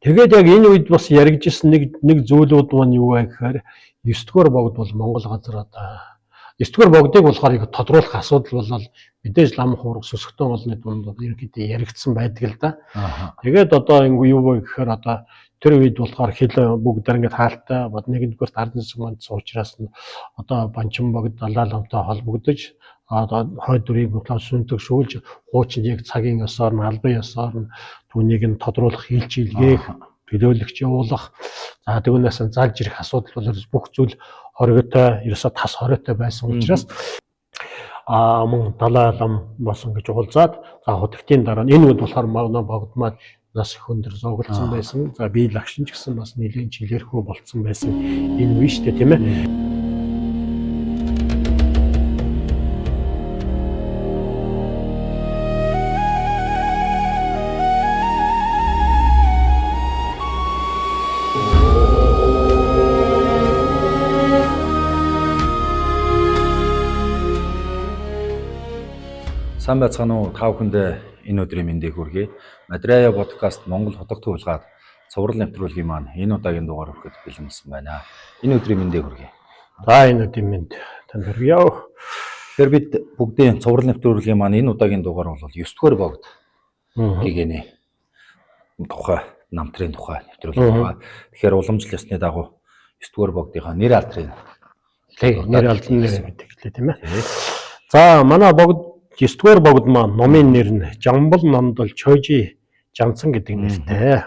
Тэгээд яг энэ үед бас яригдсан нэг зүйлүүд маань юу вэ гэхээр 9 дугаар богд бол Монгол газар одоо 9 дугаар богдыг болохоор их тодруулах асуудал бол мэдээж лам хуурах сүсгтэн олны дунд ерөнхийдөө яригдсан байдаг л да. Тэгээд одоо ингэ юу вэ гэхээр одоо тэр үед болохоор хил бүгд ингээд хаалтай бод нэгдүгээрт ардын засаг манд суучраас нь одоо Банчин богд Далай ламтай холбогдож одоо хойд дүрийг болохоор сүнтэг шүүлж хуучин яг цагийн ёсоор нь албан ёсоор нь түүнийг нь тодруулах хилч илгээх төлөөлөгч явуулах за түүнээс нь залж ирэх асуудал бол бүх зүйл хоригтой ерөөсөө тас хориотой байсан учраас мөн Далай лам бас ингэж уулзаад за худагтын дараа энэ үед болохоор манай богд маань нас их өндөр зугалцсан байсан. За би лагшин ч гэсэн бас нэлээд чилэрхүү болцсон байсан. Энэ үе шүү дээ, тийм ээ. Сайн байцгаана уу? Та бүхэндээ энэ өдрийн мэндийг хүргэе. Мадрая подкаст Монгол хотог туулгаад цуврал нэвтрүүлгийн маань энэ удаагийн дугаар хүрэхэд бэлэн болсон байна. Энэ өдрийн мэндийг хүргэе. За энэ өдрийн мэнд танд хүргье. Тэгэхээр бид бүгдийн цуврал нэвтрүүлгийн маань энэ удаагийн дугаар бол 9 дугаар богд гэгэний тухай, намтрын тухай нэвтрүүлэг тухай. Тэгэхээр уламжлал ёсны дагуу 9 дугаар богдынхаа нэр алдрыг нэр алдрын нэр мэддэг лээ, тийм ээ. За манай богд 9 дугаар богд маань номын нэр нь Жамбал Намдал Чойжи Жанцан гэдэг нэртэй.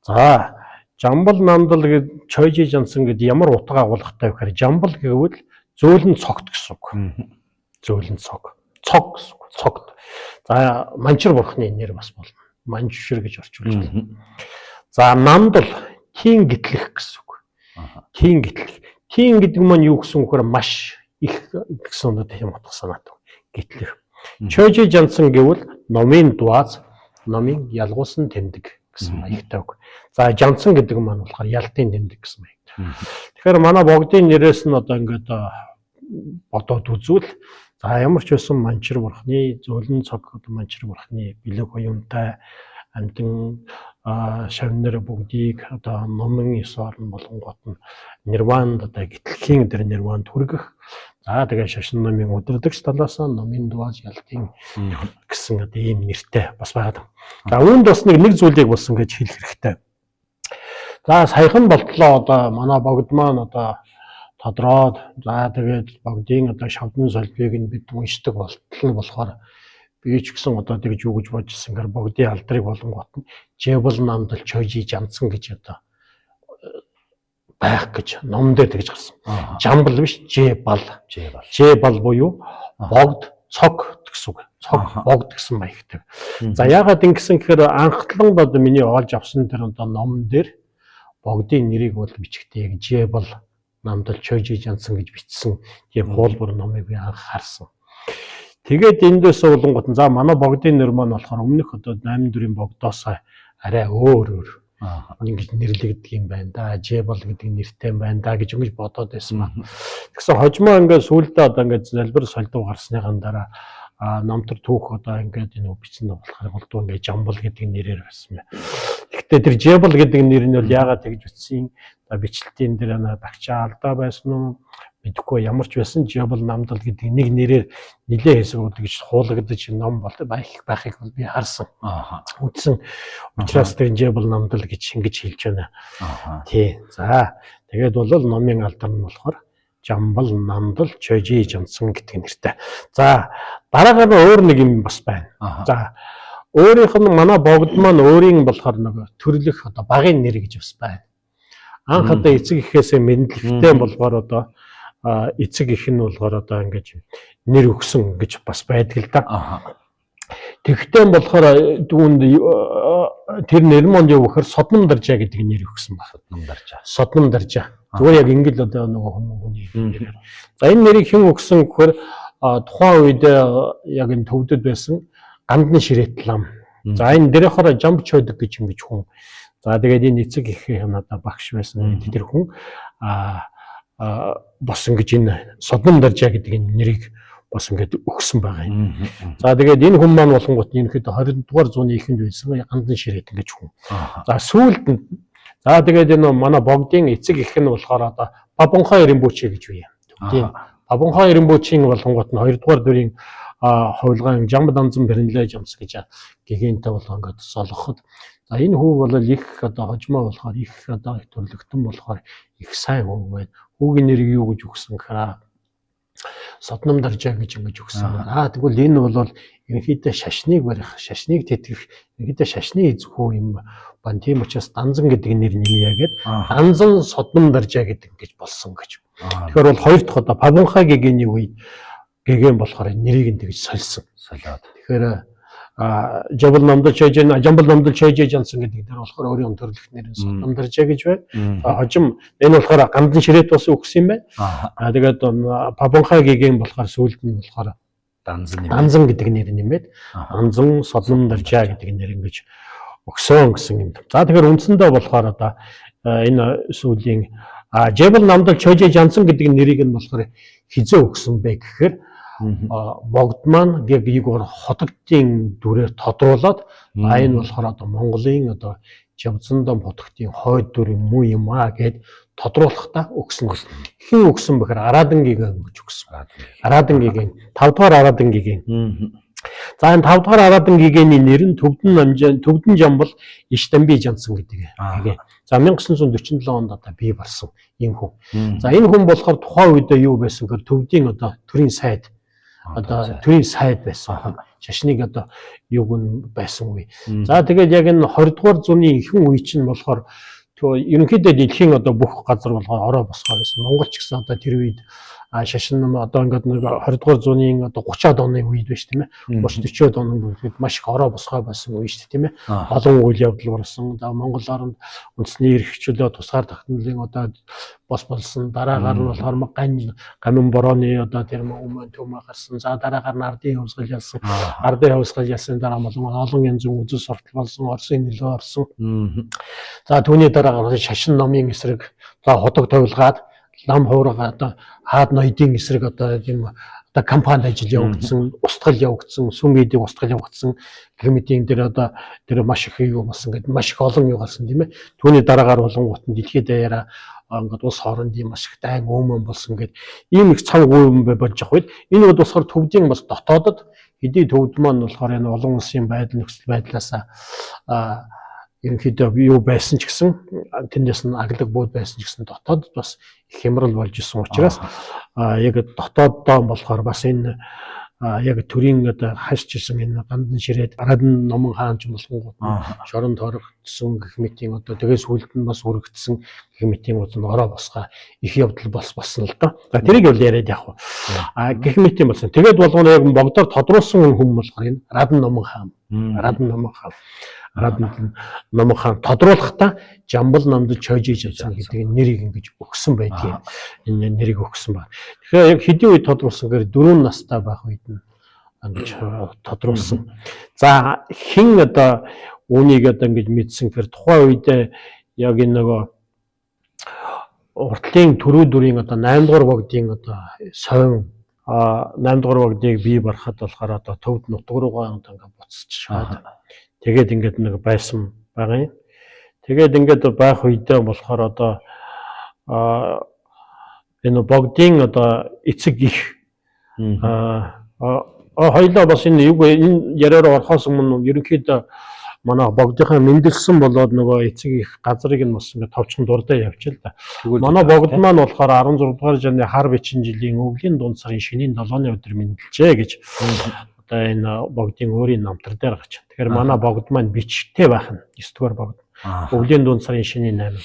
За Жамбал Намдал гэд Чойжи Жанцан гэд ямар утга агуулгатай вэ гэхээр Жамбал гэвэл зөөлөн цогт гэсэн үг. Зөөлөн цог. Цог гэсэн үг. Цогт. За Манчир бурхны нэр бас болно. Манчир гэж орчуулж байна. За Намдал тийм гэтлэх гэсэн үг. Тийм гэтлэх. Тийм гэдэг маань юу гэсэн үг вэ? Маш их гэсэн одоо тийм утга санаатай. Гэтлэх. Чойжи Жанцан гэвэл номын дуаз, номын ялгуусан тэмдэг гэсэн маягтай үг. За Жанцан гэдэг маань болохоор ялтын тэмдэг гэсэн маягтай. Тэгэхээр манай богдын нэрээс нь одоо ингээд бодоод үзвэл за ямар ч байсан Манчир бурхны зөөлөн цог одоо Манчир бурхны бэлэг уюнтай амтан шавнар бүгдийг одоо номын ёсоор нь болонгот нь нирванд одоо гэтлэхийн дээр нирванд хүргэх. За тэгээ шашин номын удирдагч талаас номын дуаз ялтын гэсэн одоо ийм нэртэй бас байгаа. За үүнд бас нэг зүйлийг бас ингэж хэлэх хэрэгтэй. За саяхан болтлоо одоо манай богд маань одоо тодроод за тэгээд богдын одоо шавдан солбыг нь бид уншдаг болтол нь болохоор би ч гэсэн одоо тэгж юу гэж бодчихсан гэхээр богдын алдрыг болонгот нь Жебл намдал Чойжи Жанцан гэж одоо байх гэж ном дээр тэгж гарсан. Жамбал биш, Жебал. Жебал. Жебал буюу богд цог гэсэн үг. Цог богд гэсэн маягтай. За яагаад ингэсэн гэхээр анхлан бод миний олж авсан тэр одоо ном дээр богдын нэрийг бол бичгтээ яг Жебал намдал Чойжи Жанцан гэж бичсэн тийм хуулбар номыг би анх харсан. Тэгээд эндээс болонгот за манай богдын нэр маань болохоор өмнөх одоо 8 дүрийн богдоос арай өөр өөр ингэж нэрлэгддэг юм байна да. Жебал гэдэг нэртэй юм байна да гэж ингэж бодоод байсан ба. Тэгсэн хожмоо ингээд сүүлдээ одоо ингээд залбир солдов гарсныхан дараа намтар түүх одоо ингээд энэ бичсэн болохоор голдуу ингээд Жамбал гэдэг нэрээр байсан байна. Гэхдээ тэр Жебал гэдэг нэр нь бол яагаад тэгж бичсэн? За бичлэлтийн дээр багчаа алдаа байсан уу? Мэдэхгүй ямар ч байсан Жебал намдал гэдэг нэг нэрээр нилээ хэсэг удаж хуулагдаж ном бол байхыг бол би харсан. Үндсэн учраас тэр Жебал намдал гэж ингэж хэлж байна. Тий. За тэгээд бол номын алдар нь болохоор Жамбал намдал Чойжи Жанцан гэдэг нэртэй. За дараагаар нь өөр нэг юм бас байна. За өөрийнх нь манай богд маань өөрийн болохоор нэг төрлөх одоо багын нэр гэж бас байна. Анх одоо эцэг эхээсээ мэдлэгтэй болохоор одоо эцэг эх нь болохоор одоо ингэж нэр өгсөн гэж бас байдаг л да. Тэгтээ болохоор түүнд тэр нэр монд юу гэхээр Содном даржаа гэдэг нэр өгсөн баг. Содном даржаа. Содном даржаа. Зүгээр яг ингэж одоо нөгөө хүний нэрээр. За энэ нэрийг хэн өгсөн гэхээр тухайн үед яг энэ төвдөд байсан Гандны ширээт лам. За энэ дээрхоор Жамб чойдог гэж ингэж хүн. За тэгээд энэ эцэг эхийн одоо багш байсан тэр хүн бас ингэж энэ Содном даржаа гэдэг энэ нэрийг бас ингээд өгсөн байгаа юм. За тэгээд энэ хүн маань болонгууд нь ерөнхийдөө 20 дугаар зууны эхэнд байсан Гандан ширээт ингэж хүн. За сүүлд нь за тэгээд энэ манай богдын эцэг эх нь болохоор одоо Бабунхай Ринбүчи гэж бий. Тийм. Бабунхай Ринбүчийн болонгууд нь 2 дугаар дүрийн хувилгаан Жамб Данзан Бэрнлээ Жамс гэж гэгэнтэй болоо ингээд солгоход за энэ хүү бол их одоо хожмоо болохоор их одоо их төрлөختөн болохоор их сайн хүү байна. Хүүгийн нэрийг юу гэж өгсөн гэхээр Содном даржаа гэж ингэж өгсөн. Аа тэгвэл энэ бол ерөнхийдөө шашныг барих, шашныг тэтгэх, ерөнхийдөө шашны эзэхүү юм байна. Тийм учраас Данзан гэдэг нэр нэмье гээд Данзан Содном даржаа гэдэг ингэж болсон гэж. Тэгэхээр бол хоёр дахь одоо Павунхай гэгэний үед гэгэн болохоор нэрийг нь тэгж сольсон. Солиод. Тэгэхээр Жамбал номдол чойж Жамбал номдол чойж жансан гэдэг дээр болохоор өөрийн төрлөх нэр нь Содном даржаа гэж байна. Хожим энэ болохоор Гандан ширээт бас өгсөн юм байна. Тэгээд Павунхай гэгээн болохоор сүүлд нь болохоор Данзан Данзан гэдэг нэр нэмээд Данзан Содном даржаа гэдэг нэр ингэж өгсөн гэсэн юм. За тэгэхээр үндсэндээ болохоор одоо энэ сүүлийн Жабал намдал Чойж Жансан гэдэг нэрийг нь болохоор хизээ өгсөн бэ гэхээр богд маань яг егор хотогдын дүрээр тодруулаад энэ болохоор одоо Монголын одоо Жавзандам хотогтын хойд дүр юм уу юм аа гэд тодруулахдаа өгсөн. Хэн өгсөн бэхээр Арадан гигэн гэж өгсөн. Арадан гигэн 5 дугаар Арадан гигэн. За энэ 5 дугаар Арадан гэгэний нэр нь Төвдөн Жамбал Иштамби Жансан гэдэг гигэн. За 1947 онд одоо бий болсон энэ хүн. За энэ хүн болохоор тухайн үедээ юу байсан гэхээр төвдийн одоо төрийн сайд одоо төрийн сайд байсан. Шашныг одоо юг нь байсан үе. За тэгээд яг энэ 20 дугаар зууны ихэнх үе чинь болохоор ерөнхийдөө дэлхийн одоо бүх газар болгоо ороо босгоо байсан. Монгол ч гэсэн одоо тэр үед шашин ном одоо ингээд нэг 20 дугаар зууны одоо 30-аад оны үед байж тийм ээ. 30-40-од оны үед маш их ороо босгоо байсан үе шүү дээ тийм ээ. Олон үйл явдал болсон. За Монгол оронд үндэсний эрх чөлөө тусгаар тогтнолын одоо бос болсон. Дараагаар нь болохоор гамин борооны одоо тэр өмнө төмөө гарсан. За дараагаар нь ардын хувьсгал ялсан. Ардын хувьсгал ялсан дараа олон янзын үзэл суртал болсон. Оросын нөлөө орсон. За түүний дараагаар шашин номын эсрэг за ходог товилгаад лам хуурга одоо хаад ноёдын эсрэг одоо тийм одоо компани ажил явагдсан, устгал явагдсан, сүм эдийн устгал явагдсан гэх мэт юм дээр одоо тэр маш их юу болсон гэдэг маш их олон юу гарсан тийм ээ. Түүний дараагаар болонгууд нь дэлхийд даяараа ингээд улс хоорондын маш их дайн өөмөн болсон гэд ийм их цав гүйм болж явах үед энэ үед болохоор төвдийн бас дотоодод хэдий төвд маань болохоор энэ олон улсын байдал нөхцөл байдлаасаа ерөнхийдөө юу байсан ч гэсэн тэндээс нь аглаг бууд байсан ч гэсэн дотоод бас их хямрал болж исэн учраас яг дотооддоо болохоор бас энэ яг төрийн одоо хашчилсан энэ Гандан ширээд Арадан номон хаан ч болгонгууд шорон торогдсон гэх мэтийн одоо тэгээ сүүлд нь бас өргөдсөн гэх мэтийн үз нь ороо босгоо их явдал бас болсон л доо. За тэрийг бол яриад явах уу. Гэх мэтийн болсон. Тэгээд болгоно яг богдоор тодруулсан хүн болохоор энэ Арадан номон хаан. Арадан номон хаан. Арадан номон хаан тодруулахдаа Жамбал намдал чойжиж явсан гэдэг нэрийг ингэж өгсөн байдгийг. Энэ нэрийг өгсөн байна. Тэгэхээр яг хэдийн үед тодруулсан гэхээр 4 настай байх үед нь ингэж тодруулсан. За хэн одоо үүнийг одоо ингэж мэдсэн гэхээр тухайн үедээ яг энэ нөгөө уртлын түрүү дүрийн одоо 8 дугаар богдын одоо совин 8 дугаар богдыг бий барахад болохоор одоо төвд нутаг руугаа одоо ингээд буцчихад тэгээд ингээд нэг байсан байгаа юм. Тэгээд ингээд байх үедээ болохоор одоо энэ богдын одоо эцэг их хоёлоо бас энэ юу энэ яриаар орохоос өмнө ерөнхийдөө манай богдынхаа мэндэлсэн болоод нөгөө эцэг их газрыг нь бас ингээд товчхон дурдаа явчих л да. Манай богд маань болохоор 16 дугаар зууны хар бичин жилийн өвлийн дунд сарын шинийн 7-ны өдөр мэндэлжээ гэж одоо энэ богдын өөрийн намтар дээр гарч. Тэгэхээр манай богд маань бичтэй байх нь 9 дугаар богд. Өвлийн дунд сарын шинийн 8.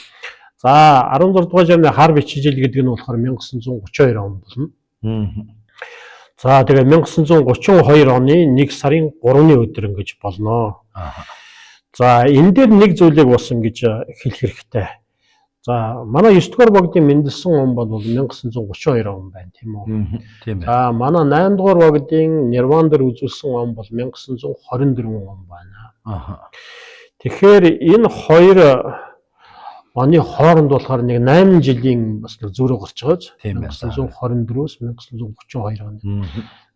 За 16 дугаар зууны хар бичин жил гэдэг нь болохоор 1932 он болно. За тэгээд 1932 оны 1 сарын 3-ны өдөр ингэж болно. За энэ дээр нэг зүйлийг бас ингэж хэлэх хэрэгтэй. За манай 9 дугаар богдын мэндэлсэн он бол 1932 он байна тийм үү? Тийм ээ. За манай 8 дугаар богдын Нирван дээр үзүүлсэн он бол 1924 он байна. Тэгэхээр энэ хоёр оны хооронд болохоор нэг 8 жилийн бас нэг зөрөө гарч байгаа биз? Тийм байна. 1924-өөс 1932 оны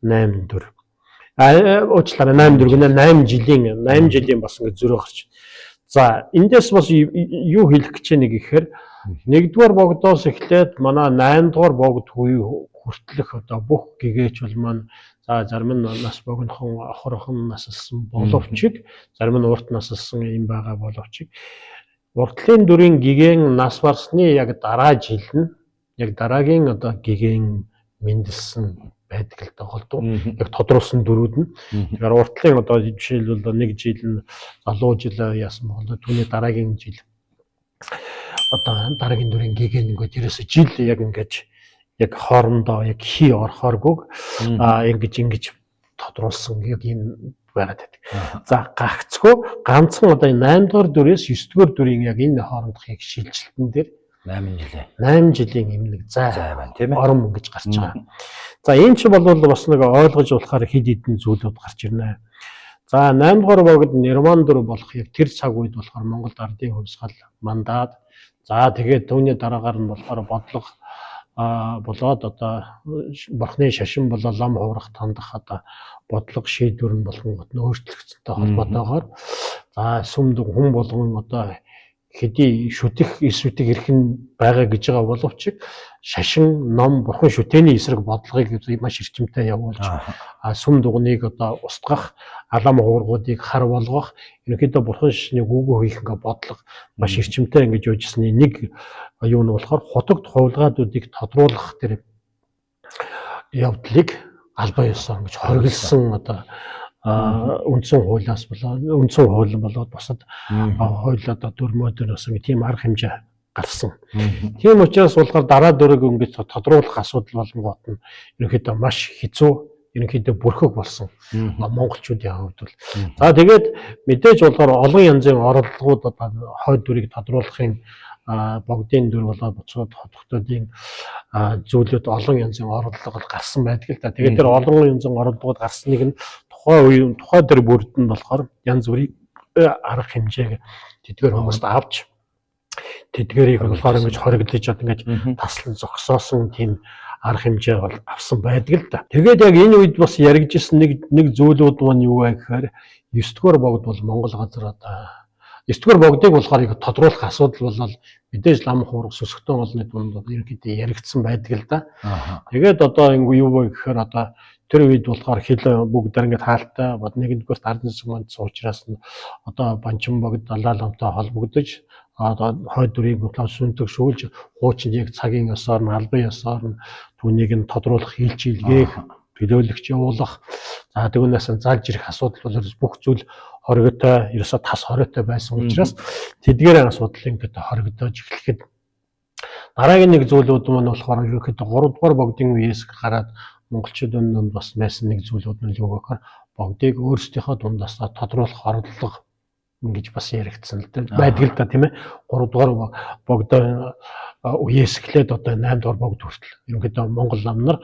8 4. Уучлаарай, 8 4 гэнэ, 8 жилийн бас ингэ зөрөө гарч. За, эндээс бас юу хэлэх гэж байна гэхээр 1-р богдоос эхлээд манай 8-р богд хүртэлх одоо бүх гэгээч бол маань, за, зарим нь нас богинохон охорхон насалсан боловч, зарим нь урт насалсан юм байгаа боловч уртлын дүрийн гэгээн нас барсны яг дараа жил нь яг дараагийн одоо гэгээн мэндэлсэн байдаг л да, голдуу. Яг тодруулсан дөрүүд нь. Тэгэхээр уртлын одоо жишээлбэл нэг жил нь залуу жил яасан бол түүний дараагийн жил одоо дараагийн дүрийн гэгээн ингээд ерөөсө жил яг ингээд яг хоорондоо яг хий орохооргүй ингэж ингэж тодруулсан яг юм байгаад байдаг. За, гагцгүй ганцхан одоо энэ 8 дугаар дүрээс 9 дугаар дүрийн яг энэ хоорондох яг шилжилтэн дээр 8 жилийн 8 жилийн юм нэг зай зай байна, тийм ээ. Орон ингэж гарч байгаа. За, энэ ч бол бас нэг ойлгож болохоор хэд хэдэн зүйлүүд гарч ирнэ. За, 8 дугаар богд Нирван дүр болох яг тэр цаг үед болохоор Монголд ардын хувьсгал мандаад, за, тэгээд түүний дараагаар нь болохоор бодлого болоод одоо бурхны шашин болоо лам хуурах тандах одоо бодлого шийдвэр нь болгонгот нь өөрчлөгдсөнтэй холбоотойгоор, за, сүмд хүн болгон одоо хэдий шүтэх эс шүтэх эрх нь байгаа гэж байгаа боловч шашин ном бурхан шүтээний эсрэг бодлогыг маш эрчимтэй явуулж, сүм дугныг одоо устгах, алам хуургуудыг хар болгох, ерөнхийдөө бурхан шашныг үгүй хийх ингээ бодлого маш эрчимтэй ингэж явжсны нэг юу нь болохоор хутагт хувилгаадуудыг тодруулах тэр явдлыг албан ёсоор ингэж хоригдсон одоо үндсэн хуулиас болоод, үндсэн хууль болоод бусад хууль одоо дүрмүүд бас ингэ тийм арга хэмжээ гарсан. Тийм учраас болохоор дараа дөрөг ингэж тодруулах асуудал болонгууд нь ерөнхийдөө маш хэцүү, ерөнхийдөө бүрхэг болсон монголчуудын хувьд бол. За, тэгээд мэдээж болохоор олон янзын оролдлогууд одоо хойд дүрийг тодруулахын, богдын дүр болоод буцаад хотготуудын зүйлүүд олон янзын оролдлого гарсан байдаг л да. Тэгээд тэр олон янзын оролдлогод гарсныг нь тухайн үе тухай тэр бүрд нь болохоор янз бүрийн арга хэмжээг тэдгээр хүмүүст авч, тэдгэрийг болохоор ингэж хоригдож одоо ингэж таслан зогсоосон тийм арга хэмжээ бол авсан байдаг л да. Тэгээд яг энэ үед бас яригдчихсан нэг зүйлүүд маань юу вэ гэхээр 9 дугаар богд бол Монгол газар одоо 9 дугаар богдыг болохоор их тодруулах асуудал болол мэдээж лам хуурах сүсгтэн олны дунд ерөнхийдөө яригдсан байдаг л да. Тэгээд одоо ингэ юу вэ гэхээр одоо тэр үед болохоор хил бүгд ингээд хаалтай бод нэгдүгüрт ардын засаг суучраас нь одоо Банчин богд Далай ламтай холбогдож, одоо хойд дүрийг болохоор сүнтэг шүүлж, хуучин яг цагийн ёсоор нь, албан ёсоор нь түүнийг нь тодруулах, хилч илгээх, төлөөлөгч явуулах, за, түүнээс нь залж ирэх асуудал бол бүх зүйл хоригтой, ерөөсө тас хориотой байсан учраас тэдгээр асуудал ингээд хоригдож эхлэхэд дараагийн нэг зүйлүүд маань болохоор ерөнхийдөө 3 дугаар богдын үеэс гараад монголчуудын дунд бас байсан нэг зүйлүүд нь юу гэхээр богдыг өөрсдийнхөө дундаасаа тодруулах орлого ингэж бас яригдсан л да байдаг л да, тийм ээ. 3 дугаар богдоо үеэс эхлээд одоо 8 дугаар богд хүртэл ерөнхийдөө монгол нам нар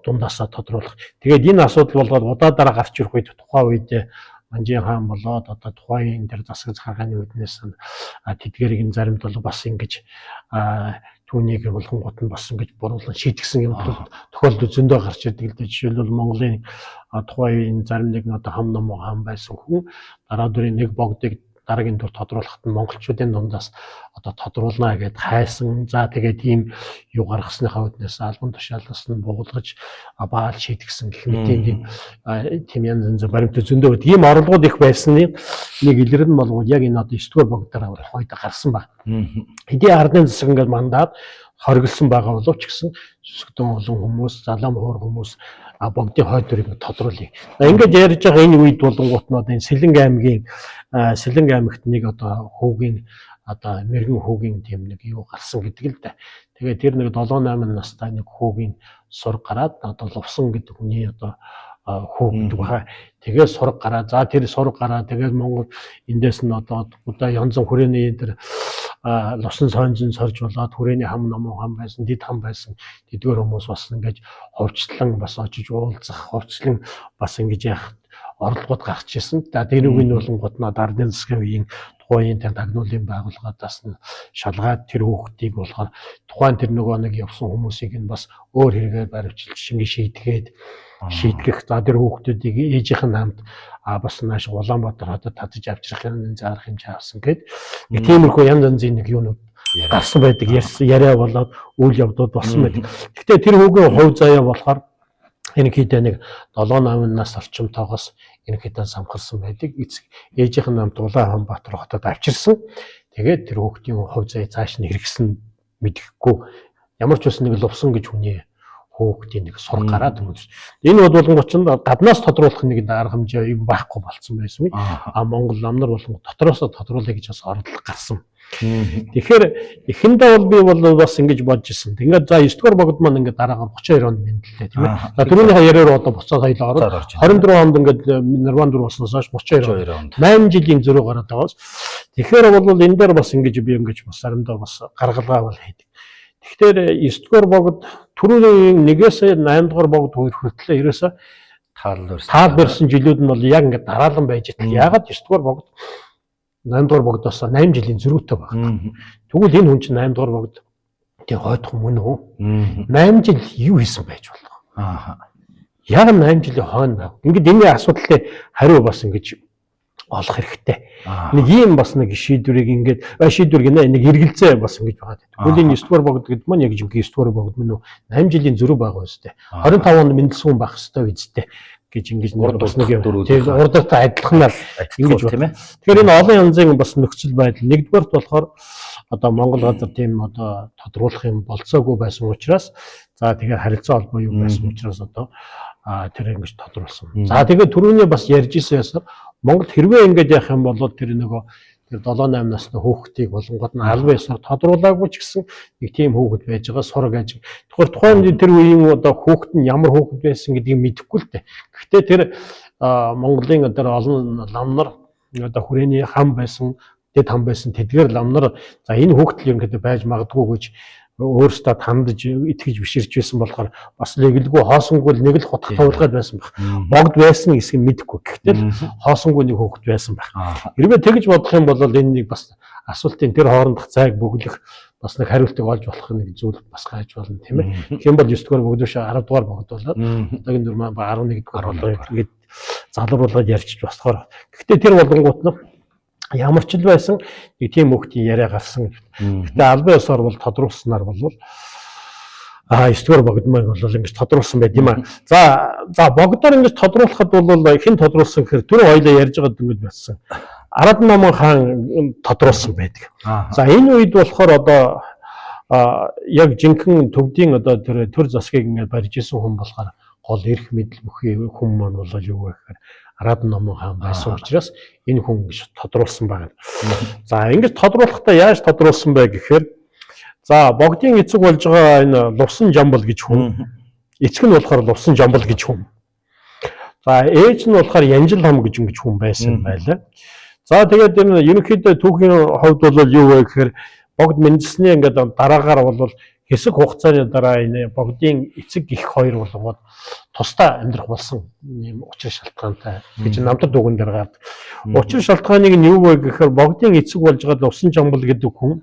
дундаасаа тодруулах. Тэгээд энэ асуудал болоод удаа дараа гарч ирэх үед тухайн үед Манжийн хаан болоод одоо тухайн тэр засаг захиргааны үднээс тэдгэрийг нь заримд бол бас ингэж түүнийг болгонгууд нь бас ингэж буруулан шийдгсэн юм тохиолдол зөндөө гарч ирдэг л дээ. Жишээлбэл, Монголын тухайн үеийн зарим нэгэн одоо хам номоо хаан байсан хүн дараа дүрийн нэг богдыг дараагийн дүр тодруулахад нь монголчуудын дундаас одоо тодруулнаа гэд хайсан. За, тэгээд ийм юу гаргасныхаа үүднээс албан тушаалаас нь буулгаж баал шийдгсэн гэх мэт ийм тийм янз янз баримт зөндөө байдаг. Ийм орлогууд их байсны нэг илэрэн болов яг энэ одоо 9 дугаар богдоор хойд гарсан баг. Хэдий ардын засаг ингээд мандаад хориглосон байгаа боловч гэсэн сүсгдэн олон хүмүүс, залаам хуур хүмүүс богдын хойд дүрийг тодруулъя. Ингээд ярьж байгаа энэ үед болонгууд нь одоо энэ Сэлэнг аймгийн Сэлэнг аймагт нэг одоо хүүгийн одоо мэрэгэн хүүгийн тийм нэг юу гарсан гэдэг л да. Тэгээд тэр нэг 7 8 настай нэг хүүгийн сураг гараад одоо Лувсан гэдэг хүний одоо хүү гэдэг баха. Тэгээд сураг гараа. За, тэр сураг гараа. Тэгээд Монгол эндээс нь одоо янз хүрээний тэр лусан сойнзон сорж болоод хүрээний хам номон хам байсан, дид хам байсан. Тэдгээр хүмүүс бас ингэж ховчлон бас очиж уулзах, ховчлон бас ингэж яах орлогод гарч ирсэн. За тэр үгийн болонгууд нь ардын засгийн үеийн тухайн тагнуулын байгууллагаас нь шалгаад тэр хүүхдийг болохоор тухайн тэр нөгөө нэг явсан хүмүүсийг нь бас өөр хэрэгээр баривчилж ингэ шийдгээд шийтгэх. За тэр хүүхдүүдийг ээжийнх нь хамт бас нааш Улаанбаатар хотод татаж авчрах юм зарах хэмжээ авсан гэд. Нэг тиймэрхүү янз янзын нэг юунууд гарсан байдаг. Яриа болоод үйл явдлууд болсон байдаг. Гэхдээ тэр хүүгийн хувь заяа болохоор ерөнхийдөө нэг 7 8 нас орчимтойгоос ерөнхийдөө самхарсан байдаг. Эцэг ээжийнх нь хамт Улаанбаатар хотод авчирсан. Тэгээд тэр хүүхдийн хувь заяа цааш нь хэрэгсэн мэдэхгүй. Ямар ч үс нэг лувсан гэж хүний хүүхдийн нэг сур гараад өнгөрсөн. Энэ болонгоч нь гаднаас тодруулах нэг арга хэмжээ юм байхгүй болцсон байсан. А Монгол намнар болон дотроосоо тодруулъя гэж бас оролдлого гарсан. Тэгэхээр эхэндээ бол би бол бас ингэж бодож исэн. Ингээд за 9 дугаар богд маань ингээд дараагаар 32 онд мэдлээ тийм ээ. За түрүүнийхээ яриаар одоо буцаад хоёлоо ороод 24 онд ингээд Нирван дөрв болсноос хойш 32 онд 8 жилийн зөрүү гараад байгаа. Тэгэхээр бол энэ дээр бас ингэж би ингэж бас заримдаа бас гаргалгаа бол хийдэг. Тэгэхээр 9 дугаар богд түрүүний 1-ээс 8 дугаар богд хүртэл ерөөсөө таал барьсан жилүүд нь бол яг ингээд дараалан байж итэл яагаад 9 дугаар богд 8 дугаар богдоос 8 жилийн зөрүүтэй байна. Тэгвэл энэ хүн чинь 8 дугаар богд тэг хойдох мөн үү? 8 жил юу хийсэн байж болох? Яг 8 жилийн хойно байв. Ингээд энэ асуудлын хариу бас ингэж олох хэрэгтэй. Нэг ийм бас нэг шийдвэрийг ингээд шийдвэр гинэ нэг эргэлзээ бас ингэж байгаа. Тэгвэл энэ 9 дугаар богд гэдэг маань яг жинхэнэ 9 дугаар богд мөн үү? 8 жилийн зөрүү байгаа үстэй. 25 онд мэндэлсэн хүн байх ёстой үстэй гэж ингэж бас нэг юм. Тийм урдтай адилханаар ингэж тийм ээ. Тэгэхээр энэ олон янзын бас нөхцөл байдал. Нэгдүгээрт болохоор одоо Монгол газар тийм одоо тодруулах юм болцоогүй байсан учраас за тэгэхээр харилцаа холбоо юу байсан учраас одоо тэр ингэж тодруулсан. За тэгээд түрүүний бас ярьж исэн ясаар Монгол хэрвээ ингэж яах юм бол тэр нөгөө тэр 7 8 насны хүүхдийг болонгод нь албан ёсоор тодруулаагүй ч гэсэн нэг тийм хүүхэд байж байгаа сураг аж. Тэгэхээр тухайн тэр үеийн одоо хүүхэд нь ямар хүүхэд байсан гэдгийг мэдэхгүй л дээ. Гэхдээ тэр Монголын одоо олон лам нар одоо хүрээний хам байсан, дэд хам байсан тэдгээр лам нар за энэ хүүхэд л ерөнхийдөө байж магадгүй гэж өөрөөсөө тандж итгэж биширч байсан болохоор бас нэгэлгүй хоосонгүй нэг л хутга туулгаад байсан байх. Богд байсан хэсэг нь мэдэхгүй. Гэхдээ л хоосонгүй нэг хүүхэд байсан байх. Хэрвээ тэгж бодох юм бол энэ нэг бас асуултын тэр хоорондох зайг бөглөх бас нэг хариултыг олж болох нэг зүйл бас гайж болно тийм ээ. Тэгэх юм бол 9 дугаар богд биш 10 дугаар богд болоод одоогийн дүр маань 11 дугаар болоо ингээд залруулаад ярьчих болохоор. Гэхдээ тэр болонгууд нь ямар ч л байсан нэг тийм хүүхдийн яриа гарсан. Гэтэ албан ёсоор бол тодруулснаар бол 9 дугаар богд маань бол ингэж тодруулсан байд юм аа. За богдоор ингэж тодруулахад бол хэн тодруулсан гэхээр түрүү хоёлаа ярьж байгаа дүнгэд болсон. Арад номон хаан тодруулсан байдаг. За энэ үед болохоор одоо яг жинхэнэ төвдийн одоо тэр төр засгийг ингээд барьж исэн хүн болохоор гол эрх мэдэл бүхий хүн маань бол юу вэ гэхээр Арад номон хаан байсан учраас энэ хүн ингэж тодруулсан байна. За ингэж тодруулахдаа яаж тодруулсан бэ гэхээр за богдын эцэг болж байгаа энэ Лувсан Жамбал гэж хүн. Эцэг нь болохоор Лувсан Жамбал гэж хүн. За ээж нь болохоор Янжил хам гэж ингэж хүн байсан байлаа. За тэгээд энэ ерөнхийдөө түүхийн хувьд бол юу вэ гэхээр богд мэндэлсний ингээд дараагаар бол хэсэг хугацааны дараа энэ богдын эцэг их хоёр болгоод тусдаа амьдрах болсон юм учир шалтгаантай гэж намтар дүгэн дээр гардаг. Учир шалтгааныг нь юу вэ гэхээр богдын эцэг болж байгаа Лувсан Жамбал гэдэг хүн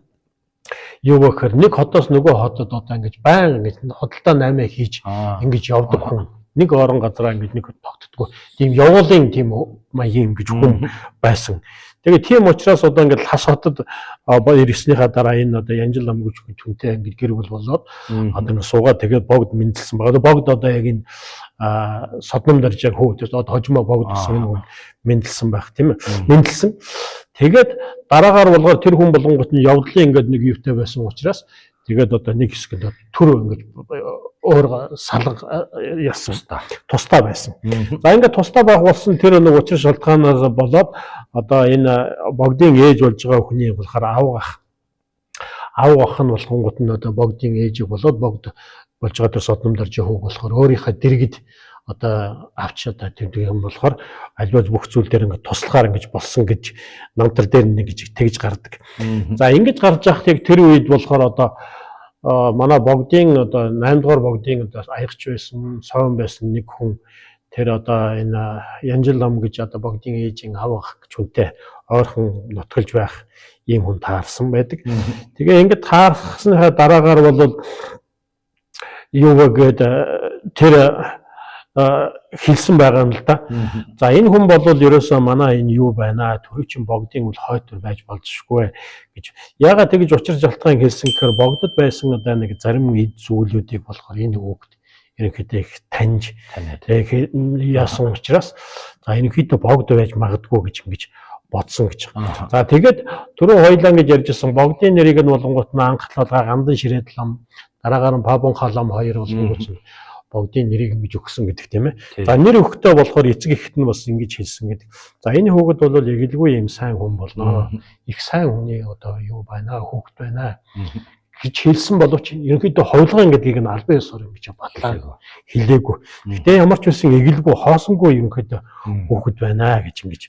юу вэ гэхээр нэг хотоос нөгөө хотод одоо ингэж байн ингэж худалдаа наймаа хийж ингэж явдаг хүн. Нэг орон газараа ингэж нэг тогтдоггүй. Тийм явуулын тийм маягийн ингэж хүн байсан. Тэгээ тийм учраас одоо ингээд лас хотод иргэснийхаа дараа энэ одоо Янжил ам гэж хүнтэй ингээд гэр бүл болоод одоо ингээд суугаад тэгээд богд мэндэлсэн байгаа. Богд одоо яг энэ содном дарж яг хүү одоо хожимоо богд гэсэн энэ хүн мэндэлсэн байх тийм ээ. Мэндэлсэн. Тэгээд дараагаар болгоор тэр хүн болонгот нь явдлын ингээд нэг юутай байсан учраас тэгээд одоо нэг хэсэг нь төр ингээд өөр салга ясан тусдаа байсан. За ингээд тусдаа байх болсон тэр нэг учир шалтгаанаас болоод одоо энэ богдын ээж болж байгаа хүний болохоор авга ах нь болгонгууд нь одоо богдын ээжийг болоод богд болж байгаа тэр содном дарж хүүг болохоор өөрийнхөө дэргэд одоо авч одоо тэмдэг юм болохоор альвал бүх зүйл дээр ингээд туслахаар ингэж болсон гэж намтар дээр нэг гэж тэгж гардаг. За ингэж гарч байхад яг тэр үед болохоор одоо манай богдын одоо 8 дугаар богдын одоо аягч байсан, совин байсан нэг хүн Тэр одоо энэ Янжил лам гэж одоо богдын ээжийн авах гэж хүнтэй ойрхон нутгалж байх ийм хүн таарсан байдаг. Тэгээ ингээд таарсныхаа дараагаар бол юу вэ гээд тэр хэлсэн байгаа юм л да. За энэ хүн бол ерөөсөө манай энэ юу байна төрөвчин богдын үл хойд төр байж болзошгүй гэж. Яагаад тэгж учир шалтгаан хэлсэн гэхээр богдод байсан одоо нэг зарим эд зүйлүүдийг болохоор энэ хүүхэд ерөнхийдөө их таньж яасан учраас за ерөнхийдөө богд байж магадгүй гэж ингэж бодсон гэж. За тэгээд түрүү хоёлаа ингэж ярьжсэн богдын нэрийг нь болонгууд нь анх толгой гандан ширээд лам дараагаар нь Пабун халам хоёр болонгууд нь богдын нэрийг ингэж өгсөн гэдэг тийм ээ. За нэр өгөхдөө болохоор эцэг эхэд нь бас ингэж хэлсэн гэдэг. За энэ хүүхэд бол эгэлгүй юм сайн хүн болно. Их сайн хүний одоо юу байна хүүхэд байна гэж хэлсэн боловч ерөнхийдөө ховлогын гэдгийг нь албан ёсоор ингэж батлаа хэлээгүй. Гэтэ ямар ч байсан эгэлгүй хоосонгүй ерөнхийдөө хүүхэд байна гэж ингэж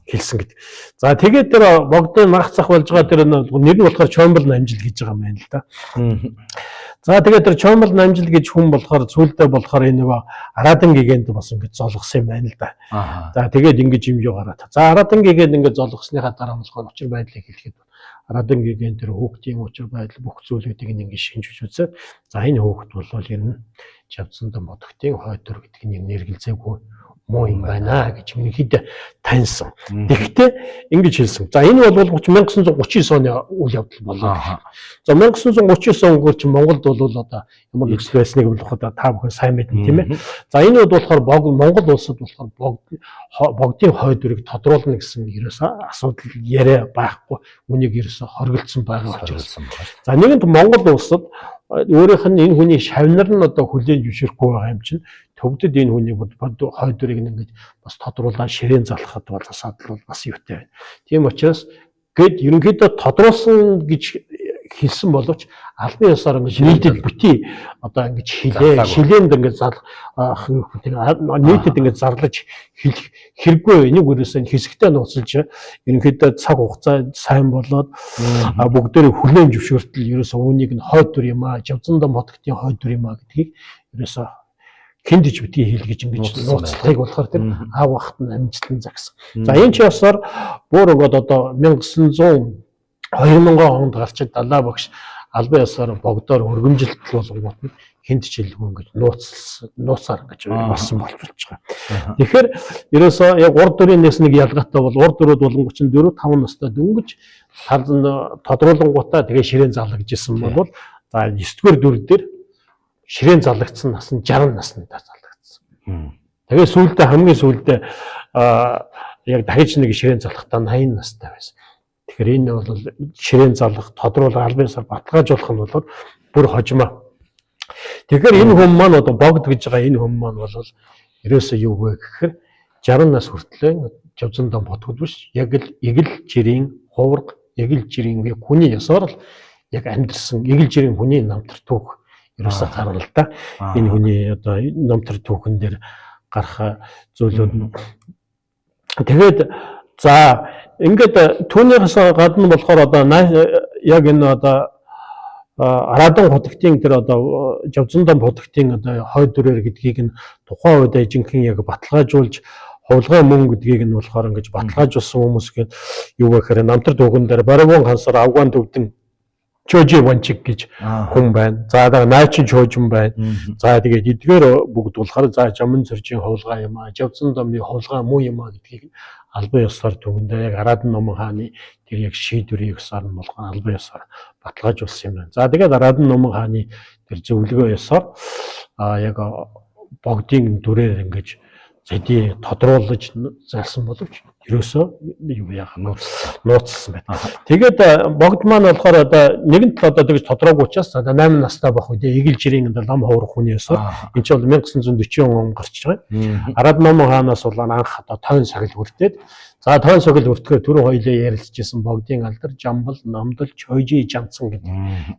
хэлсэн гэдэг. За тэгээд тэр богдын марах зах болж байгаа тэр нэр нь болохоор Чомбол намжил гэж байгаа юм байна л да. За тэгээд тэр Чомбол намжил гэж хүн болохоор сүулдэ болохоор энэ нөгөө Арадан гэгэнд бас ингэж золгосон юм байна л да. За тэгээд ингэж юм юу гараад. За Арадан гэгэнд ингэж золгосныхаа дараа болохоор учир байдлыг хэлэхэд Арадан гэгээн тэр хүүхдийн учир байдал бүх зүйлүүдийг ингэж шинжиж үзээд за энэ хүүхэд бол ер нь Жавцандан бодогтын хойд төр гэдэг нь нэргэлзээгүй муу юм байна гэж ерөнхийдөө таньсан. Тэгэхдээ ингэж хэлсэн. За энэ бол 1939 оны үйл явдал боллоо. За 1939 он гөр чи Монголд бол одоо ямар нөхцөл байсныг болохоор та бүхэн сайн мэднэ тийм ээ. За энэ үед болохоор Монгол улсад болохоор богдын хойд дүрийг тодруулна гэсэн ерөөсөө асуудал яриа байхгүй. Үнийг ерөөсөө хоригдсон байгаа учраас. За нэгэнт Монгол улсад өөрийнх нь энэ хүний шавнар нь одоо хүлээн зөвшөөрөхгүй байгаа юм чинь төвдөд энэ хүний хойд дүрийг ингэж бас тодруулаад ширээн залхахад бол асуудал бол бас юутай байна. Тийм учраас гэд ерөнхийдөө тодруулсан гэж хэлсэн боловч албан ёсоор ингэж нийтэд бити одоо ингэж хилээ шилээнд ингэж зарлах нийтэд ингэж зарлаж хэлэх хэрэггүй. Энийг ерөөсөө хэсэгтээ нууцлж ерөнхийдөө цаг хугацаа сайн болоод бүгдээрээ хүлээн зөвшөөртөл ерөөсөө үүнийг нь хойд дүр юм аа, Жавзандан бодогтын хойд дүр юм аа гэдгийг ерөөсөө хиндэж битгий хэл гэж ингэж нууцлахыг болохоор тэр аав ахт нь амжилтлан загсан. За энэ ч ёсоор бүр өгөөд одоо 1900 2000 онд гарч далаа багш албан ёсоор богдоор өргөмжилтөл болонгууд нь хинт ч хэлгүй ингэж нууцаар ингэж болсон болж байгаа. Тэгэхээр ерөөсөө яг урд дүрийнээс нэг ялгаатай бол урд дүрүүд болонгууд чинь 4 5 настай дөнгөж тодруулангуудаа тэгээ ширээн залгаж исэн бол за 9 дугаар дүр дээр ширээн залгагдсан нас нь 60 наснда залгагдсан. Тэгээ сүүлдээ хамгийн сүүлдээ яг дахиж нэг ширээн залгахдаа 80 настай байсан. Тэгэхээр энэ бол ширээн залгах, тодруулах, албан ёсоор баталгаажуулах нь бол бүр хожимоо. Тэгэхээр энэ хүн маань одоо богд гэж байгаа энэ хүн маань бол ерөөсөө юу вэ гэхээр 60 нас хүртлээр Жавзандан ботгод биш яг л эгэл жирийн хувраг, эгэл жирийн хүний ёсоор л яг амьдрсан эгэл жирийн хүний намтар түүх ерөөсөө гарна л да. Энэ хүний одоо намтар түүхэн дээр гарах зүйлүүд нь. Тэгээд за ингээд түүнийхээс гадна болохоор одоо яг энэ одоо Арадан хотогтын тэр одоо Жавзандан хотогтын одоо хойд дүрээр гэдгийг нь тухайн үед жинхэнэ яг баталгаажуулж хувлгай мөн гэдгийг нь болохоор ингэж баталгаажуулсан хүмүүс гээд юу вэ гэхээр намтар түүхэн дээр Баривон хансар Афган төвдөн Чожи Ванчик гэж хүн байна. За Найчин Чожин байна. За тэгээд эдгээр бүгд болохоор за Жаман цоржийн хувлгаа юм аа, Жавзан домын хувлгаа муу юм аа гэдгийг албан ёсоор түүхэндээ яг Арадан номон хааны тэр яг шийдвэрийг ёсоор нь болгон албан ёсоор баталгаажуулсан юм байна. За тэгээд Арадан номон хааны тэр зөвлөгөө ёсоор яг богдын дүрээр ингэж зэдий тодруулж залсан боловч ерөөсөө юу яах нууцлсан байна. Тэгээд богд маань болохоор одоо нэгэн тал одоо тэгж тодроогүй учраас одоо 8 настай байх үед эгэл жирийн одоо лам хуврах хүний ёсоор энэ чинь бол 1940 он гарч байгаа. Арад номон хаанаас бол анх одоо тойн сахил хүртээд за тойн сахил хүртэхээр түрүү хоёлоо ярилцчихсан богдын алдар Жамбал, Намдал, Чойжи, Жамцсан гэдэг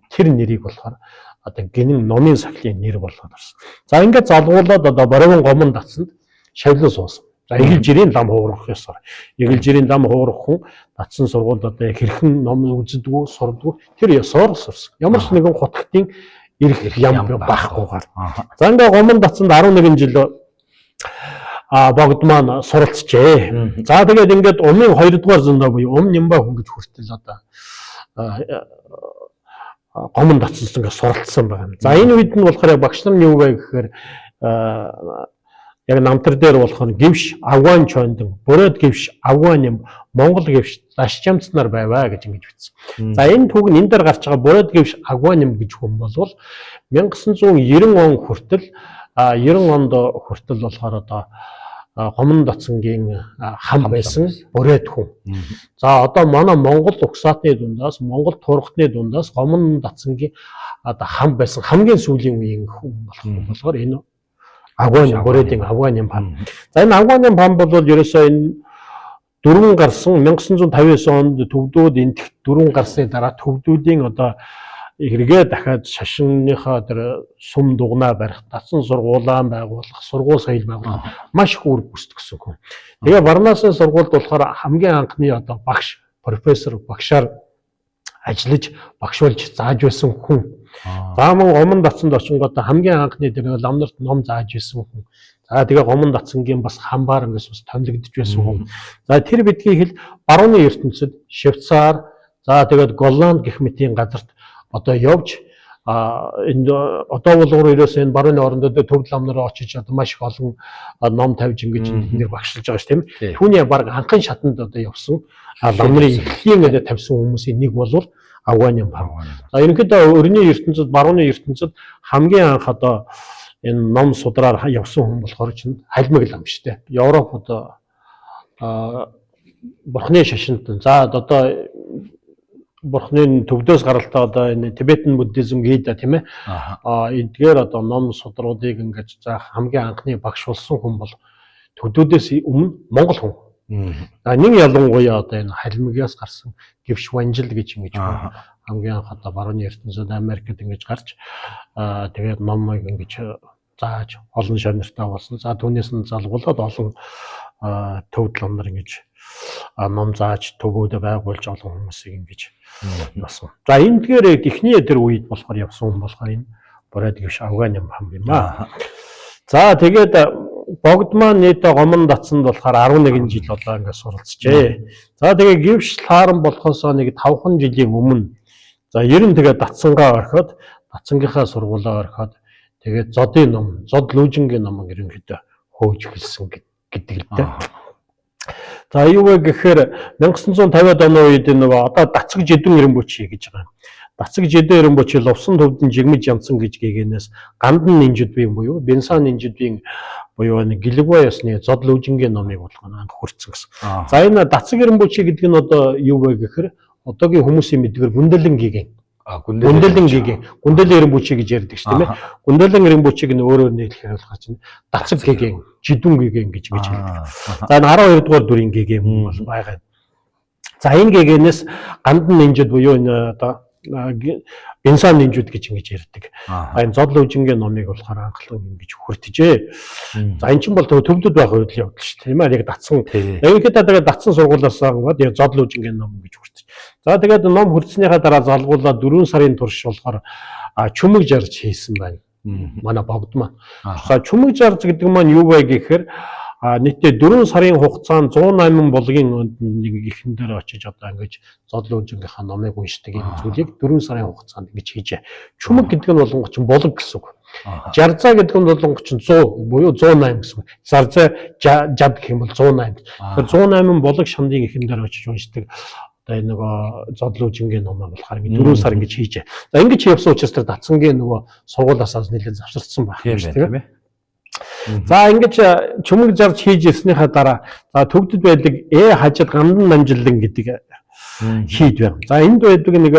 тэр нэрийг болохоор одоо гинэн номын сахилын нэр болгоод орсон. За ингээд залгуулад одоо Боровон гомон татсанд шавлан суусан. За эгэл жирийн лам хуурах ёсоор. Эгэл жирийн лам хуурах хүн татсан сургуульд одоо хэрхэн ном үздэггүй, сурдаггүй тэр ёсоор сурсан. Ямар ч нэгэн хутгтын эрх ям байхгүйгээр. За ингээ гомон татсанд 11 жил богд маань суралцжээ. За тэгээд ингээд умын 2 дугаар зөндөө буюу ум нямба хүн гэж хүртэл одоо гомон татсан ингээд суралцсан байгаа. За энэ үед нь болохоор багш нар нь юу вэ гэхээр яг намтар дээр болохоор гівш Афган чондон, Бүрээд гівш Афган юм, Монгол гівш Дашчамц нар байваа гэж ингэж бичсэн. За энэ түүх нь энэ дээр гарч байгаа Бүрээд гівш Афган юм гэж хүн болвол 1990 он хүртэл 90 онд хүртэл болохоор одоо Гомон Дацангийн хам байсан Бүрээд хүн. За одоо манай Монгол угсаатны дундаас, Монгол тургатны дундаас Гомон Дацангийн одоо хам байсан хамгийн сүүлийн үеийн хүн болох болохоор энэ Афган Бүрээдийн Афганы пам. За энэ Афганы пам бол ерөөсөө энэ дөрвөн гарсан 1959 онд төвдүүд энтх дөрвөн гарсны дараа төвдүүдийн одоо эргээ дахиад шашинныхаа тэр сүм дугнаа барих, дацсан сургуулаа байгуулах, сургууль соёл байгуулах маш их үүрэг гүйцэтгэсэн хүн. Тэгээ Варнасын сургуульд болохоор хамгийн анхны одоо багш, профессор, багшаар ажиллаж, багшуулж зааж байсан хүн. За мөн Гомон дацсанд очинготой хамгийн анхны тэр лам нарт ном зааж байсан хүн. За тэгээ Гомон дацангийн бас хамбаар ингээс бас томилогдож байсан хүн. За тэр бидгийг хэл барууны ертөнцид Швейцар, за тэгээд Голланд гэх мэтийн газарт одоо явж энэ одоо болгоор ерөөсөө энэ барууны орондоо төв лам нар очиж одоо маш их олон ном тавьж ингэж нэр багшилж байгаа ш тийм. Түүний баг анхын шатанд одоо явсан лам нарын эхлэлийн одоо тавьсан хүмүүсийн нэг болвол Афганы пам. За ерөнхийдөө өрний ертөнцид, барууны ертөнцид хамгийн анх одоо энэ ном судраар явсан хүн болохоор чинь халимаг лам шүү дээ. Европ одоо бурхны шашинд за одоо бурхны төвдөөс гаралтай одоо энэ Тибетэн буддизм гээд тийм ээ. Эдгээр одоо ном судруудыг ингэж заах хамгийн анхны багш болсон хүн бол төвдүүдээс өмнө Монгол хүн. За нэг ялангуяа одоо энэ халимгаас гарсан Гэвш Ванжил гэж ингэж хамгийн анх одоо барууны ертөнцид Америкт ингэж гарч тэгээд номыг ингэж зааж олон шавнартай болсон. За түүнээс нь залгуулад олон төвд лам нар ингэж ном зааж төвөөдөө байгуулж олон хүмүүсийг ингэж болсон. За энэ дгээр эхний тэр үед болохоор явсан хүн болохоор энэ Бурайд гэвш Афган юм хам юм аа. За тэгээд богд маань нийтээ гомон дацсанд болохоор 11 жил болоо ингээд суралцжээ. За тэгээ гэвш лааран болохоосоо нэг 5 жилийн өмнө за 90 тэгээд дацсангаа орхиод дацсангийнхаа сургуулаа орхиод тэгээд зодын ном, зод лүүжингийн ном ерөнхийдөө хөөж эхэлсэн гэдэг л дээ. За юу вэ гэхээр 1950-ад оны үед нөгөө одоо дацаг жидүүн Ринбүчи гэж байгаа. Дацаг жидүүн Ринбүчи Лувсан төвдөн жигмэж янцсан гэж гээгэнээс гандан нинжидвийн буюу Бенсан нинжидвийн буюу нэг Гэлэгва ёсны зод лүүжингийн номыг болгоно анх хүртсэн гэсэн. За энэ дацаг Ринбүчи гэдэг нь одоо юу вэ гэхээр одоогийн хүмүүсийн мэдгээр Гүндэлэн гиген. Гүндэлэн гиген. Гүндэлэн Ринбүчи гэж ярьдаг шүү дээ, тийм ээ. Гүндэлэн Ринбүчиг нь өөрөөр нийлэхээр болохоор чинь дацаг гиген, жидүүн гиген гэж ингэж хэлдэг. За энэ 12 дугаар дүрийн гиген бол байгаа. За энэ гигэнээс гандан нинжид буюу энэ одоо Бенсан нинжүүд гэж ингэж ярьдаг. За энэ зодл үжингийн номыг болохоор анхлан ингэж хүртэжээ. За энэ чинь бол төвдөд байх үйл явдал шүү дээ. Тийм ээ яг дацсан. Ерөнхийдөө тэгээд дацсан сургуулиас ангууд яг зодл үжингийн ном гэж хүртэж. За тэгээд ном хүртснийхаа дараа залгуулаад 4 сарын турш болохоор чүмэг жарж хийсэн байна. Манай богд маань. За чүмэг жарж гэдэг маань юу вэ гэхээр нийтдээ 4 сарын хугацаанд 108 булгийн нэг ихэн дээр очиж одоо ингэж зодл үжингийнхаа номыг уншдаг юм зүйлийг 4 сарын хугацаанд ингэж хийжээ. Чүмэг гэдэг нь болонгоч булаг гэсэн үг. Жарзаа гэдэг нь болонгоч 100 буюу 108 гэсэн үг. Зарзаа жад гэх юм бол 108. Тэгэхээр 108 булаг шамдын ихэн дээр очиж уншдаг одоо энэ нөгөө зодл үжингийн номоо болохоор ингэ 4 сар ингэж хийжээ. За ингэж явсан учраас тэр дацангийн нөгөө сургуулиасаа нэлээд завсарцсан байх юм тийм ээ. За ингэж чүмэг зарж хийж ирснийхаа дараа за төвдөд байдаг хажид гандан намжиллан гэдэг хийд байна. За энд байдаг нэг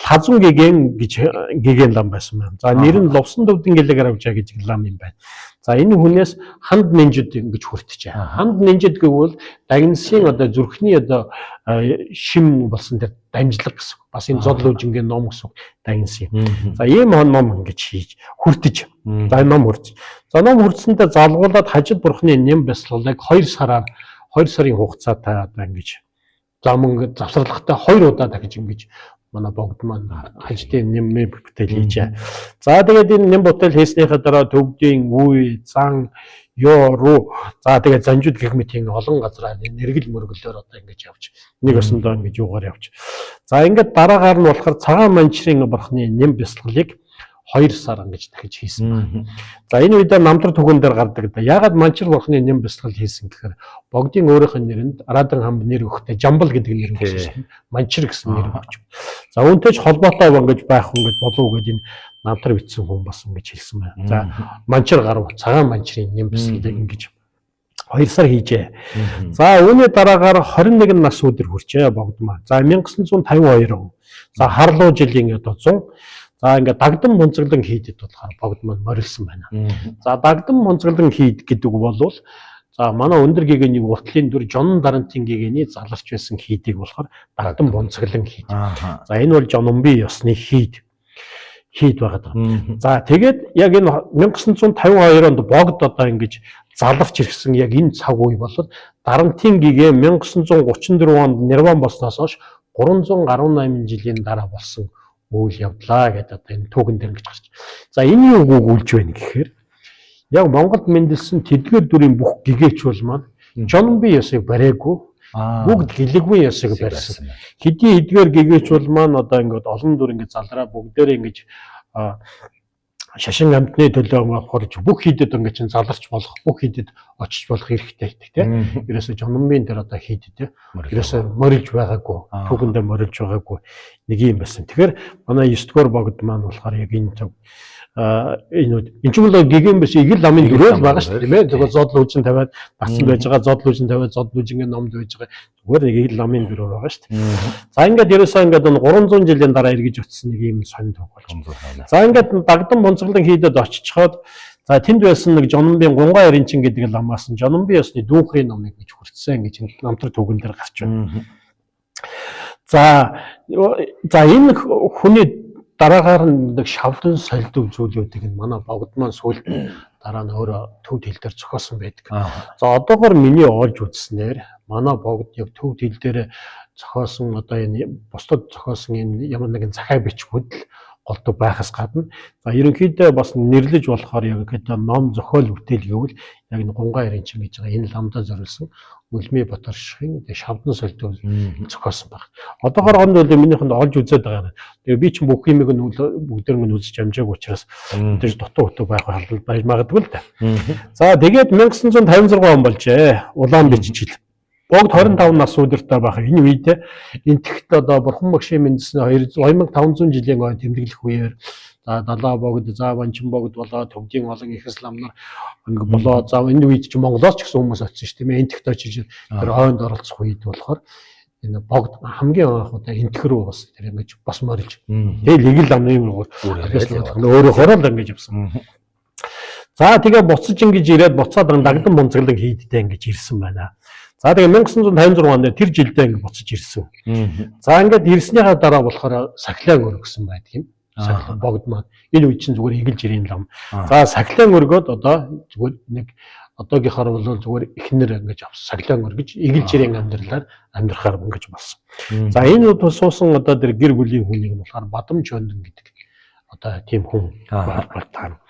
лазун гэгэн гэж гэгэн лам байсан байна. За нэр нь Лувсан төвдөн гэлэг авчаа гэж лам юм байна. За энэ хүнээс ханд нинжид ингэж хүртжээ. Ханд нинжид гэвэл дагнсын одоо зүрхний одоо шим болсон тэр дамжлага гэсэн. Бас энэ зодл үжингийн ном гэсэн дагнсын. За ийм ном ингэж хийж хүртэж. За энэ ном хүртэж. За ном хүртсэндээ залгуулад хажид бурхны нэм бясалгалыг 2 сараар 2 сарын хугацаатай одоо ингэж за мөн завсарлагатай 2 удаа дахиж ингэж Манай богд маань хаждын нэм бүтээл хийжээ. За тэгээд энэ нэм бүтээл хийснийхээ дараа төвдийн үе, зан, ёо руу за тэгээд занжууд гэх мэт ингэ олон газараа нэргэл мөргөлөөр одоо ингэж явж нэг өсөндөө ингэж юугаар явж. За ингээд дараагаар нь болохоор цагаан манчрын бурхны нэм бясалгалыг 2 сар ингэж дахиж хийсэн байна. За энэ үедээ намтар түгэн дээр гардаг да. Яагаад манчир бурхны нэм бясалгал хийсэн гэхээр богдын өөрийнх нь нэрэнд Арадан хамб нэр өгөхдөө Жамбал гэдэг нэр өгсөн шүү дээ. Манчир гэсэн нэр өгч. За үүнтэй ч холбоотой ингэж байх хүн гэж болов уу гэд энэ намтар бичсэн хүн бас ингэж хэлсэн байна. За манчир гарав цагаан манчирын нэм бясалгалыг ингэж 2 сар хийжээ. За үүний дараагаар 21 нас өдөр хүрчээ богдмаа. За 1952 он. За харлуу жилийн одоо 100. За ингээд дагдан мунцаглан хийдэд болохоор богд маань морилсан байна. За дагдан мунцаглан хийд гэдэг бол за манай өндөр гэгэний уртлын дүр Жонон дарантын гэгэний заларч байсан хийдийг болохоор дагдан бунцаглан хийд. За энэ бол Жономби ёсны хийд байгаа даа. За тэгээд яг энэ 1952 онд богд одоо ингэж заларч ирсэн яг энэ цаг үе бол дарантын гэгээ 1934 онд нирван болсноос хойш 318 жилийн дараа болсон үйл явдлаа гэдэг одоо энэ түүхэн дээр ингэж гарч. За энэ юу өгүүлж байна гэхээр яг Монголд мэндэлсэн тэдгээр дүрийн бүх гэгээч бол маань Жономби ёсыг бариагүй, бүгд гэлэгвэн ёсыг барьсан. Хэдий эдгээр гэгээч бол маань одоо ингээд олон дүр ингээд залраа бүгдээрээ ингэж шашин амтны төлөө хурж бүх хийдэд ингээд чинь заларч болох, бүх хийдэд очиж болох эрхтэй гэдэг тийм. Ерөөсө Жономбийн дээр одоо хийдэд ерөөсө морилж байгаагүй, түүхэндээ морилж байгаагүй нэг юм байсан. Тэгэхээр манай 9 дугаар богд маань болохоор яг энэ төв энэ энэ ч бол гигэн биш игэл ламын дүрээр байгаа шүү дээ тийм ээ. Зүгээр зодл үжин тавиад дацсан байж байгаа, зодл үжин тавиад зодл үжингийн номд байж байгаа. Зүгээр нэг игэл ламын дүрээр байгаа шүү дээ. За ингээд ерөөсөө ингээд 300 жилийн дараа эргэж очсон нэг юм сонь төв болж. За ингээд дагдан бунцгалан хийдэд очичхоод за тэнд байсан нэг Жономбийн Гунга Эренчин гэдэг ламаас нь Жономби ёсны дүүхрийн номыг гэж хүртсэн гэж намтар түүхэн дээр гарч байна. За энэ хүний дараагаар нь нэг шавлан солидог зүйлүүдийг нь манай богд маань сүүлд дараа нь өөрөө төв хил дээр зохиосон байдаг. За одоогор миний олж үзснээр манай богд яг төв хил дээр зохиосон одоо энэ бусдад зохиосон энэ ямар нэгэн захиа бичгүүд л голдог байхаас гадна за ерөнхийдөө бас нэрлэж болохоор яг гэдэг ном зохиол бүтээл гэвэл яг энэ Гунга Эренчин гэж байгаа энэ ламдаа зориулсан Үлмий Батаршихын шавдан солидог зохиосон баг. Одоогоор онд бол минийхэнд олж үзээд байгаа. Тэгээ би чинь бүх юмыг нь бүгдээр нь үзэж амжаагүй учраас тэр дутуу хөтөө байх байж магадгүй л да. За тэгээд 1956 он болжээ. Улаан бич жил. Богд 25 нас өдөртэй байх. Энэ үед энтгэхт одоо Бурхан багшийн мэндсэн 2500 жилийн ой тэмдэглэх үеэр за далаа богд, за ванчин богд болоо төвдийн олон их ислам нар ингээ болоо. За энэ үед чи Монголоос ч гэсэн хүмүүс очсон шүү тийм ээ. Энтгэхт очиж тэр ойнд оролцох үед болохоор энэ богд хамгийн анх одоо энтх рүү бас тэр ингэж бас морилж. Тэгэл игэл амны өөрөөхөө л ингэж явсан. За тэгээ буцаж ингэж ирээд буцаад дагдан бунцаглан хийдтэй ингэж ирсэн байна. За тэгээ 1956 онд тэр жилдээ ингэ буцаж ирсэн. За ингээд ирснийхаа дараа болохоор сахилаан өргөсөн байдаг юм. Сахилаан богд маань энэ үед чинь зүгээр игэл жирийн лам. За сахилаан өргөөд одоо зүгээр нэг одоогийнхоор бол зүгээр эхнэр ингэж авсан. Сахилаан өргөж игэл жирийн амьдралаар амьдрахаар ингэж болсон. За энэ үед суусан одоо тэр гэр бүлийн хүнийг нь болохоор Бадам Чондон гэдэг одоо тийм хүн болтаа.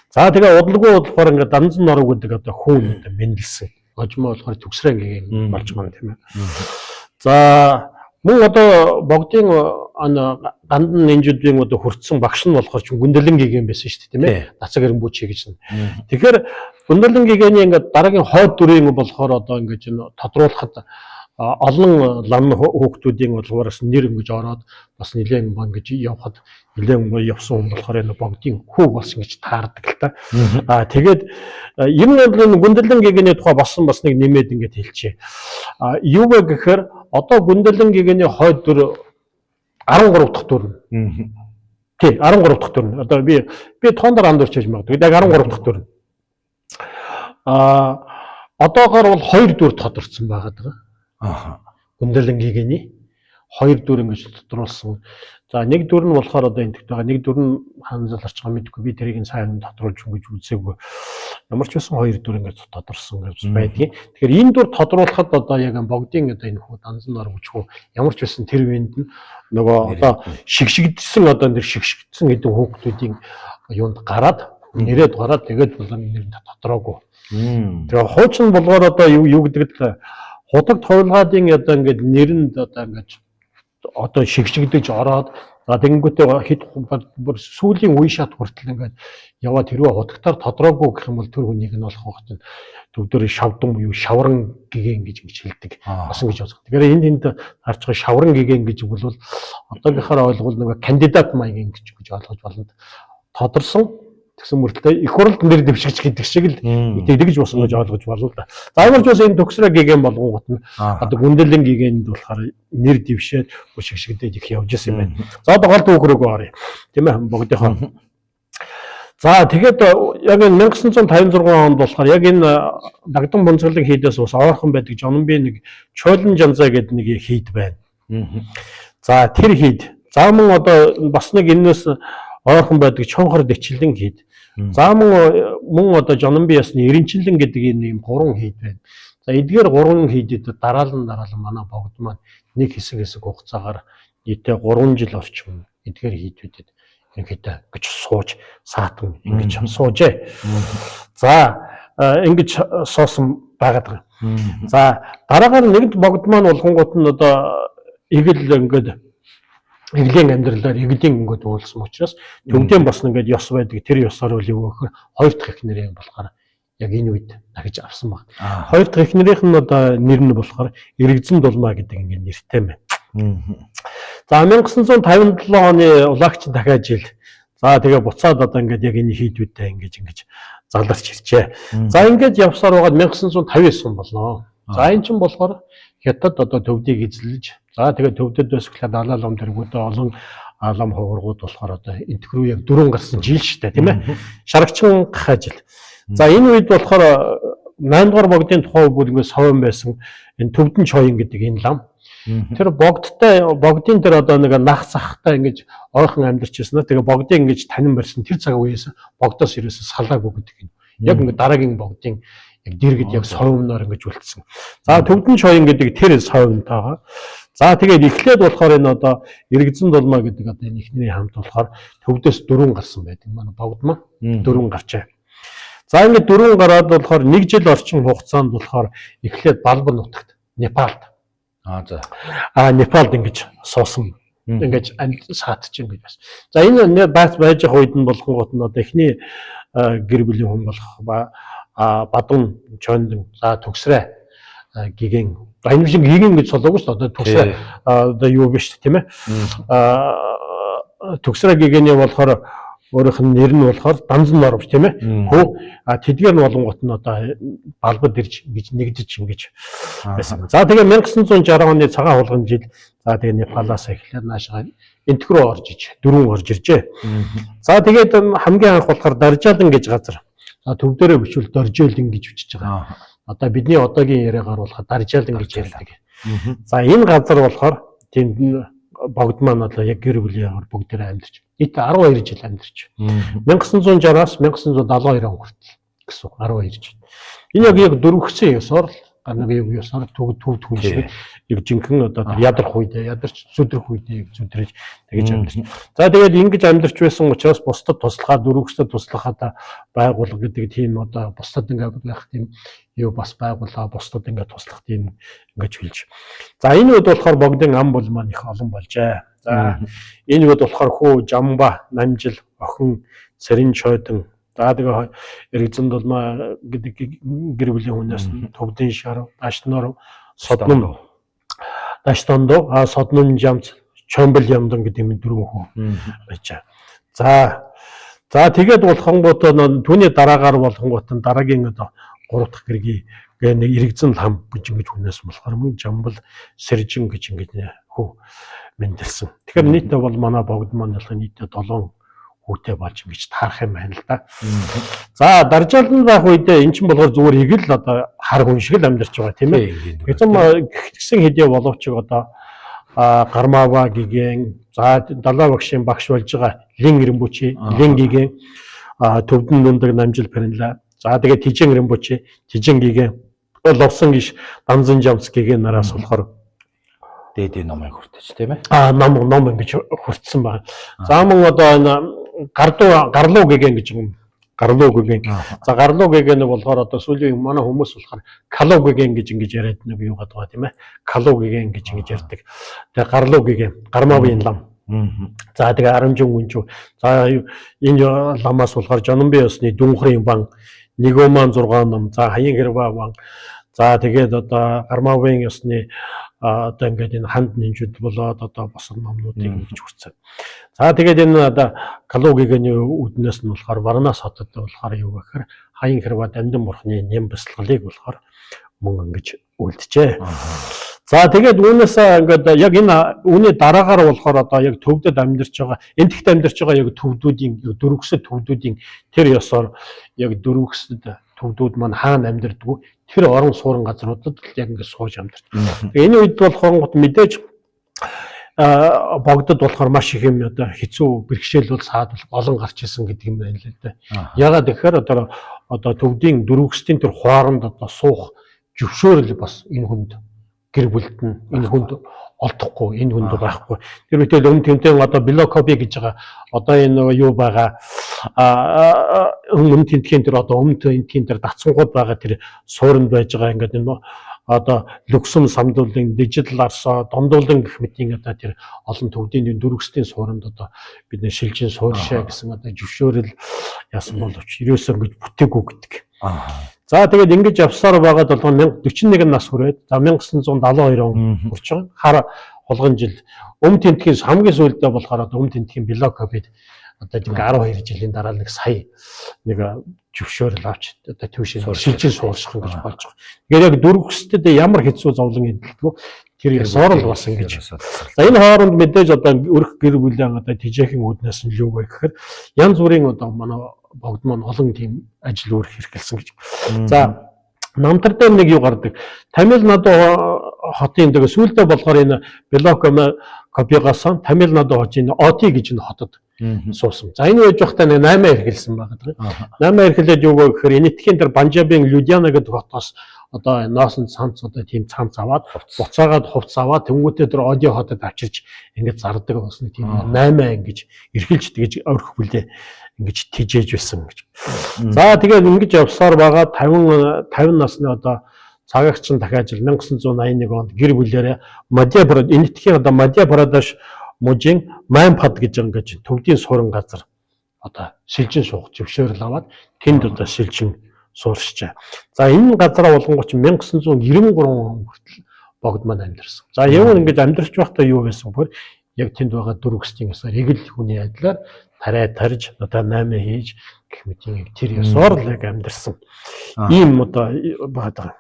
За тэгээ удалгүй болохоор ингээд Данзан норог гэдэг одоо хүн одоо мэндэлсэн. Ожмоо болохоор төгсрэн гэх болж маань тийм ээ. За мөн одоо богдын гандан нинжүүдийн одоо хүртсэн багш нь болохоор ч Гүндэлэн гигэн байсан шүү дээ тийм ээ. Нацаг эренбүүчи гэж. Тэгэхээр Гүндэлэн гигэний ингээд дараагийн хойд дүрийн болохоор одоо ингээд энэ тодруулахад олон лам хүүхдүүдийн болохоор нэр ингэж ороод бас нэлээд ингэж явхад нэлээд явсан хүн болохоор энэ богдын хүү болсон гэж таардаг л та. Аа тэгээд юм бол энэ Гүндэлэн гэгэний тухай болсон бас нэг нэмээд ингэж хэлчихье. Аа юу вэ гэхээр одоо Гүндэлэн гэгэний хойд дүр 13 дахь дүр. Тий 13 дахь дүр. Одоо би тоон дээр андуурч хийж магадгүй. Яг 13 дахь дүр. Аа одоогоор бол 2 дүр тодорцсон байгаа даа. Гүндэлэн гэгэний Хоёр дүр ингэж тодруулсан. За нэг дүр нь болохоор одоо энэтхэгт байгаа. Нэг дүр нь хаана заларч байгаа мэдэхгүй. Би тэрийг нь сайн тодруулж ингэж үзээгүй. Ямар ч байсан хоёр дүр ингэж тодорсон гэж байдгийн. Тэгэхээр энэ дүр тодруулахад одоо яг богдын одоо энэ хүү данзан ор хүчхүү ямар ч байсан тэр үеинд нь нөгөө одоо шигшигдсэн одоо нэр шигшигдсэн хэдэн хүүхдүүдийн юунд гараад нэрээд гараад тэгээд болон нэр нь тотроогүй. Тэгээ хуучин болгоор одоо юу гэдэг л худаг туулгаадын одоо ингээд нэрэнд одоо ингээд одоо шигшигдэж ороод за тэгэнгүүтээ хэд бүр сүүлийн үе шат хүртэл ингээд яваад хэрвээ худагтаар тодроогүй гэх юм бол тэр хүнийг нь болох хот төвдөр шавдан буюу шавран гигэн гэж ингэж хэлдэг. Бас ингэж бодох. Тэгэхээр энд энд харж байгаа шавран гигэн гэж бол одоогийнхоор ойлгол нэг кандидат маягийн гэж гэж ойлгож болно. Тодорсон тэгсэн мөртлөө их хурлд нэр дэвшигч гэдэг шиг л тэгж бас ингэж ойлгож болно л да. За ямар ч бас энэ төгсрөө гигэн болгонгот нь одоо гүндэлэн гигэнд болохоор нэр дэвшээд шигшигдээд их явж исэн юм байна. За одоо гол түүх рүү оръё. Тийм ээ богдынхоо. За тэгээд яг энэ 1956 онд болохоор яг энэ Дагдан бунцгалын хийдээс бас ойрхон байдаг Жононби нэг Чойлон Жанзаа гэдэг нэг хийд байна. За тэр хийд. За мөн одоо бас нэг энэс ойрхон байдаг Чонхор Дэчлэн хийд. За мөн одоо Жононби ясны Эренчлэн гэдэг энэ ийм гурван хийд байна. За эдгээр гурван хийдэд дараалан манай богд маань нэг хэсэг хэсэг хугацаагаар нийтдээ 3 жил орчим эдгээр хийдүүдэд ерөнхийдөө гэж сууж саатан ингэж суужээ. За ингэж суусан байгаад байгаа. За дараагаар нэгд богд маань болгонгууд нь одоо эгэл ингээд эглийн амьдралаар эглийн ингээд уулсан учраас төвдөн бас ингээд ёс байдаг. Тэр ёсоор бол юу гэхээр хоёр дахь эхнэрийн болохоор яг энэ үед дахиж авсан баг. Хоёр дахь эхнэрийнх нь одоо нэр нь болохоор Эрэгзэн дулмаа гэдэг ингээд нэртэй байна. За 1957 оны улагч дахиад жил. За тэгээ буцаад одоо ингээд яг энэ хийдүүдтэй ингэж заларч иржээ. За ингээд явсаар байгаад 1959 он болно. За энэ чинь болохоор Хятад одоо төвдийг эзлэж, за тэгээ төвдөд байсглаа далай лам тэргүүдээ олон лам хуврагууд болохоор одоо энтх рүү яг дөрөв гарсан жил шүү дээ, тийм ээ. Шарагчин гахаа жил. За энэ үед болохоор 8 дугаар богдын тухай бүр ингээд совин байсан энэ төвдөн чоён гэдэг энэ лам. Тэр богдтой богдын дээр одоо нэг нах захтай ингэж ойрхон амьдарч байсан. Тэгээ богдын ингэж танин барьсан тэр цаг үеэс богдоос ерөөсөө салаагүй гэдэг юм. Яг ингээд дараагийн богдын яг дэргэд яг совиноор ингэж үлдсэн. За төвдөн чоён гэдэг тэр совинтойгоо. За тэгээд эхлээд болохоор энэ одоо Эрэгзэн дулмаа гэдэг одоо энэ эхнэрийн хамт болохоор төвдөөс дөрвөн гарсан байдаг. Манай богд маань дөрвөн гарчээ. За ингээд дөрвөн гараад болохоор нэг жил орчим хугацаанд болохоор эхлээд Балбан нутагт Непалд. Непалд ингэж суусан. Ингэж саатч ингэж байсан. За энэ байж байгаа үед нь болгонгууд нь одоо эхний гэр бүлийн хүн болох Бадун Чондон за төгсрээ гигэн. Энэ биш гигэн гэж солоогүй шүү дээ. Одоо төгсрээ одоо юу биш тийм ээ. Төгсрээ гигэний болохоор өөрийнх нь нэр нь болохоор Данзан Норовч тийм ээ. Хөө тэдгээр нь болонгот нь одоо балбад ирж гэж нэгдэж ингэж байсан. За тэгээ 1960 оны цагаан хулгайн жил за тэгээ Непалаас эхлээд наашаа энтх рүү орж иж дөрвөн орж иржээ. За тэгээд хамгийн анх болохоор Даржаалан гэж газар. За төвдөрөө бичвэл Доржоолин гэж бичиж байгаа. Одоо бидний одоогийн яриагаар болохоор Даржаалан гэж ярьдаг. За энэ газар болохоор тэнд богд маань одоо яг гэр бүлийн бүгдээрээ амьдарч нийт 12 жил амьдарч 1960-аас 1972 он хүртэл гэсэн 12 жил. Энэ яг дөрвөгсөн ёсоор л нэг ёсоор төв хүн шиг яг жинхэнэ одоо ядрах үедээ ядарч зүдрэх үедээ яг зүдрэж тэгэж амьдарч. За тэгээд ингэж амьдарч байсан учраас бусдад туслахаа дөрвөгсдөд туслахаа байгуулга гэдэг тийм одоо бусдад ингээд байх тийм юу бас байгуулаа бусдад ингээд туслах тийм ингэж хэлж. За энэ үед болохоор богдын ам бол маань их олон болжээ. За энэ үед болохоор хүү Жамба, Намжил, охин Цэрэн чойдон за тэгээ Эрэгзэн дулмаа гэдэг гэр бүлийн хүнээс Төвдөн шар, Дашнор, Содном, Даштондо, Содном жамц, Чомбол ямдан гэдэг юм дөрвөн хүү байжээ. За тэгээд болохонгууд түүний дараагаар болохонгууд нь дараагийн одоо 3 дахь гэргийн гэ нэг Эрэгзэн лам гэж ингэж хүнээс болохоор мөн Жамбал, Сэржин гэж ингэж хүү мэндэлсэн. Тэгэхээр нийтдээ бол манай богд маань болохоор нийтдээ 7 хүүтэй болж ингэж таарах юм байна л да. За Даржаалан байх үедээ эн чинь болохоор зүгээр эгэл одоо хар хүн шиг л амьдарч байгаа тийм ээ. Тэгсэн хэдий боловч одоо Гармава гигэн, за Далай багшийн багш болж байгаа Лин Ринбүчи, Лин гигэн, Төвдөн дүндэг намжил Пэрэнлээ. За тэгээд Тижэн Ринбүчи, Тижэн гигэн, Ловсон гиш Данзан Жамс гигэн нараас болохоор дээдийн номыг хүртэж, тийм ээ. Ном ингэж хүртсэн байна. За мөн одоо энэ гардуу гарлуу гэгэн гэж юм. Гарлуу гэгэн. За гарлуу гэгэн нь болохоор одоо сүүлийн манай хүмүүс болохоор калуу гэгэн гэж ингэж яриад нэг юу гэдэг байгаа, тийм ээ. Калуу гэгэн гэж ингэж ярьдаг. Тэгээ гарлуу гэгэн, гармавын лам. За тэгээ 10 гүнжүү. За энэ ламаас болохоор Жономби ёсны дүнхрийн бан, Нэгоман 6 ном, за Хаян хэрва бан. За тэгээд одоо гармавын ёсны одоо ингээд энэ ханд нинжүүд болоод одоо босод номнуудыг ингэж хүртсэн. За тэгээд энэ одоо Калугигэний үднээс нь болохоор Варнас хотод болохоор юу гэхээр Хаян хэрва дамдын бурхны нэм бясалгалыг болохоор мөн ингэж үлджээ. За тэгээд үүнээс ингээд яг энэ үүний дараагаар болохоор одоо яг төвдөд амьдарч байгаа, энтэгт амьдарч байгаа яг төвдүүдийн дөрвөксөд төвдүүдийн тэр ёсоор яг дөрвөксөд төвдүүд маань хаана амьдэрдэггүй тэр орон суурин газруудад л яг ингээд сууж амьдарч. Тэгээ энэ үед болохоор мэдээж богдод болохоор маш их юм одоо хэцүү бэрхшээл бол саад бол олон гарч исэн гэдэг юм байна л да. Ягаад гэхээр одоо төвдийн дөрвөксдийн тэр хооронд одоо суух зөвшөөрөл бас энэ хүнд гэр бүлд нь энэ хүнд олдохгүй, энэ хүнд байхгүй. Тэр үедээ өмнө тэмтэйн одоо Белокоби гэж байгаа одоо энэ юу байгаа өмнө тэмтгийн тэр одоо өмнө тэмтгийн тэр дацсангууд байгаа тэр суурьнд байж байгаа ингээд энэ одоо Люксум самдуулын дижитал арсаа дондуулан гэх мэтийн одоо тэр олон төвдийн дөрвөксдийн суурьнд одоо бид нэ шилжин суурьшаа гэсэн одоо зөвшөөрөл яасан боловч ерөөсөө ингэж бүтээгүй гэдэг. За тэгээд ингэж явсаар байгаад бол 1041 нас хүрээд за 1972 он хүрч байгаа. Хар хулган жил Өм тентхийн хамгийн сүүлдээ болохоор одоо Өм тентхийн Белокобид одоо нэг 12 жилийн дараа нэг сая нэг зөвшөөрөл авч одоо түвшин шилжин суурших гэж болж байгаа. Тэгэхээр яг дөрвөксдөд ямар хэцүү зовлон эдэлдэггүй тэр ёсоор л бас ингэж. За энэ хооронд мэдээж одоо өрх гэр бүлийн одоо тижээхэн үүднээс нь юу вэ гэхээр янз бүрийн одоо манай богд маань олон тийм ажил үүрэг хэрэгэлсэн гэж. За намтар дээр нэг юу гардаг. Тамил Наду хотын дэг сүүлдээ болохоор энэ Белокобигоос Тамил Наду хотын Оти гэж энэ хотод суусан. За энэ үеж байхдаа нэг 8 эрхэлсэн байгаа. 8 эрхлээд юу вэ гэхээр Энэтхийн тэр Панжабын Людиана гэдэг хотоос одоо ноосон цамц одоо тийм цамц аваад буцаагаад хувц аваад тэнгуүтээ тэр Оди хотод авчирч ингэж зардаг бас нэг тийм 8 ингэж эрхэлж тэгж орхих бүлээ ингэж тижээж байсан гэж. За тэгээд ингэж явсаар байгаа 50 насны одоо цагаагч нь дахиад жил 1981 онд гэр бүлээрээ Мадья Прадеш Энэтхийн одоо Мадья Прадеш мужийн Маймпад гэж ингэж төвдийн суурин газар одоо шилжин суух зөвшөөрөл аваад тэнд одоо шилжин сууршжээ. За энэ газараа болонгоч 1993 он хүртэл богд маань амьдарсан. За юм ингэж амьдарч байхдаа юу байсан бөхөр яг тэнд байгаа дөрвөксдийн ёсоор эгэл хүний адилаар тариа тарж одоо 8 хийж гэх мэт юм тэр ёсоор л яг амьдарсан. Ийм одоо байгаа.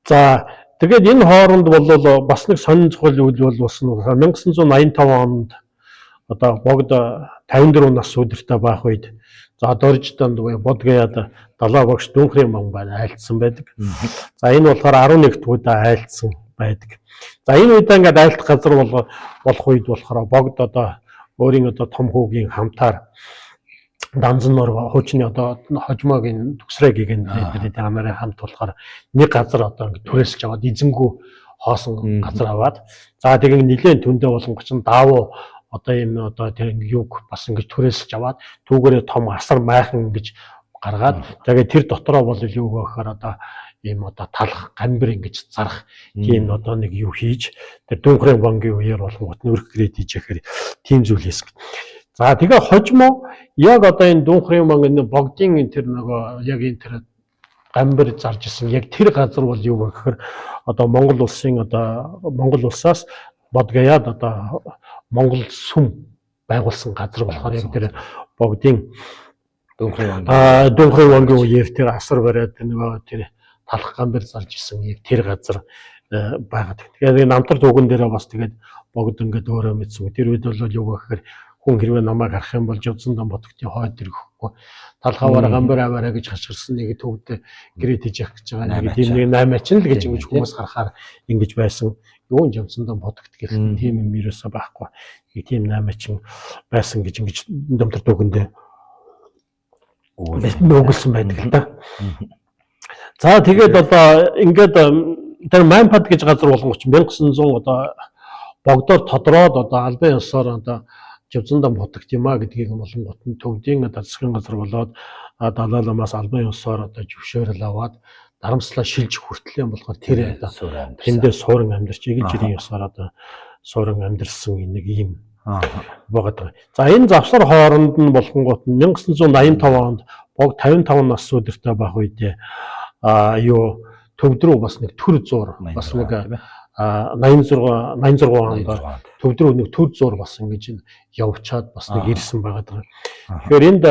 За тэгээд энэ хооронд бол бас нэг сонин цохол үйл бол болсон. 1985 онд одоо богд 54 нас өдөртэй байх үед за Дорждонд Бодгаяад Далаа багш Дүнхрийн ман байна айлтсан байдаг. За энэ болохоор 11 дэх удаа айлтсан байдаг. За энэ үед ингээд айлтах газар болох үед болохоор богд одоо өөрийн одоо том хүүгийн хамтаар Данзнор хуучны одоо хожмоогийн төгсрэй гэгэн дээр нарын хамт болохоор нэг газар одоо ингээд түрээсэлж аваад эзэнгүү хоосон газар аваад за тэгээ нилээн төндөө болонгоч нь даавуу одоо юм одоо тэр юг бас ингэж түрээсэлж аваад түүгээрээ том асар майхан ингэж гаргаад тэгээ тэр дотроо бол юу гэхээр одоо ийм одоо талах гамбир ингэж зарах тийм одоо нэг юу хийж тэр Дүнхрийн бангийн үеэр болонгот нүрх грээд хийж яхаар тийм зүйл хийсэн. За тэгээ хожмо яг одоо энэ Дүнхрийн банк энэ богдын тэр нөгөө яг энэ тэр гамбир зарж исэн яг тэр газар бол юу вэ гэхээр одоо Монгол улсын одоо Монгол улсаас Бодгаяад одоо Монгол сүм байгуулсан газар болохоор яг тэр богдын Дүнхрийн вангийн үеэр тэр асар бариад нөгөө тэр талах гамбир зарж исэн яг тэр газар байгаад. Тэгээд намтар түүгэн дээрээ бас тэгээд богд ингээд өөрөө мэдсэн. Тэр үед бол юу гэхээр хүн хэрвээ намайг харах юм бол Жовзон дан бодогтын хойд ирэхгүй талхаваар гамбир аваарай гэж хашгирсан нэг төвд гэрээ тийж явах гэж байгаа нэг тийм нэг 8 ачин л гэж ингэж хүмүүс харахаар ингэж байсан Юун Жамсандан бодогд гэх тийм юм ерөөсөө байхгүй. Тийм наймаачин байсан гэж ингэж Дамтар түүхэндээ өгүүлсэн байдаг л да. За тэгээд одоо ингээд тэр Маймпад гэж газар болонгоч 1900 одоо богдоор тодроод одоо албан ёсоор одоо Жавзандан бодогд юм а гэдгийг болонгот нь төвдийн одоо засгийн газар болоод Далай ламаас албан ёсоор одоо зөвшөөрөл аваад дарамслаа шилжих хүртэл юм болохоор тэр одоо тэндээ суурин амьдарч эгэл жирийн ёсоор одоо суурин амьдарсан нэг ийм байгаа. За энэ завсар хооронд нь болонгот нь 1985 онд бог 55 нас өдөртэй байх үедээ юу төвд рүү бас нэг төр зуур бас нэг 86 онд төвд рүү нэг төр зуур бас ингэж явчаад бас нэг ирсэн байгаа даа. Тэгэхээр энд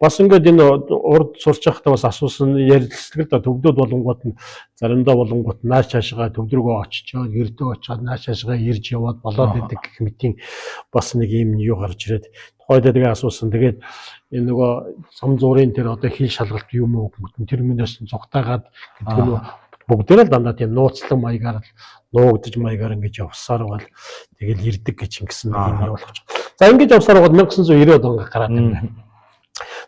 бас ингээд энэ урд сурч байхдаа бас асуусан ярилцлага л да, төвдөд болонгууд нь заримдаа болонгууд нааш цаашгаа төвд рүүгээ очичоод ердөө очиод нааш цаашгаа ирж яваад болоод идэг гэх мэтийн бас нэг юм юу гарч ирээд тухайдаа тэгээ асуусан. Тэгээд энэ нөгөө сам зуурын тэр одоо хил шалгалт юм уу гэмтэн тэр минээс зугтаагаад гэдэг нь бүгдээрээ л дандаа тийм нууцлан маягаар л нуугдж маягаар ингэж явсаар бол тэгэл ирдэг гэж ингэсэн нэг юм явуулах. За ингэж явсаар байгаад 1990 он гараад байна.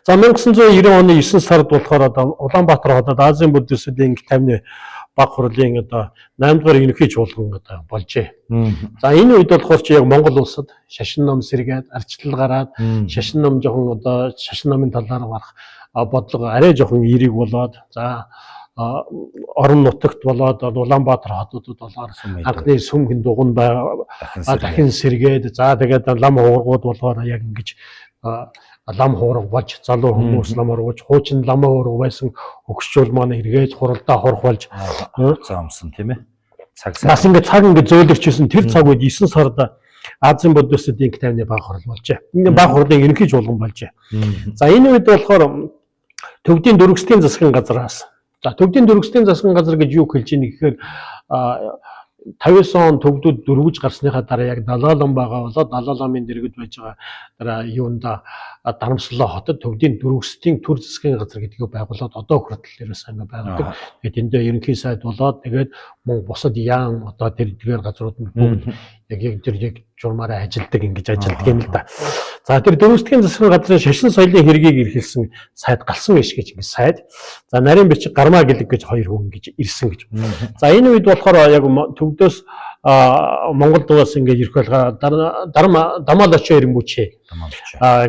За 1990 оны 9 сард болохоор одоо Улаанбаатар хотод Азийн буддистуудын анги 50-ны баг хурлын одоо 8 дугаар ерөнхий чуулган одоо болжээ. За энэ үед болохоор чи яг Монгол улсад шашин ном сэргээд арчлал гараад шашин ном жоохон одоо шашин номын талаар гарах бодлого арай жоохон эерэг болоод за орон нутагт болоод Улаанбаатар хотуудад болоор анхны сүм хин дуган дахин сэргээд за тэгээд лам хуургууд болохоор яг ингэж лам хуурга болж залуу хүмүүс лам хуургаж хуучин лам хуурга байсан хөгшчүүл маань эргээж хуралдаа хурах болж зоомсон тийм ээ. Цаг бас ингээд цаг ингээд зөөлөрчсэн тэр цаг үед 9 сард Азийн буддистуудын анги 50-ны баг хурал болжээ. Энэ баг хурлын ерөнхий чуулган болжээ. За энэ үед болохоор төвдийн дөрвөсдийн засгийн газраас. За төвдийн дөрвөсдийн засгийн газар гэж юу хэлж ийн гэхээр 59 он төвдүүд дөрвөж гарсныхаа дараа яг Далай лам байгаа болоод Далай ламын дэргэд байж байгаа дараа юунда Дарамслаа хотод төвдийн дөрвөсдийн төр засгийн газар гэдгийг байгуулад одоо хүртэл ерөөсөө ингэ байгуулдаг. Тэгээд эндээ ерөнхий сайд болоод тэгээд мөн бусад яан одоо тэр эдгээр газрууд нь бүгд яг яг тэр яг журмаараа ажилдаг ингэж ажилдаг юм л да. За тэр дөрвөсдгийн засгийн газрын шашин соёлын хэргийг эрхэлсэн сайд галсан иш гэж ингэ сайд. За нарийн бичиг Гармаа гэлэг гэж хоёр хүн ингэж ирсэн гэж. За энэ үед болохоор яг төвдөөс Монголд бас ингэж ирэх болгоо Дамал очоо ирэнгүүчээ.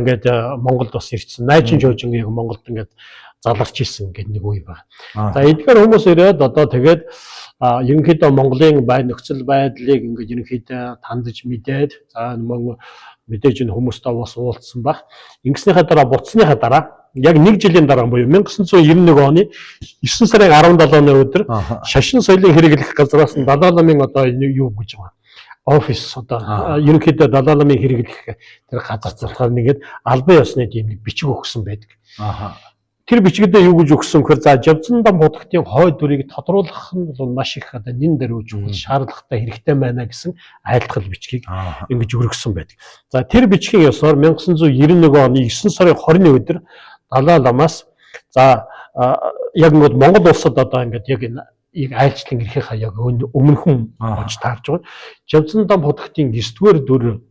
Ингээд Монголд бас ирсэн. Найчин жоожин яг Монголд ингээд заларч исэн гэдэг нэг үе байна. За эдгээр хүмүүс ирээд одоо тэгээд ерөнхийдөө Монголын бай нөхцөл байдлыг ингээд ерөнхийдөө тандж мэдээд за мөн мэдээж энэ хүмүүстэй бас уулзсан баг. Ингэснийхээ дараа буцсныхаа дараа яг нэг жилийн дараа буюу 1991 оны 9 сарын 17-ны өдөр шашин соёлын хэрэглэх газраас нь Далай ламын одоо юу гэж байгаа офис одоо ерөнхийдөө Далай ламын хэрэглэх тэр газар болохоор нэгэд албан ёсны тийм нэг бичиг өгсөн байдаг. Тэр бичгэдээ юу гэж өгсөн гэхээр за Жавзандам худагтын хой дүрийг тодруулах нь бол маш их одоо нэн даруй чухал шаардлагатай хэрэгтэй байна гэсэн айлтгал бичгийг ингэж өргөсөн байдаг. За тэр бичгийн ёсоор 1991 оны 9 сарын 20-ны өдөр Далай ламаас за яг ингээд Монгол улсад одоо ингээд яг энэ яг айлчлан ирэхийнхаа яг өмнөхөн болж таарч байгаа. Жавзандам худагтын 9-р дүр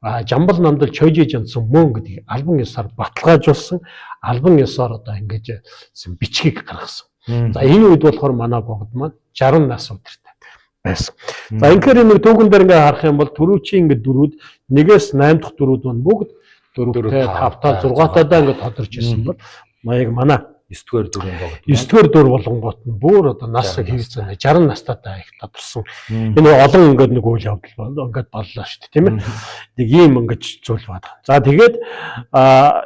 Жамбал намдал Чойжи Жансан мөн гэдгийг албан ёсоор баталгаажуулсан, албан ёсоор одоо ингэж бичгийг гаргасан. За энэ үед болохоор манай богд маань 60 нас өдөртэй байсан. За инхээр нэг түүхэн дээр ингээ харах юм бол түрүүчийн ингээ дөрүүд 1-ээс 8 дахь дөрүүд маань бүгд 4-тэй, 5-таа, 6-таа ингээ тодорч ирсэн бол маяг манай 9-р дүрийн богд. 9-р дүр болонгууд нь бүр одоо нас хэвцээ 60 настайдаа их тодорсон. Энэ олон ингээд нэг үйл явдал ингээд боллоо шүү дээ, тийм ээ. Нэг ийм ингээд зүйл байна. За тэгээд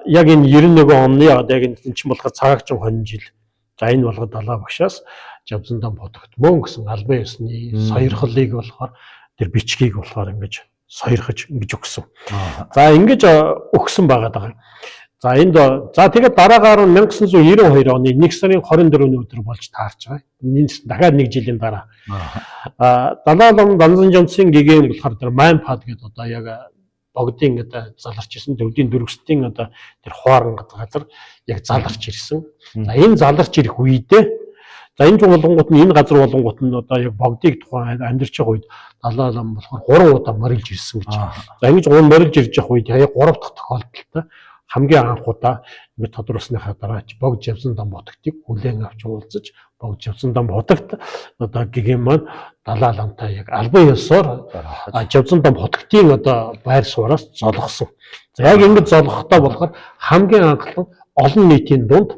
яг энэ 91 оны одоо яг энэ чинь болохоор цагаагчин хонь жил. За энэ болгоод Далай багшаас Жавзандан бодогт мөн гэсэн албан ёсны сойрхолыг болохоор тэр бичгийг болохоор ингэж сойрхож ингэж өгсөн. За ингэж өгсөн байгаа даа. За энд за тэгээд дараагаар нь 1992 оны 1 сарын 24-ний өдөр болж таарч байгаа. Энэ дахиад нэг жилийн дараа. Далай лам Данзан Жонсын гэгээн болохоор тэр Маймпад гэдэг одоо яг богдын одоо заларч ирсэн төвдийн дөрвөстийн одоо тэр хуаран газар яг заларч ирсэн. За энэ заларч ирэх үедээ За энэ болонгууд нь энэ газар болонгууд нь одоо яг богдыг тухайн амьдарч байгаа үед Далай лам болохоор 3 удаа морилж ирсэн гэж. За ингэж 3 морилж ирж явах үед яг 3 дахь тохиолдолд хамгийн анх удаа ингэ тодруулсныхаа дараа богд Жавсандан ботогтыг хүлээн авч уулзаж богд Жавсандан ботогт одоо гэгээн маань Далай ламтай яг албан ёсоор Жавсандан ботогтын одоо байр суураас золгосон. За яг ингэж золгохдоо болохоор хамгийн анхлан олон нийтийн дунд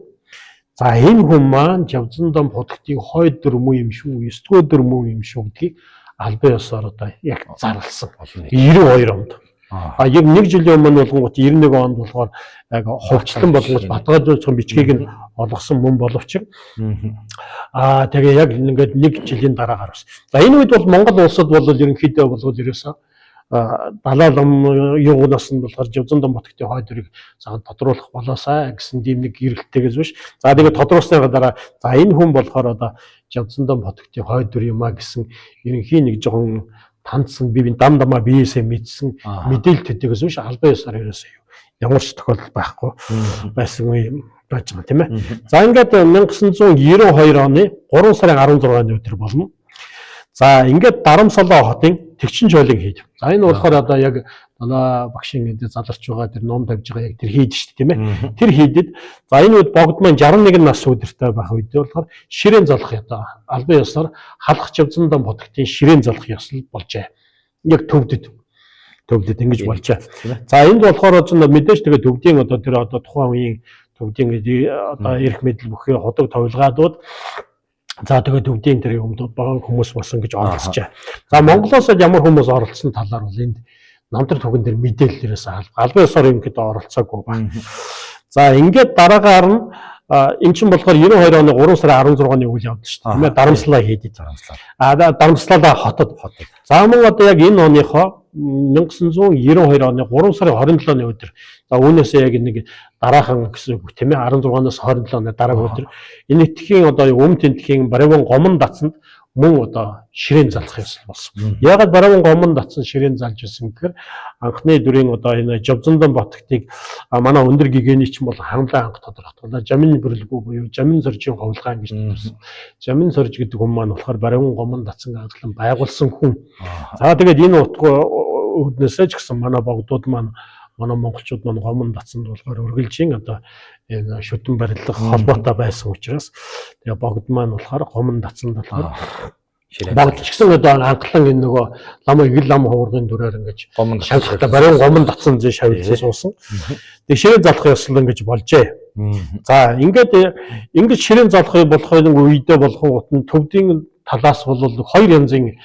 за энэ хүн маань Жавсандан ботогтын хойд дүр муу юм шүү, 9 дугаар дүр муу юм шүү гэдгийг албан ёсоор одоо яг зарласан. 92 онд. А яг нэг жилийн өмнө болгонгууд 91 онд болохоор яг хувьчлан болгож баталгаажуулах бичгийг нь олгосон мөн боловч тэгээ яг ингээд нэг жилийн дараа гарсан. За энэ үед бол Монгол улсад бол ерөнхийдөө бол ерөөсөө Далай лам юунаас нь болохоор Жавзандан ботгтын хойд дүрийг цагаан тодруулах болоосаа гэсэн тийм нэг эргэлттэйгээс биш. За тэгээд тодруулсныхаа дараа за энэ хүн болохоор одоо Жавзандан ботгтын хойд дүр юм а гэсэн ерөнхий нэг жоохон тандсан би дам дамаа биесээ мэдсэн мэдээлэл төдийгөөс биш албан ёсоор ерөөсөө ямар ч тохиолдол байхгүй байсан үе байж байгаа тийм ээ. За ингээд 1992 оны 3 сарын 16-ны өдөр болно. За ингээд Дарамсалаа хотын Тэгчин чойлын хийд. За энэ болохоор одоо яг Далай багшийн гэдэг заларч байгаа тэр ном тавьж байгаа яг тэр хийд шүү дээ тийм ээ. Тэр хийдэд за энэ үед богд маань 61 нас өдөртэй байх үед болохоор ширээн залах одоо албан ёсоор халах Жавзандан ботгтын ширээн залах ёслол болжээ. Яг төвдөд ингэж болжээ. За энд болохоор ч мэдээж тэгээ төвдийн одоо тэр одоо тухайн үеийн төвдийн одоо эрх мэдэл бүхий худаг товлгаадууд за тэгээд төвдийн тэр юмд бага хүмүүс болсон гэж оролцжээ. За Монголоос ямар хүмүүс оролцсон талаар бол энд намтар түүхэн дээр мэдээлэл ерөөсөө албан ёсоор ерөнхийдөө оролцоогүй байна. За ингээд дараагаар нь эн чинь болохоор 92 оны 3 сарын 16-ны үйл явдал шүү дээ. Тийм ээ, Дарамслаа хийдэг. Дарамслаа хотод. За мөн одоо яг энэ оныхоо 1992 оны 3 сарын 27-ны өдөр. За үүнээсээ яг нэг дараахан гэсэн үг тийм ээ, 16-наас 27 оны дараах өдөр энэ этхийн одоо өмнө тентхийн Бариван гомон дацанд мөн одоо ширээн залах ёслол болсон. Яагаад Бариван гомон дацсан ширээн залж ирсэн гэхээр анхны дүрийн одоо энэ Жавзандан ботгтыг манай өндөр гэгээний чинь бол хангалаа анх тодорхойлоо. Жамин бүрлгүй буюу Жамин соржийн говьлгаан гэж тодорсон. Жамин сорж гэдэг хүн маань болохоор Бариван гомон дацсан анхлан байгуулсан хүн. За тэгээд энэ утга үүднээсээ ч гэсэн манай богдууд маань манай монголчууд маань гомон дацсанд болохоор үргэлжийн одоо энэ шүтэн барилга холбоотой байсан учраас тэгээ богд маань болохоор гомон дацсанд болохоор богд ч гэсэн одоо анхлан энэ нөгөө лам игэл лам хувыргын дүрээр ингэж шавьлахтай баруун гомон дацсан зэ шавьлсан суусан. Тэгээ ширээн залах ёслол ингэж болжээ. За ингээд ингэж ширээн залах болохын үедээ болгон гут нь төвдийн талаас бол хоёр янзын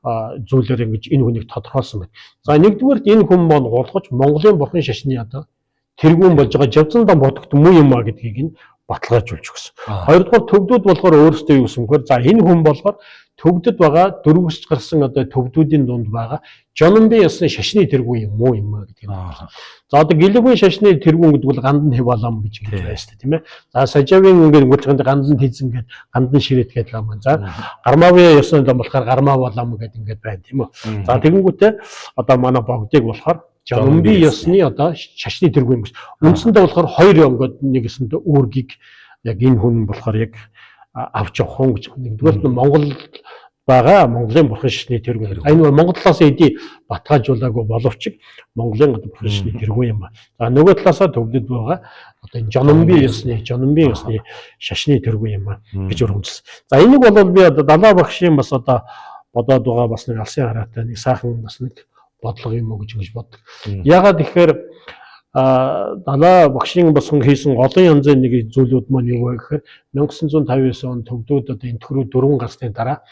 зүйлээр ингэж энэ хүнийг тодорхойлсон байна. За нэгдүгээрт энэ хүн маань гулгаж Монголын бурхан шашны одоо тэргүүн болж байгаа Жавзандан ботогт муу юм а гэдгийг нь баталгаажуулж өгсөн. Хоёрдугаар төвдүүд болохоор өөрсдөө юу гэсэн бэхээр за энэ хүн болохоор төвдөд байгаа дөрвөсч гарсан одоо төвдүүдийн дунд байгаа Жономби ясны шашны тэргүүн юм уу юм а гэдгийг. За одоо гэлэгвийн шашны тэргүүн гэдэг бол гандан хэвалам гэж ингэж байна шүү дээ тийм ээ. За сажавын ингээд өнгөрч байгаа гандан тийзэн гээд гандан ширэт гээд лам. За гармавын ясны лам болохоор гармава лам гээд ингээд байна тийм үү. За тэгэнгүүтээ одоо манай богдыг болохоор Жономби ясны одоо шашны тэргүүн юм гэж. Үндсэндээ болохоор хоёр ингээд нэг эсэндээ үүргийг яг энэ хүн болохоор яг авч явах хүн гэж. Нэгдүгээр нь Монгол байгаа Монголын бурхан шашны тэргүүн. Энэ Монгол талаас эдий баталгаажуулаагүй боловч Монголын одоо бурхан шашны тэргүүн юм ба. За нөгөө талаасаа төвдөд байгаа одоо энэ Жономби ёсны шашны тэргүүн юм а гэж өргөмжилсэн. За энийг бол би одоо Далай багшийн бас одоо бодоод байгаа бас нэг алсын хараатай нэг сайхан бас нэг бодлого юм уу гэж боддог. Яагаад гэхээр Далай багшийн босгон хийсэн олон янзын нэг зүйлүүд маань юу вэ гэхээр 1959 онд төвдүүд одоо энэ төхрөө дөрвөн гарсны дараа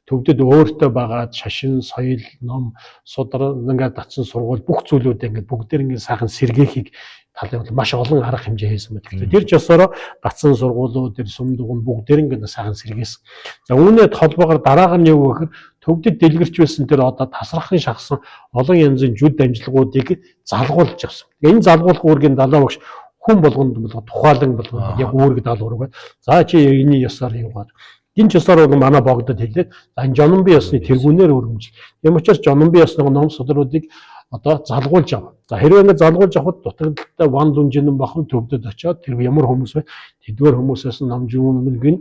төвдөд өөртөө байгаа шашин, соёл, ном, судар ингээд татсан сургууль бүх зүйлүүд ингээд бүгдээр ингээд сайхан сэргээхийг талын бол маш олон арга хэмжээ хийсэн байдаг. Тэр ч ёсороо татсан сургуулиуд, тэр сүм дугуй бүгдээр ингээд сайхан сэргээсэн. За үүнээ холбоогоор дараагаар нь юу вэ гэхээр төвдөд дэлгэрч байсан тэр одоо тасрахын шахсан олон янзын жүд дамжлагуудыг залгуулж явсан. Энэ залгуулах үүргийн Далай багш хүн болгонд болго тухайлан болгонд яг үүрэг даалгавар өгөөд за чи энэний ёсоор юугаад энэ ч ёсоор бол манай богдод хэлээд за энэ Жономби ёсны тэргүүнээр өргөмжил. Тийм учраас Жономби ёсны ном судруудыг одоо залгуулж ав. За хэрвээ ингэ залгуулж авахд дутагдaltaй ван дүнжинэн бахан төвдөд очиод тэр ямар хүмүүс вэ? Тэдгээр хүмүүсээс ном жүүмэг нь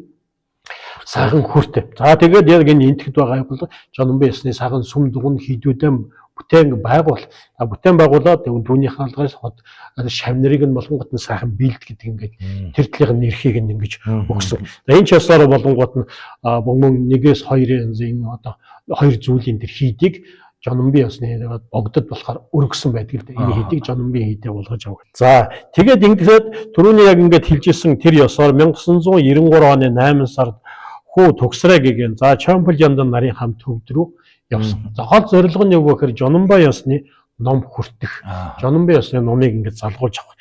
Сайхан хүртэй. За тэгээд яг энэ энтгэд байгаа бол Жономбын ёсны сайхан сүм дугуйн хийдүүдэн бүтээн байгуул. Бүтээн байгуулад түүнийх алгаас хот шавнырыг нь болонгот нь сайхан бэлд гэдэг ингээд тэр талын нэрхийг нь ингэж өгсөн. За энэ ч ёсоор болонгот нь мөн нэгээс хоёрын янзын одоо хоёр зүйлийн тэр хийдийг Жономбын ёсны богдод болохоор өргөсөн байдаг л дээ. Энэ хийдийг Жономбын хийдээ болгож авах. За тэгээд ингээд түрүүний яг ингээд хэлжсэн тэр ёсоор 1993 оны 8 сард хүү Төгсрэй гэгэн за Чампл яндан нарын хамт төвд рүү явсан. За гол зорилго нь юу гэхээр Жономбай ёсны ном хүртэх. Жономбай ёсны номыг ингээд залгуулж авах.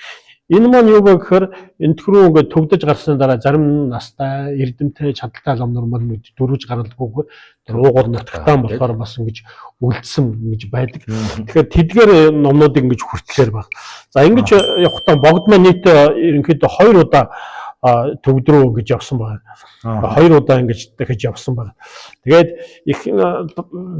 Энэ маань юу вэ гэхээр энтх рүү ингээд төвдөж гарсны дараа зарим настай, эрдэмтэй, чадaltaй лам нар маань дөрвж гаралгүйгээр тэр уугуул нутагтаа болохоор бас ингэж үлдсэн ингэж байдаг. Тэгэхээр тэдгээр номнуудыг ингэж хүртлээр баг. За ингэж явахдаа богд маань нийт ерөнхийдөө хоёр удаа төвд рүү ингэж явсан байна. Хоёр удаа ингэж дахиж явсан байна. Тэгээд их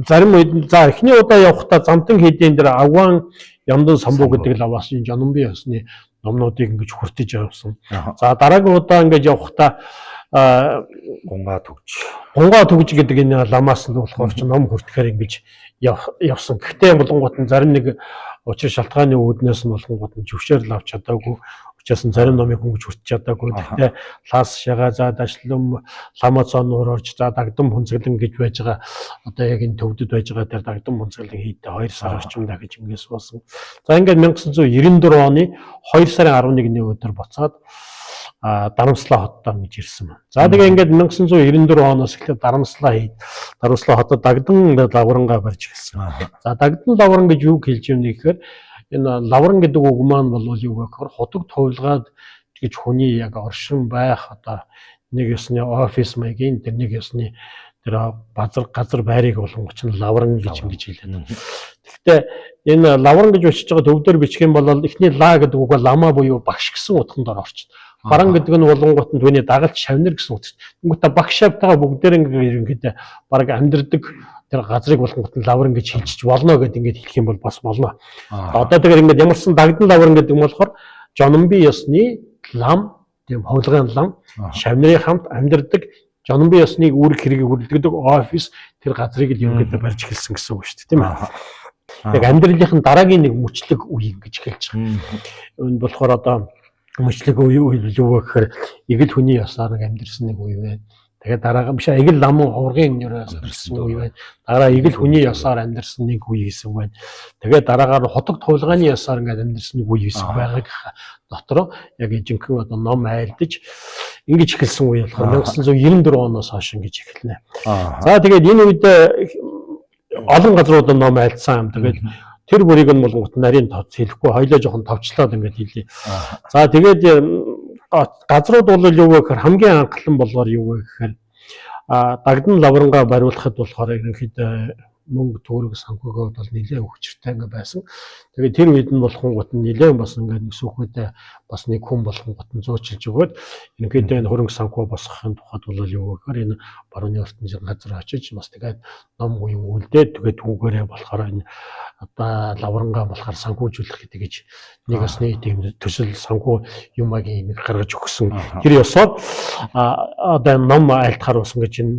зарим үед за эхний удаа явахдаа замтан хийдийн дээр Агван Ямдан самбуу гэдэг лаваас энэ Жономбын ёсны номнуудыг ингэж хүртэж явсан. За дараагийн удаа ингэж явахдаа Гунгаа төгж. Гунгаа төгж гэдэг энэ ламаас нь болохоор ч ном хүртэхээр ингэж явсан. Гэхдээ болонгууд нь зарим нэг учир шалтгааны үүднээс нь болонгууд нь зөвшөөрөл авч чадаагүй. Учраас нь зарим номыг хөнгөж хүртэж чадаагүй. Гэхдээ лас шагаа за дашлам ламацон нуур орж за дагдам хүнцэглэн гэж байж байгаа одоо яг энэ төвдөд байж байгаа тэр дагдам хүнцэглэн хийдэ 2 сар орчим дахиж ингэж суусан. За ингээд 1994 оны 2 сарын 11-ний өдөр буцаад Дарамслаа хотдоо ингэж ирсэн байна. За тэгээ ингээд 1994 оноос эхлээд Дарамслаа хийд Дарамслаа хотод дагдан лаврангаа барьж эхэлсэн. За дагдан лавран гэж юу хэлж юм нэхэр энэ лавран гэдэг үг маань бол юу гэхээр хотог тувилгаад гэж хүний яг оршин байх одоо нэг ёсны офис маягийн тэр нэг ёсны тэр базар газар байрыг болонгоч нь лавран гэж ингэж хэлээд. Тэгэхдээ энэ лавран гэж бичиж байгаа төвдөр бичих юм бол эхний ла гэдэг үг лама буюу багш гэсэн утганд орчно. Баран гэдэг нь болонгот нь түүний дагалт шавнар гэсэн утга. Тэнгүүтээ багш шавтайгаа бүгдээр ингээд ерөнхийдөө бараг амьдардаг тэр газрыг болонгот нь лавран гэж хэлчих болно гэдээ ингээд хэлэх юм бол бас болно. Одоо тэгэхээр ингээд ямарсан дагдан лавран гэдэг нь болохоор Жономби ёсны лам, тийм хувилгын лам, шавнырын хамт амьдардаг Жономби ёсныг үүрэг хэргийг үргэлжлэдэг офис тэр газрыг л ерөнхийдөө барьж эхэлсэн гэсэн үг шүү дээ, тийм ээ. Яг амьдралынх нь дараагийн нэг мөчлөг үе гэж хэлж байгаа. Энэ болохоор одоо мөчлөг үе юу вэ гэхээр эгэл хүний ёсоор амьдарсан нэг үе байна. Тэгээд дараагийн биш эгэл ламын хуврагын ёсоор амьдарсан үе байна. Дараа эгэл хүний ёсоор амьдарсан нэг үе гэсэн байна. Тэгээд дараагаар хотог тулгааны ёсоор ингээд амьдарсан нэг үе гэсэн байгааг дотор яг жинхэнэ одоо ном айлдаж ингэж эхэлсэн үе болохоор 1994 оноос хойш ингэж эхэлнэ. За тэгээд энэ үед олон газруудад ном айлдсан юм. Тэгээд тэр бүрийг нь болонгот нарийн тоц хэлэхгүй хоёлоо жоохон товчлоод ингээд хэлье. За тэгээд газрууд бол юу вэ гэхээр хамгийн анхлан болоор юу вэ гэхээр дагдан лаврангаа бариулахад болохоор ерөнхийдөө мөнгө төгрөг санхүүгийн хувьд бол нэлээд хүчтэй ингээ байсан. Тэгээд тэр үед нь болохонгот нь нэлээд бас ингээ нэг сүүхүүдээ бас нэг хүн болохонгот нь зуучилж өгөөд ерөнхийдөө энэ хөрөнгө санхүү босгохын тухайд бол юу гэхээр энэ барууны ертөнцийн газар очиж бас тэгээд ном уян үлдээд тэгээд түүгээрээ болохоор энэ одоо лаврангаа болохоор санхүүжүүлэх гэдэг гэж нэг осны тийм төсөл санхүү юмагийн юм гаргаж өгсөн. Тэр ёсоор одоо ном айлтгаар болсон гэж энэ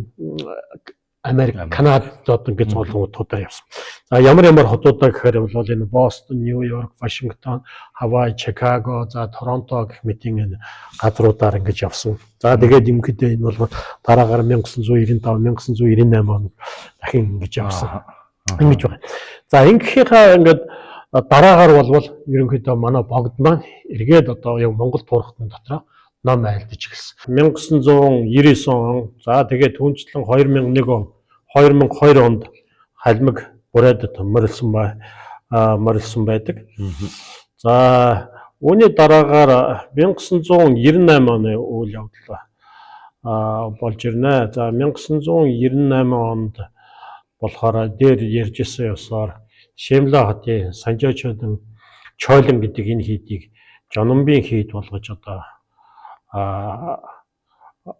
Америк, Канадад ингээд зуулган утгуудаар явсан. За ямар ямар хотуудаа гэхээр бол энэ Бостон, Нью-Йорк, Вашингтон, Хавай, Чикаго, за Торонто гэх мэтийн энэ газруудаар ингэж явсан. За тэгээд ерөнхийдөө энэ бол дараагаар 1995, 1998 онд дахин ингэж явсан. Ингэж байна. За ингэхийнхаа ингээд дараагаар болвол ерөнхийдөө манай богд маань эргээд одоо яг Монгол туурхтан дотроо ном айлдаж эхэлсэн. 1999 он, за тэгээд түнчлэн 2001 он, 2002 онд халимаг бурайдад морилсон байдаг. За үүний дараагаар 1998 оны үйл явдал болж ирнэ. За 1998 онд болохоор дээр ярьжсэн ёсоор Шимла хотын Санжаачодон Чойлон гэдэг энэ хийдийг Жономбын хийд болгож одоо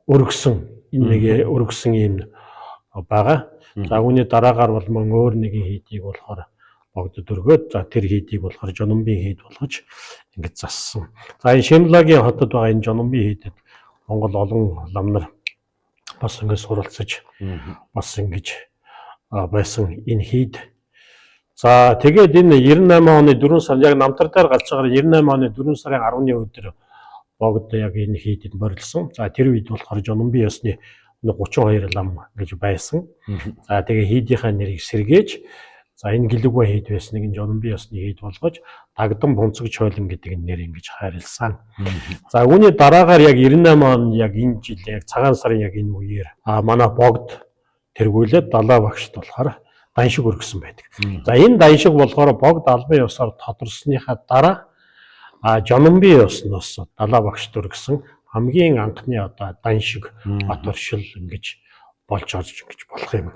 өргөсөн нэг өргөсөн юм байгаа. За үүний дараагаар бол мөн өөр нэгэн хийдийг болохоор богдод өргөөд за тэр хийдийг болохоор Жономбын хийд болгож ингэж зассан. За энэ Шимлагийн хотод байгаа энэ Жономбын хийдэд Монгол олон лам нар Бас ингэж суралцаж бас ингэж байсан энэ хийд. За тэгээд энэ 98 оны 4 сар яг намтар дээр гарч байгаа 98 оны 4 сарын 10-ны өдөр богд яг энэ хийдэд морилсон. За тэр үед болохоор Жономби ёсны 32 лам гэж байсан. За тэгээ хийдийнхаа нэрийг сэргээж, за энэ гэлүгөө хийд байсныг нь Жономби ёсны хийд болгож Дагдан Бунцэг Чойлон гэдэг нэр ингэж хайрлсан. За үүний дараагаар яг 98 он яг энэ жил яг цагаан сарын яг энэ үеэр манай богд тэргүүлээд далаа багшд болохоор даншиг өргөсөн байдаг. За энэ даншиг болохоор богд албан ёсоор тодорсныхаа дараа Жономби ёсноос далаа багшд өргөсөн хамгийн анхны одоо даншиг бат оршил ингэж болж орж ингэж болох юм.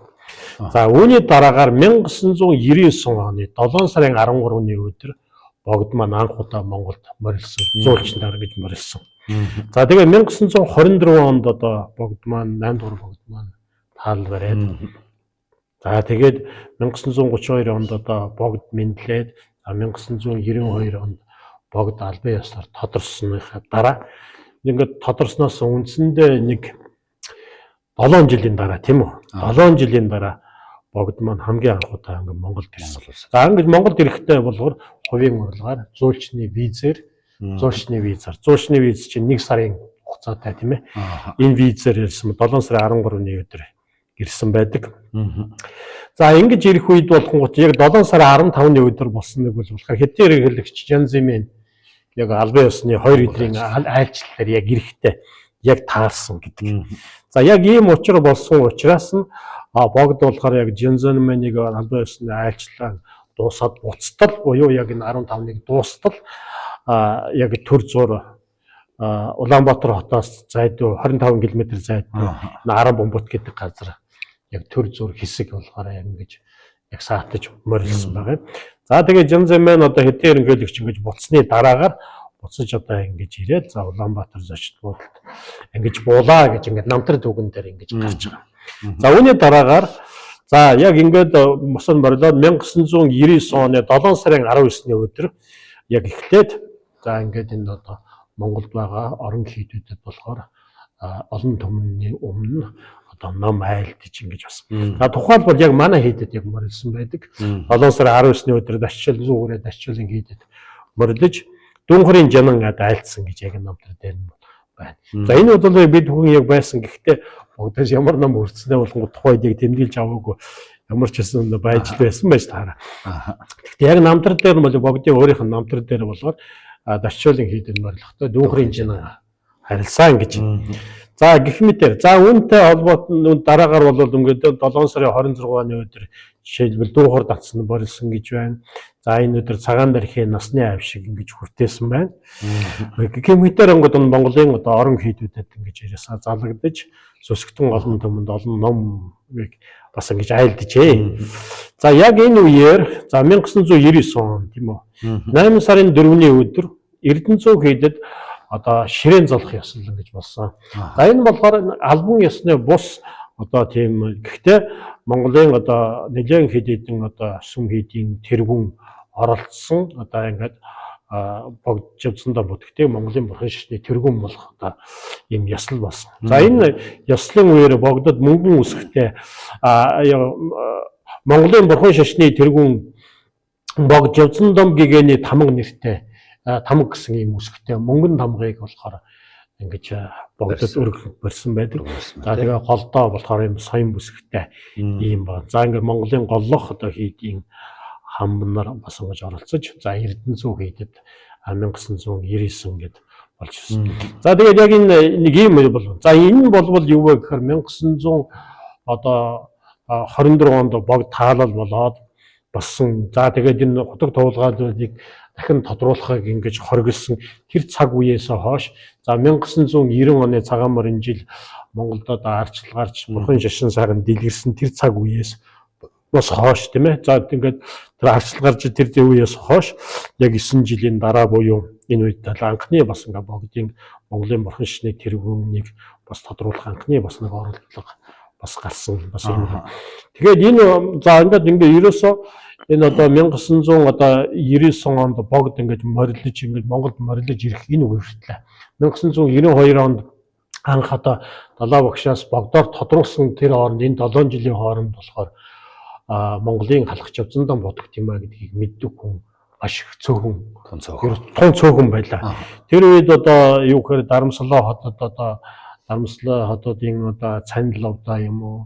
За үүний дараагаар 1999 оны 7 сарын 13-ны өдөр богд маань анх удаа Монголд морилсон. Зуулч нар гэж морилсон. За тэгээ 1924 онд одоо богд маань 8 дугаар богд маань таал бариад, за тэгээд 1932 онд одоо богд мэдлээд, 1992 онд богд албан ёсоор тодорсныхаа дараа, ингээд тодорсноос үндсэндээ нэг 7 жилийн дараа, тийм үү? 7 жилийн дараа богд маань хамгийн анх удаа ингээд Монголд ирсэн. За ингээд Монголд ирэхдээ болохоор хувийн урилгаар зуульчны визээр, зуульчны визаар, зуульчны виз чинь 1 сарын хугацаатай, тийм ээ. Энэ визээр ирсэн, 7 сарын 13-ны өдөр ирсэн байдаг. За ингэж ирэх үед болохонгот яг 7 сарын 15-ны өдөр болсон нэг бол болохоор хэдийн ерөнхийлөгч Жан Зимэн яг албан ёсны 2 өдрийн айлчлалаар яг ирэхдээ яг таарсан гэдэг. За яг ийм учир болсон учраас нь богд болохоор яг Жан Зимэнийг албан ёсны айлчлалаа дуусаад буцтал буюу яг энэ 15-ыг дуустал яг төр зур Улаанбаатар хотоос зайдуу 25 км зайдуу Аран бомбот гэдэг газар яг төр зур хэсэг болохоор яг ингэж яг саатаж морилсон байгаа юм. За тэгээ Жан Зэмэн одоо хэдийн ерөнхийлөгч ингэж буцсны дараагаар буцаж одоо ингэж ирээд, за Улаанбаатар зочид буудалд ингэж буулаа гэж ингэж намтар дүгэн дээр ингэж гарч байгаа. За үүний дараагаар, за яг ингээд мосон морилоод 1999 оны 7 сарын 19-ны өдөр яг эхлээд, за ингээд энэ одоо Монголд байгаа орон хийдүүдэд болохоор олон түмний өмнө одоо ном айлдж ингэж бас. За тухайлбал яг манай хийдэд яг морилсон байдаг. 7 сарын 19-ны өдөр Дашчил зүүгээрээ Дашчилын хийдэд морилж Дүүнхрийн жанан айлдсан гэж яг намтар дээр нь байна. За энэ бол бид хүн яг байсан, гэхдээ богдоос ямар ном хүртснээ болгон тухайд яг тэмдэглэж аваагүй, ямар ч гэсэн байж л байсан байж таараа. Гэхдээ яг намтар дээр нь бол богдын өөрийнх нь намтар дээр болохоор Дашчуулын хийдэд морилохдоо Дүүнхрийн жанан харилцсан гэж. За гэх мэтэр. За үүнтэй холбоотой дараагаар бол ингээд 7 сарын 26-ны өдөр жишээлбэл Дүүхар татсан борилсон гэж байна. За энэ өдөр цагаан дархийн насны авшиг ингэж хүртээсэн байна. Гэх мэтэр ингээд Монголын одоо орон хийдүүдэд ингэж яриасаа залгадаж сүсгтэн олон түмэнд олон номыг бас ингэж айлджээ. За яг энэ үеэр, за 1999 он, тийм үү? 8 сарын 4-ний өдөр Эрдэнэцүү хийдэд одоо ширээн золох ёслол ингэж болсон. За энэ болохоор албан ёсны бус одоо тийм, гэхдээ Монголын одоо нэлээд хэд хэдэн одоо сүм хийдийн тэргүүн оролцсон, одоо ингээд богд Жавцандаа бүтгэдэг Монголын бурхан шашны тэргүүн болох одоо ийм ёслол болсон. За энэ ёслолын үеэр богдод мөнгөн үсгтэй Монголын бурхан шашны тэргүүн богд Жавцандом гэгэний тамга нэртэй, тамга гэсэн ийм үсгтэй мөнгөн тамгыг болохоор ингэж богдод өргөх барьсан байдаг. За тэгээ голдоо болохоор ийм соён бүсгтэй ийм ба. За ингээд Монголын голлох одоо хийдийн хам нар бас ингэж оролцож, за Эрдэнэцүү хийдэд 1999 гэд болж ирсэн. За тэгээд яг энэ нэг ийм болов. За энэ нь болвол юу вэ гэхээр 1900 одоо 24 онд богд таалал болоод болсон. За тэгээд энэ хутаг туулгаадыг дахин тодруулахыг ингэж хоригдсон тэр цаг үеэс хойш, за 1990 оны цагаан морин жил Монголд одоо арчил гарч бурхан шашин сайхан дэлгэрсэн тэр цаг үеэс бас хойш, тийм ээ. За ингээд тэр арчил гарч тэр үеэс хойш яг 9 жилийн дараа буюу энэ үед анхны бас ингээ богдын Монголын бурхан шашны тэргүүнийг бас тодруулах анхны бас нэг оролдлого бас гарсан бас энэ. Тэгээд энэ за ингээд ингээ ерөөсөө энэ одоо 1900 одоо 99 онд богд ингээд морилж ингээд Монголд морилж ирэх энэ үе хүртлээ. 1992 онд Анх одоо Далаа багшаас богдоор тодруулсан тэр хооронд энэ 7 жилийн хооронд болохоор Монголын халахч явцандан бодогд юм а гэдгийг мэддэг хүн маш их цөөхөн тун цөөхөн байлаа. Тэр үед одоо юу гэхээр Дарамслаа хотод одоо Дарамслаа хотодын одоо цаниловдаа юм уу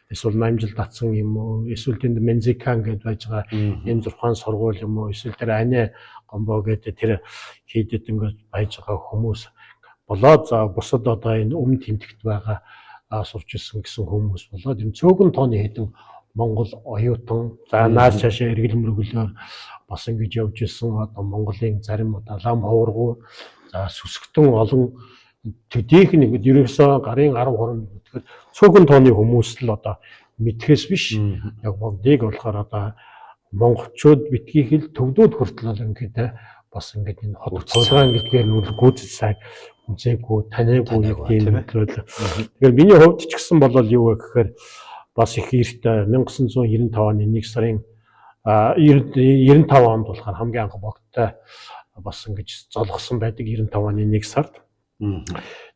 эсвэл намжил татсан юм уу эсвэл тэнд Мензикан гэдээ байж байгаа энэ зурхаан сургууль юм уу эсвэл тэр Ане Гомбо гэдэг тэр хийдэд ингээд байж байгаа хүмүүс болоод за бусад одоо энэ өмнө тэмдэгт байгаа сурч ирсэн гэсэн хүмүүс болоод энэ цөөхөн тооны хэдэн Монгол оюутан за нааш цаашаа эргэл мөргөлөөр бас ингэж явж исэн одоо Монголын зарим одоо лам ховргуу за сүсгтэн олон төдийх нь ингэж ерөөсөө гарын 10 20 тэгэхээр цөөхөн тооны хүмүүс л одоо мэдхээс биш яг богдыг болохоор одоо монголчууд битгий хэл төвдүүд хүртэл ингээд бас ингээд энэ хот цулгаан гэдгээр нь гүйцэд сайн үзээгүй таниагүй нэг тийм мэдлэл. Тэгэхээр миний хувьд ч гэсэн болол юу вэ гэхээр бас их эрт 1995 оны 1 сарын 95 онд болохоор хамгийн анх богдтой бас ингэж золгосон байдаг 95 оны 1 сард.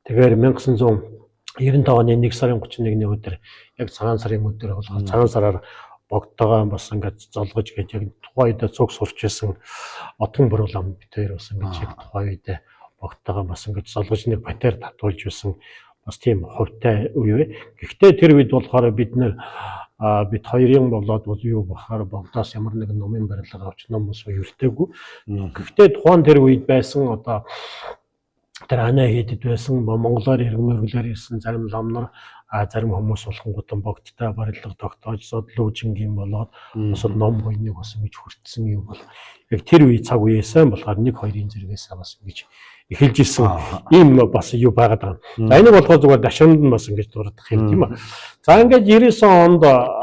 Тэгэхээр 1995 оны 1 сарын 31-ний өдөр яг цагаан сарын өдөр болохоор цагаан сараар богдтойгоо бас ингээд золгож гэж яг тухайн үед цуг сурч исэн Отгон Буруулам бид хоёр бас ингэж яг тухайн үед богдтойгоо бас ингэж золгож нэг патер татуулж байсан бас тийм хувьтай үе вэ. Гэхдээ тэр үед болохоор бид нэр бид хоёрын болоод бол юу болохоор богдоос ямар нэгэн номын барилга авч ном ус юртээгүй. Гэхдээ тухайн тэр үед байсан одоо тэр анаа хийдэд байсан монголоор эргэн мөргөлөөр ирсэн зарим лам нар зарим хүмүүс болохонгуудан богдтой барилга тогтоож судлуужингийн болоод бусад ном буйныг бас ингэж хүртсэн юм бол яг тэр үе цаг үеэсээ болохоор нэг хоёрын зэрэгээс бас ингэж эхэлж исэн ийм бас юу байгаад байгаа. За энийг болохоор зүгээр дашрамд нь бас ингэж дурдах юм тийм ээ. За ингээд 99 онд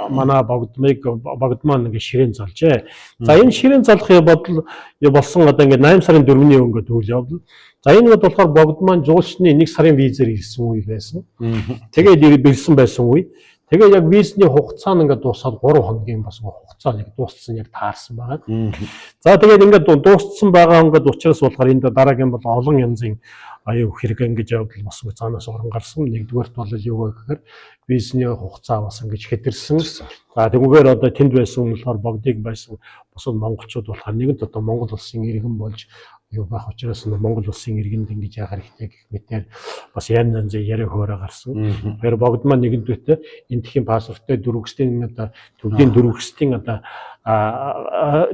манай богдмыг богд маань ингээд ширээн залжээ. За энэ ширээн залах бодол болсон одоо ингээд 8 сарын 4-ний өнгөд үйл явдал. За энэ үед болохоор богд маань жуулчны 1 сарын визээр ирсэн үе байсан. Тэгээд бэлсэн байсан үе. Тэгээ яг визний хугацаа нь ингээд дуусаад 3 хоногийн бас хугацаа яг дууссан яг таарсан байгаа. За тэгээд ингээд дууссан байгаа ингээд учраас болохоор энд дараагийн бол олон янзын аюу хэрэг ингэж явдал бас цаанаас орон гарсан. Нэгдүгээрт бол юу вэ гэхээр визний хугацаа бас ингэж хэтэрсэн. За тэгвгээр одоо тэнд байсан болохоор богдыг байсан бусад монголчууд болохоор нэгэнт одоо Монгол улсын иргэн болж юу байх учраас Монгол улсын иргэнд ингэж яах хэрэгтэй гэх мэтээр бас янз янзын яриа хөөрэ гарсан. Тэгэхээр богд маань нэгэнтвэт энтхийн паспорттой дөрвөксдийн одоо төвдийн дөрвөксдийн одоо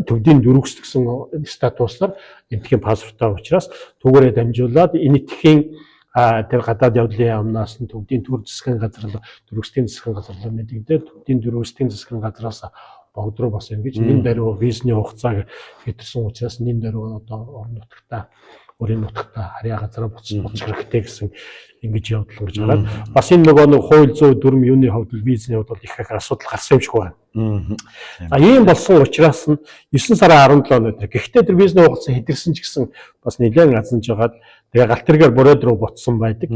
төвдийн дөрвөкс гэсэн статусаар энтхийн паспорттой учраас түүгээрээ дамжуулаад энэтхийн тэр гадаад явдлын яамнаас нь төвдийн төр засгийн газар дөрвөксдийн засгийн газар руу мэдэгдээд төвдийн дөрвөксдийн засгийн газраас богд руу бас ингэж нэн даруй визний хугацааг хэтэрсэн учраас нэн даруй одоо орон нутагта өөрийн нутагта харьяа газараа буцах хэрэгтэй гэсэн ингэж явдал ингэж гараад бас энэ нөгөө нэг хууль зүй дүрм юуны хувьд визний хувьд бол их их асуудал гарсан юм шиг байна. За ийм болсон учраас нь 9 сарын 17 өдөр. Гэхдээ тэр визний хугацаа хэтэрсэн ч гэсэн бас нэлээд азанж байгаад тэгээ галт тэргээр бурууд руу буцсан байдаг.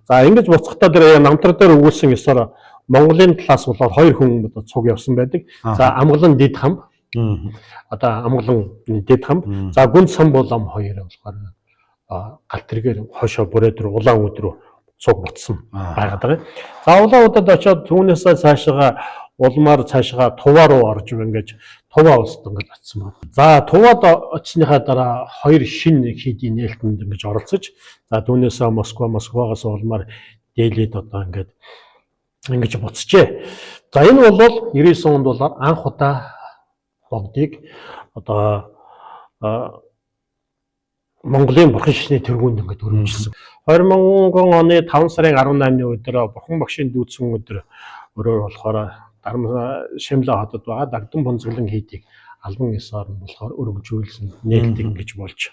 За ингэж буцахдаа тэр намтар дээр өгүүлсэн ёсоор Монголын талаас болоод хоёр хүн одоо цуг явсан байдаг. За Амгалан Дид хамб. Одоо Амгалан Дид хамб. За Гүн Самбулам хоёр болохоор галт тэргээр хойшоо бурууд руу Улаан үд рүү цуг буцсан байгаад байгаа. За Улаан удэд очиод түүнээсээ цаашаа улмаар цаашаа Туваа руу орж ингэж Туваа улсад ингэж очсон байна. За Туваад очсныхаа дараа хоёр шинэ хийдийн нээлтэнд ингэж оролцож за түүнээсээ Москва, Москвагаас улмаар Делид одоо ингээд ингэж буцжээ. За энэ бол 99 онд бол анх удаа богдыг одоо Монголын бурхан шашны тэргуунд ингээд өргөжсөн. 2000 оны 5 сарын 18-ны өдөр бурхан багшийн дүүцэн өдөр өрөөр болохоор Шимла хотод байгаа Дагдан Бунзаглан хийдийг албан ёсоор нь болохоор өргөжүүлсэн нээлтийг ингэж болж.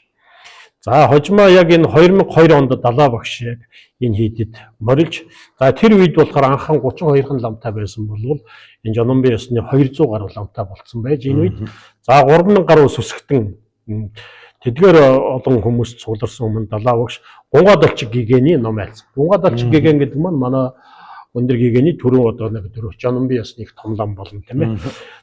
За хожмоо яг энэ 2002 онд Далаа багш яг энэ хийдэд морилж за тэр үед болохоор анхан 32 ламтай байсан болвол энэ Жономбын ёсны 200 гаруй ламтай болцсон байж энэ үед за 3000 гаруй сүсгтэн тэдгээр олон хүмүүс цугларсан өмнө Далаа багш Гунгаа долчиг гэгэний ном айлцсан. Гунгаа долчиг гэгэн гэдэг маань манай өндөр гэгэний түрүү одоо нэг дөрөв Жономбын ёсны их том лам болно тийм ээ.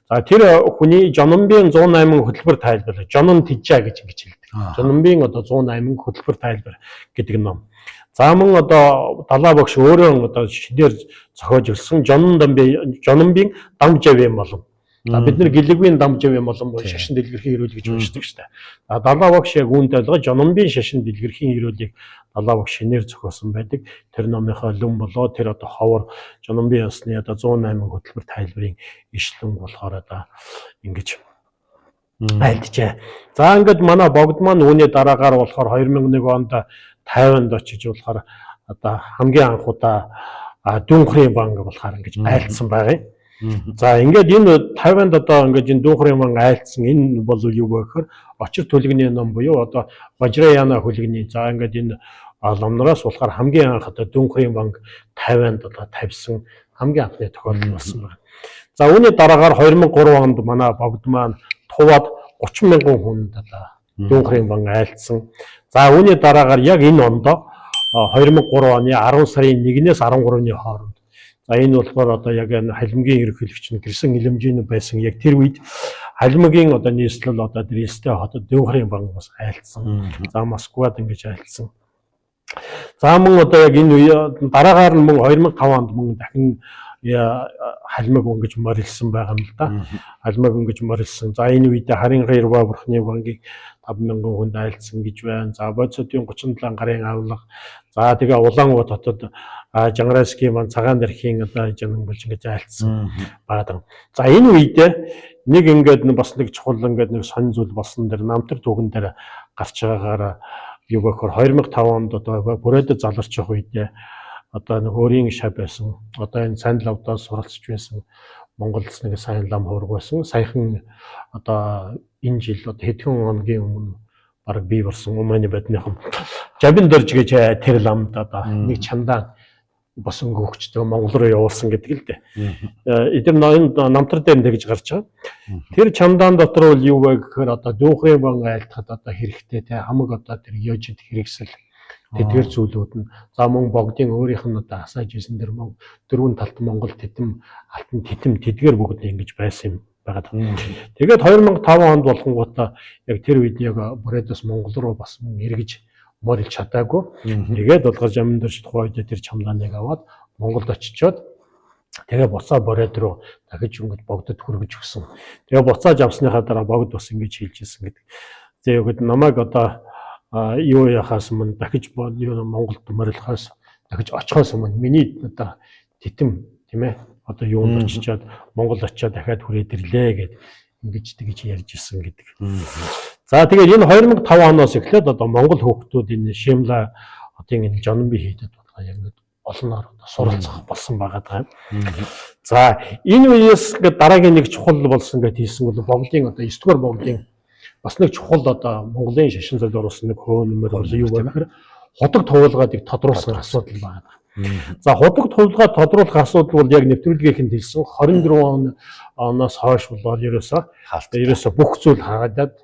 За тэр хүний Жономбын 108 хөтөлбөр тайлбар Жонон Тижа гэж ингэж хэлдэг. Жономбын одоо 108 хөтөлбөр тайлбар гэдэг ном. За мөн одоо Далаа багш өөрөө одоо шинээр зохиож ирсэн Жономбийн Дамжавын болон. За бид нар Гэлэгвийн Дамжавын болон буюу шашин дэлгэрхийн эрүүл гэж уншдаг шүү дээ. За Далаа багш яг үүнтэй ойлгоо Жономбийн шашин дэлгэрхийн эрүүлийг Далаа багш шинээр зохиосон байдаг. Тэр номынхоо лүн болоо тэр одоо ховор Жономбийн ёсны одоо 108 хөтөлбөр тайлбарын ишлэн болохоор одоо ингэж айлджээ. За ингээд манай богд маань үүний дараагаар болохоор 2001 онд Тайванд очиж болохоор одоо хамгийн анх удаа Дүүнхрийн банк болохоор ингэж айлдсан байгаа юм. За ингээд энэ Тайванд одоо ингээд энэ Дүүнхрийн банк айлдсан энэ бол юу вэ гэхээр очир түлэгний ном буюу одоо Важраяна хүлэгний за ингээд энэ номноос болохоор хамгийн анх одоо Дүүнхрийн банк Тайванд одоо тавьсан хамгийн анхны тохиолдол болсон байна. За үүний дараагаар 2003 онд манай богд маань Туваад 30 мянган хүнд одоо Дүүнхрийн банк айлдсан. За үүний дараагаар яг энэ ондоо 2003 оны 10 сарын 1-ээс 13-ны хооронд. За энэ болохоор одоо яг энэ халимгийн ерөнхийлөгч нь Гэрсэн Илэмжийн байсан яг тэр үед халимгийн одоо нийслэл одоо Дрестэй хотод Дүүнхрийн банк бас айлдсан. За Москвад ингэж айлдсан. За мөн одоо яг энэ үе дараагаар нь мөн 2005 онд мөн дахин халимаг өнгөж морилсан байгаа юм л да. Халимаг өнгөж морилсан. За энэ үед Харин Гайрва бурхны банкийг 5000 хүнд айлдсан гэж байна. За Бодсодын 37 гарын авлага. За тэгээ Улаанбаатар хотод Жангарайскийн маань цагаан дэрхийн одоо жанан болж ингэж айлдсан байгаа. За энэ үед нэг ингээд бас нэг чухал ингээд нэг сонь зүйл болсон дэр намтар түүхэн дээр гарч байгаагаараа юу гэхээр 2005 онд одоо бүрээдэд заларч явах үедээ одоо нэг өөрийн шав байсан. Одоо энэ сайн лавдаас суралцж байсан Монгол нэг сайн лам хуург байсан. Саяхан одоо энэ жил одоо хэдхэн хоногийн өмнө бараг бий болсон Уманы бадныхан Жабин дөрж гэж тэр ламд одоо нэг чандаа бас өнгө хөгчтэй Монгол руу явуулсан гэдэг л дээ. Эдгээр энэ намтар дээр тэгж гарч байгаа. Тэр чандаан дотор бол юу вэ гэхээр одоо Дүүнхрийн бан айлтахад одоо хэрэгтэй те хамаг одоо тэр ёжид хэрэгсэл тэдгэр зүйлүүд нь за мөн богдын өөрийнх нь одоо асааж исэн тэр мөн дөрвөн талт Монгол тэтим алтан тэтим тэдгэр бүгд ингэж байсан юм байгаад. Тэгээд 2005 онд болгонгуудаа яг тэр үед яг Бүрэдээс Монгол руу бас мөн эргэж морилж чадаагүй. Тэгээд болохоор Жамин дөрж тухайн үед тэр чамдааныг аваад Монголд очичоод тэгээ буцаа Боред руу дахиж өнгөж богдод хүргэж өгсөн. Тэгээ буцааж авсныхаа дараа богд бас ингэж хэлж ирсэн гэдэг. Тэгээ юу гэдэг намайг одоо юу яхаас өмнө дахиж юу Монголд морилохоос дахиж очихоос өмнө миний одоо титэм тийм ээ одоо юунд очичоод Монгол очичоод дахиад хүрээд ирлээ гэд ингэж тэгж ярьж ирсэн гэдэг. За тэгээд энэ 2005 оноос эхлээд одоо Монгол хүүхдүүд энэ Шимла хотын энэ Жономби хийдэд болохоор яг ингэж олноор одоо суралцах болсон байгаа даа. За энэ үеэс ингээд дараагийн нэг чухал болсон гэж хэлсэн бол богдын одоо 9 дугаар богдын бас нэг чухал одоо Монголын шашин зөвлөл оруулсан нэг хөө нэмэр бол юу вэ гэхээр худаг туулгаадыг тодруулсан асуудал байна. За худаг туулгаа тодруулах асуудал бол яг нэвтрүүлгийнхэнд хэлсэн 24 оноос хойш болоод ерөөсөө бүх зүйл хаагдаад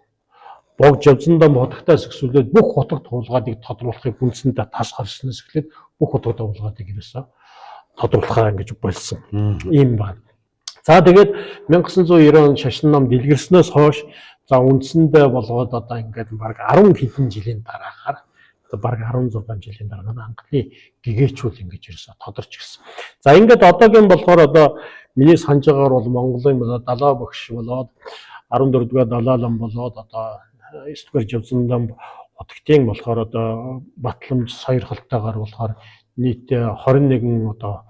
богж явзандаа хутагтаас өсвөлээд бүх хутаг туулгаадыг тодруулахыг үндсэндээ тас хорсноос эхлээд бүх хутаг туулгаадыг ерөөсөө тодруулахаа ингэж болсон ийм байна. За тэгээд 1990 он шашин ном дэлгэрснээс хойш за үндсэндээ болгоод одоо ингээд баг 10 хэдэн жилийн дараагаар одоо баг 16 жилийн дараа анхны гэгээчүүл ингэж ерөөсөө тодорч гисэн. За ингээд одоогийн болохоор одоо миний санаж байгаагаар бол Монголын болоод Далаа багш болоод 14 дугаар Далай лам болоод одоо 9 дугаар Жавзандам хотгтын болохоор одоо батламж сойрхолтойгоор болохоор нийт 21 одоо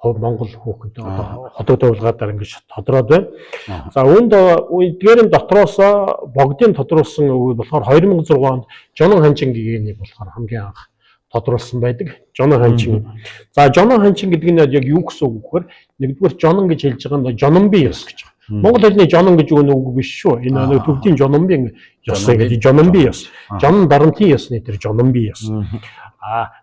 Монгол хүүхэд одоо хотод туулгаадаар ингэж тодроод байна. За үүнд эдгээрийн дотроос богдын тодруулсан үг болохоор 2006 онд Жонон ханчин гэгээнийг болохоор хамгийн анх тодруулсан байдаг. Жонон ханчин. За Жонон ханчин гэдэг нь яг юу гэсэн үг вэ гэхээр нэгдүгээр Жонон гэж хэлж байгаа нь Жономби ёс гэж байгаа. Монгол хэлний Жонон гэж үг нь үг биш шүү. Энэ нэг төвдийн Жономбийн ёс гэдэг Жономби ёс. Жонон дарамтын ёсны тэр Жономби ёс.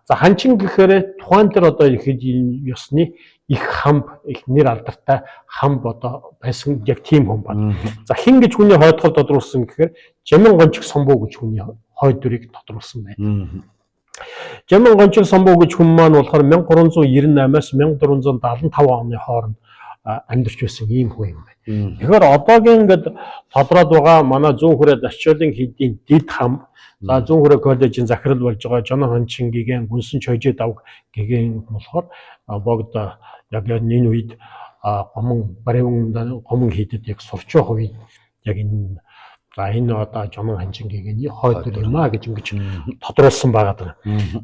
За ханчин гэхээр тухайн тэр одоо их ёсны их хамб, их нэр алдартай хамб одоо байсан яг тийм хүн байна. За хэн гэж хүний хойдхол тодруулсан гэхээр Жамин гончиг самбуу гэж хүний хойд дүрийг тодруулсан байна. Жамин гончиг самбуу гэж хүн маань болохоор 1398-аас 1475 оны хооронд амьдарч байсан ийм хүн юм байна. Тэгэхээр одоогийн ингээд тодроод байгаа манай зүүн хүрээ Дашчуулын хийдийн дид хам, за зүүн хүрээ коллежийн захирал болж байгаа Жонон Ханчин гигэн Гүнсэн Чойжи давг гигэн болохоор богд яг энэ үед гомон бариун гомон хийдэд яг сурч байгаа үед яг энэ за энэ одоо Жонон Ханчин гигэний хойд дүр юм а гэж ингэж тодруулсан байгаа даа.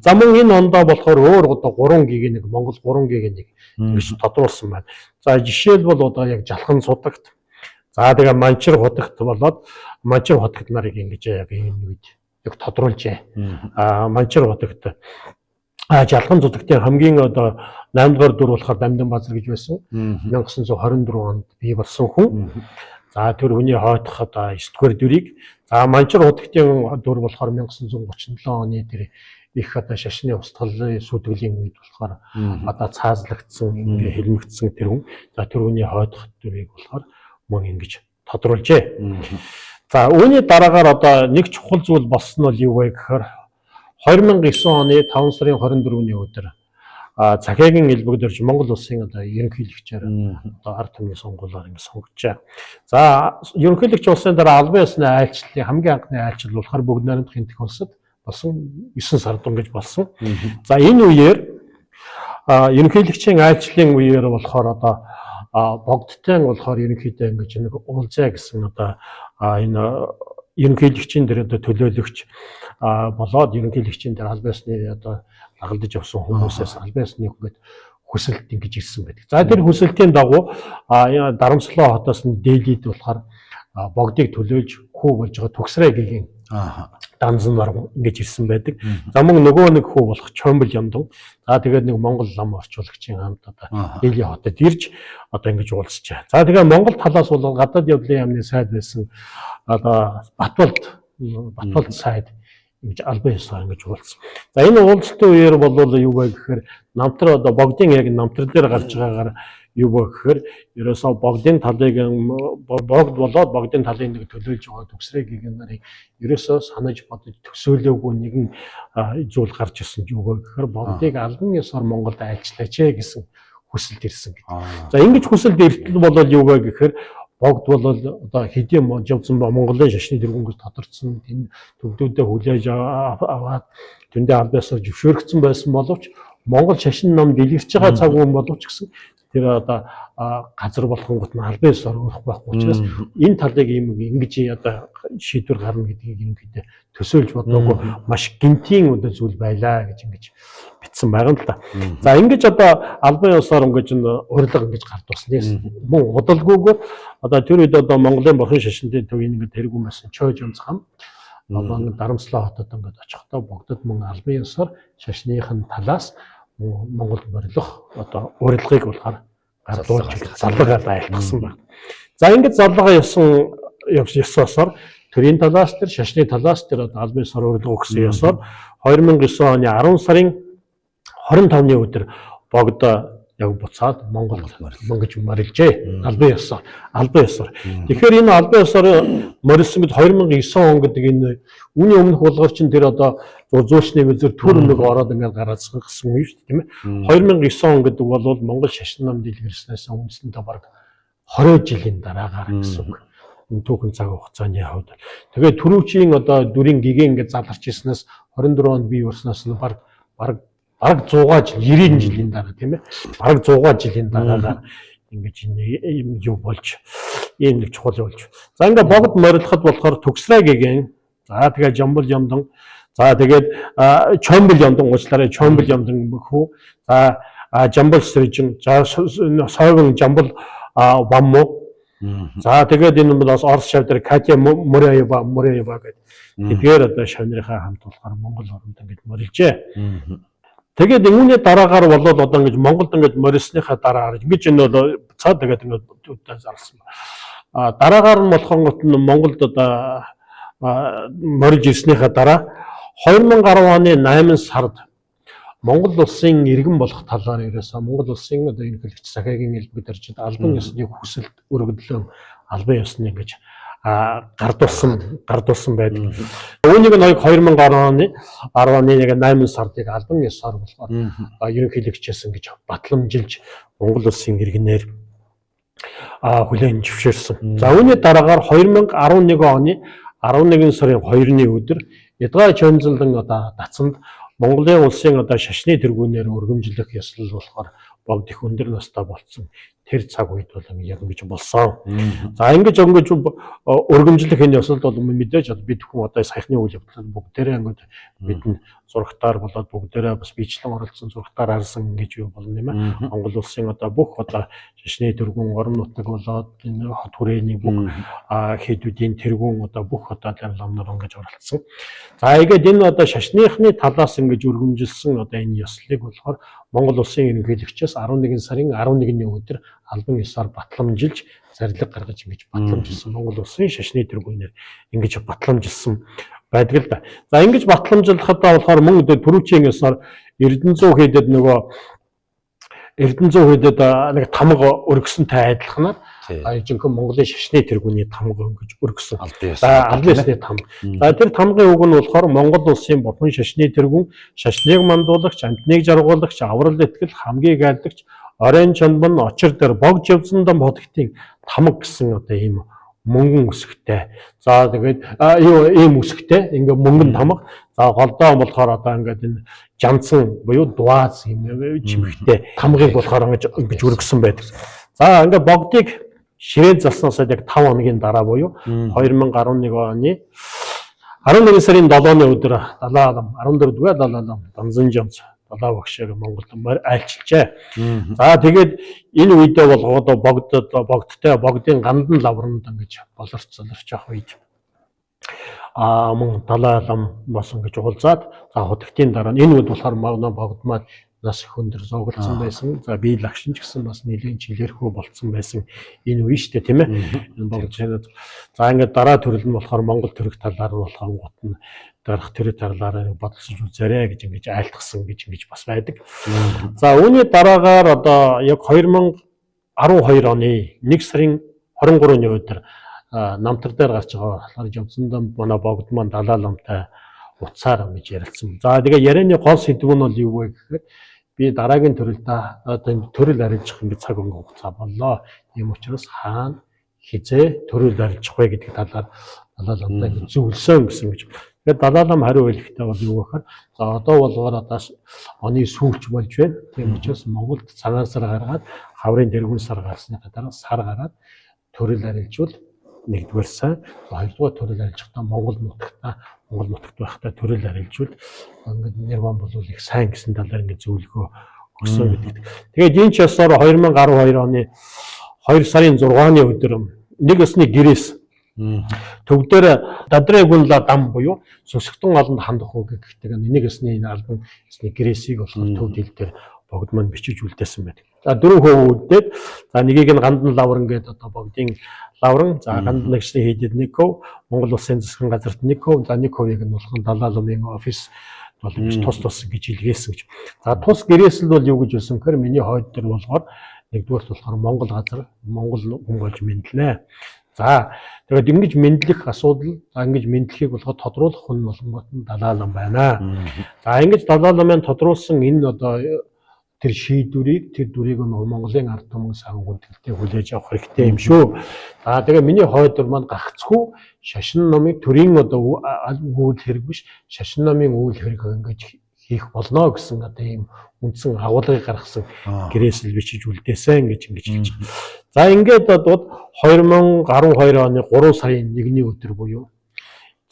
За мөн энэ ондоо болохоор өөр одоо 3 гигэнийг Монгол 3 гигэнийг ингэж тодруулсан байна. За жишээлбэл одоо яг Жалхан судагт, за тэгээ Манчир худагт болоод Манчир худагт нарыг ингэж яг энэ үед яг тодруулжээ. Манчир худагт Жалхан зудагтын хамгийн одоо 8 дугаар дүр болохоор Дамдан Базар гэж байсан. 1924 онд бий болсон хүн. За тэр хүний хойдох одоо 9 дугаар дүрийг, за Манчир худагтын дүр болохоор 1937 оны тэр их одоо шашны устгалын сүйтгэлийн үед болохоор одоо цаазлагдсан, ингээ хэлмэгдсэн тэр хүн. За тэр хүний хойдох дүрийг болохоор мөн ингэж тодруулжээ. За үүний дараагаар одоо нэг чухал зүйл болсон нь бол юу вэ гэхээр 2009 оны 5 сарын 24-ний өдөр Цахиагийн элбэг дөрж Монгол улсын одоо ерөнхийлөгчөөр одоо ард түмний сонгуулиар ингэ сонгогджээ. За ерөнхийлөгч улсын дараа албан ёсны айлчлалын хамгийн анхны айлчлал болохоор бүгд найрамдах Хэнтэх улсад болсон 9 сард ингэж болсон. За энэ үеэр ерөнхийлөгчийн айлчлалын үеэр болохоор одоо богдтой болохоор ерөнхийдөө ингэж нэг уулзаа гэсэн одоо энэ ерөнхийлөгчийн дээр одоо төлөөлөгч болоод ерөнхийлөгчийн дээр албан ёсны одоо дагалдаж явсан хүмүүсээс албан ёсны ингээд хүсэлт ингэж ирсэн байдаг. За тэр хүсэлтийн дагуу Дарамслаа хотоос нь Дээлид болохоор богдыг төлөөлж хүү болж байгаа Төгсрэй гэгийн данзнаар ингэж ирсэн байдаг. За мөн нөгөө нэг хүү болох Чомбол Ямдан. За тэгээд нэг Монгол лам орчуулагчийн хамт одоо Дээлийн хотод ирж одоо ингэж уулзчаа. За тэгээ Монгол талаас бол гадаад явдлын яамны сайд байсан одоо Батболд сайд ингэж албан ёсоор ингэж уулзсан. За энэ уулзалтын үеэр бол юу вэ гэхээр намтар одоо богдын яг намтар дээр гарч байгаагаар юу вэ гэхээр ерөөсөө богдын талыг богд болоод богдын талын нэг төлөөлж байгаа Төгсрэй гэгэн нарыг ерөөсөө санаж бодож төсөөлөөгүй нэгэн зүйл гарч ирсэн юу вэ гэхээр богдыг албан ёсоор Монголд айлчлаач ээ гэсэн хүсэлт ирсэн гэдэг. За ингэж хүсэлт иртэл болол юу вэ гэхээр богд бол одоо хэдийн явцсан Монголын шашны тэргүүн гэж тодорцсон энэ төвлүүдээ хүлээж аваад тэндээ албан ёсоор зөвшөөрөгдсөн байсан боловч Монгол шашин ном дэлгэрч байгаа цаг үе боловч гэсэн тэр одоо газар болгонгот нь албан ёсоор өрөх байхгүй учраас энэ талыг ийм ингэж одоо шийдвэр гарна гэдгийг ерөнхийдөө төсөөлж бодоогүй маш гинтийн одоо зүйл байлаа гэж ингэж бичсэн байгаа юм л да. За ингэж одоо албан ёсоор ингэж урилга ингэж гардуулсан. Мөн удалгүйгээр одоо тэр үед одоо Монголын бурхан шашинтын төвийн ингэж тэргүүн байсан Чойж Юмцхан одоо Дарамслаа хотод ингэж очихдоо богдод мөн албан ёсоор шашныхын талаас Монголд морилох одоо урилгыг болохоор гардуулж залгаа айлтгасан байна. За ингэж залгаа явсан ёсоосоор төрийн талаас тэр шашны талаас тэр одоо албан ёсоор урилга өгсөн ёсоор 2009 оны 10 сарын 25-ны өдөр богд яг буцаад Монголд мөнгөж морилжээ. Албан ёсоор, албан ёсоор. Тэгэхээр энэ албан ёсоор морилсон гэд 2009 он гэдэг энэ үүний өмнөх болгоор чинь тэр одоо зуучны үзэр төр нэг ороод ингээд гараацсан гэсэн юм шүү дээ, тийм ээ. 2009 он гэдэг бол Монгол шашин нам дэлгэрснээс үндсэндээ бараг 20 жилийн дараагаар гэсэн үг. Энэ түүхэн цаг хугацааны хувьд. Тэгээд түрүүчийн одоо дүрийн гэгээ ингээд заларч ирснээс 24 онд бий болсноос нь бараг 100 жил 90 жилийн дараа тийм ээ. Бараг 100 жилийн дараагаар ингэж энэ юм юу болж ийм нэг чухал болж. За ингээ богд морилоход болохоор Төгсрэй гэгэн. За тэгээ Жамбал Ямдан. За тэгээд Чомбол Ямдан уучлаарай Чомбол Ямдан хүү. За Жамбал Сэржин. За Сойгон Жамбал Вамму. За тэгээд энэ бас Орос шав дээр Катя Муряева гэдэг. Тэдгээр одоо шавнырынхаа хамт болохоор Монгол оронд ингэж морилжээ. Тэгээд үүний дараагаар болоод одоо ингэж Монголд ингэж морилсныхаа дараа ингэж энэ бол цаад тэгээд ингэж зарласан. А дараагаар нь болохонгот нь Монголд одоо морилж ирснийхаа дараа 2010 оны 8 сард Монгол улсын иргэн болох талаар ерөөсөө Монгол улсын одоо ерөнхийлөгч Сахиагийн элбэг дэржид албан ёсны хүсэлт өргөдлөө албан ёсны ингэж гардуулсан байдаг. Үүнийг нь 2010 оны 10 оны яг 8 сард яг албан ёсоор болохоор ерөнхийлөгчээс ингэж батламжилж Монгол улсын иргэнээр Хүлээн зөвшөөрсөн. За үүний дараагаар 2011 оны 11 сарын 2-ны өдөр Ядгай Чонзолон одоо дацанд Монголын улсын одоо шашны тэргүүнээр өргөмжлөх ёслол болохоор богд их өндөр настай болцсон тэр цаг үед бол яг ингэж болсон. За ингэж өргөмжлөх энэ ёслол бол мэдээж бид хүн одоо саяхны үйл явдлууд бүгдээрээ ингэж бид зурагтаар болоод бүгдээрээ бас бичлэн оролцсон зурагтаар харсан ингэж юу болно юм аа. Монгол улсын одоо бүх одоо шашны тэргүүн орон нутаг болоод энэ хот хүрээний бүх хэдүүдийн тэргүүн одоо бүх одоо лам нар ингэж оролцсон. За ингээд энэ одоо шашныхны талаас ингэж өргөмжилсэн одоо энэ ёслолыг болохоор Монгол улсын ерөнхийлөгчөөс 11 сарын 11-ний өдөр албан ёсоор батламжилж зарлиг гаргаж ингэж батламжилсан Монгол улсын шашны тэргүүнээр ингэж батламжилсан байдаг л да. За ингэж батламжлахад болохоор мөн түрүүчийн ёсоор Эрдэнэзүү хийдэд нөгөө Эрдэнэзүү хийдэд нэг тамга өргөсөнтэй адилханаар жинхэнэ Монголын шашны тэргүүний тамга ингэж өргөсөн. Албан ёсны тамга. За тэр тамгын үг нь болохоор Монгол улсын бурхан шашны тэргүүн, шашныг мандуулагч, амтныг жаргуулагч, аврал итгэл, хамгийн айлдагч, оройн чонбон, очир дээр богж явзан дам хотгтын тамга гэсэн одоо ийм мөнгөн үсгтэй. За тэгээд юу ийм үсгтэй ингээ мөнгөн тамга. За голдоо болохоор одоо ингээд энэ жанцсан буюу дуаз юм чимхтэй тамгыг болохоор ингэж өргөсөн байдаг. За ингээ богдыг ширээн залснаас яг 5 хоногийн дараа буюу 2011 оны 11 сарын 7-ны өдөр Далай лам 14 дугаар Далай лам Данзан жамц Далай багшийг Монголд айлчилжээ. За тэгээд энэ үедээ болгоод богдод богдтой богдын гандан лавранд ингэж болорч золорч явах үед мөн Далай лам бас ингэж уулзаад за худагтын дараа энэ үед болохоор манай богд маань нас их өндөр зугалцсан байсан. За би лагшин ч гэсэн бас нэлээд чилэрхүү болцсон байсан энэ үе шүү дээ, тийм ээ. Энэ богд шинэ. За ингээд дараа төрөл нь болохоор Монгол төрөх талаар нь болохоор гут нь дарах тэр талаар бодолцож үзээрэй гэж ингэж айлтгсан гэж ингэж бас байдаг. За үүний дараагаар одоо яг 2012 оны 1 сарын 23-ны өдөр намтар дээр гарч байгаа болохоор Жовцондоо манай богд маань Далай ламтай утсаар ингэж ярилцсан. За тэгээ ярианы гол сэдв нь бол юу вэ гэхээр би дараагийн төрөлдөө одоо төрөл арилжих ингэж цаг өнгө хугацаа боллоо. Тийм учраас хаана хизээ төрөл арилжих вэ гэдэг талаар Далай ламтай ингэж зөвлөсөн гэсэн гэж. Тэгээд Далай лам хариу хэлэхдээ бол юу гэхээр за одоо болгоор одоо оны сүүлч болж байна. Тийм учраас Монголд цагаан сар гаргаад хаврын дэргүн сар гарсныхаа дараа сар гараад төрөл арилжвал нэгдүгээр сайн, хоёрдугаар төрөл арилжахдаа Монгол нутагт байхдаа төрөл арилжвал ингээд нирван болвол их сайн гэсэн талаар ингээд зөвлөгөө өгсөн гэдэг. Тэгээд энэ ч ёсоор 2012 оны 2 сарын 6-ны өдөр нэг ёсны гэрээс төв дээр Дадрэгүнла дам буюу Сүсгтэн олонд хандах уу гэдэг нэг ёсны энэ албан ёсны гэрээсийг болохоор төв дэл дээр богд маань бичиж үлдээсэн байдаг. За 4% үлдээд за нэгийг нь гандан лавран гэдэг одоо богдын лавран, за гандан нэгсний хийдэд 1%, Монгол улсын засгийн газарт 1%, за 1%-ийг нь болгон Далай ламын офис бол ингэж тус тус гэж илгээсэн гэж. За тус гэрээсэл бол юу гэж хэлсэн гэхээр миний хойд дээр болохоор нэгдүгээрт болохоор Монгол газар, Монгол хүн болж мэдлэнэ. За тэгээд ингэж мэдлэх асуудал, за ингэж мэдлэхийг болохоор тодруулах хүн болонгот нь Далай лам байна. За ингэж Далай ламын тодруулсан энэ одоо тэр шийдвэрийг тэр дүрийг нь Монголын ард түмэн сан гүнтгэлтэй хүлээж авах хэрэгтэй юм шүү. За тэгээ миний хойд маань гагцхүү шашин номыг төрийн одоо үйл хэрэг биш шашин номын үйл хэрэг ингэж хийх болно гэсэн одоо ийм үндсэн агуулгыг гаргасан гэрээсэл бичиж үлдээсэн гэж ингэж хэлж байна. За ингээд бодвол 2012 оны 3 сарын 1-ний өдөр буюу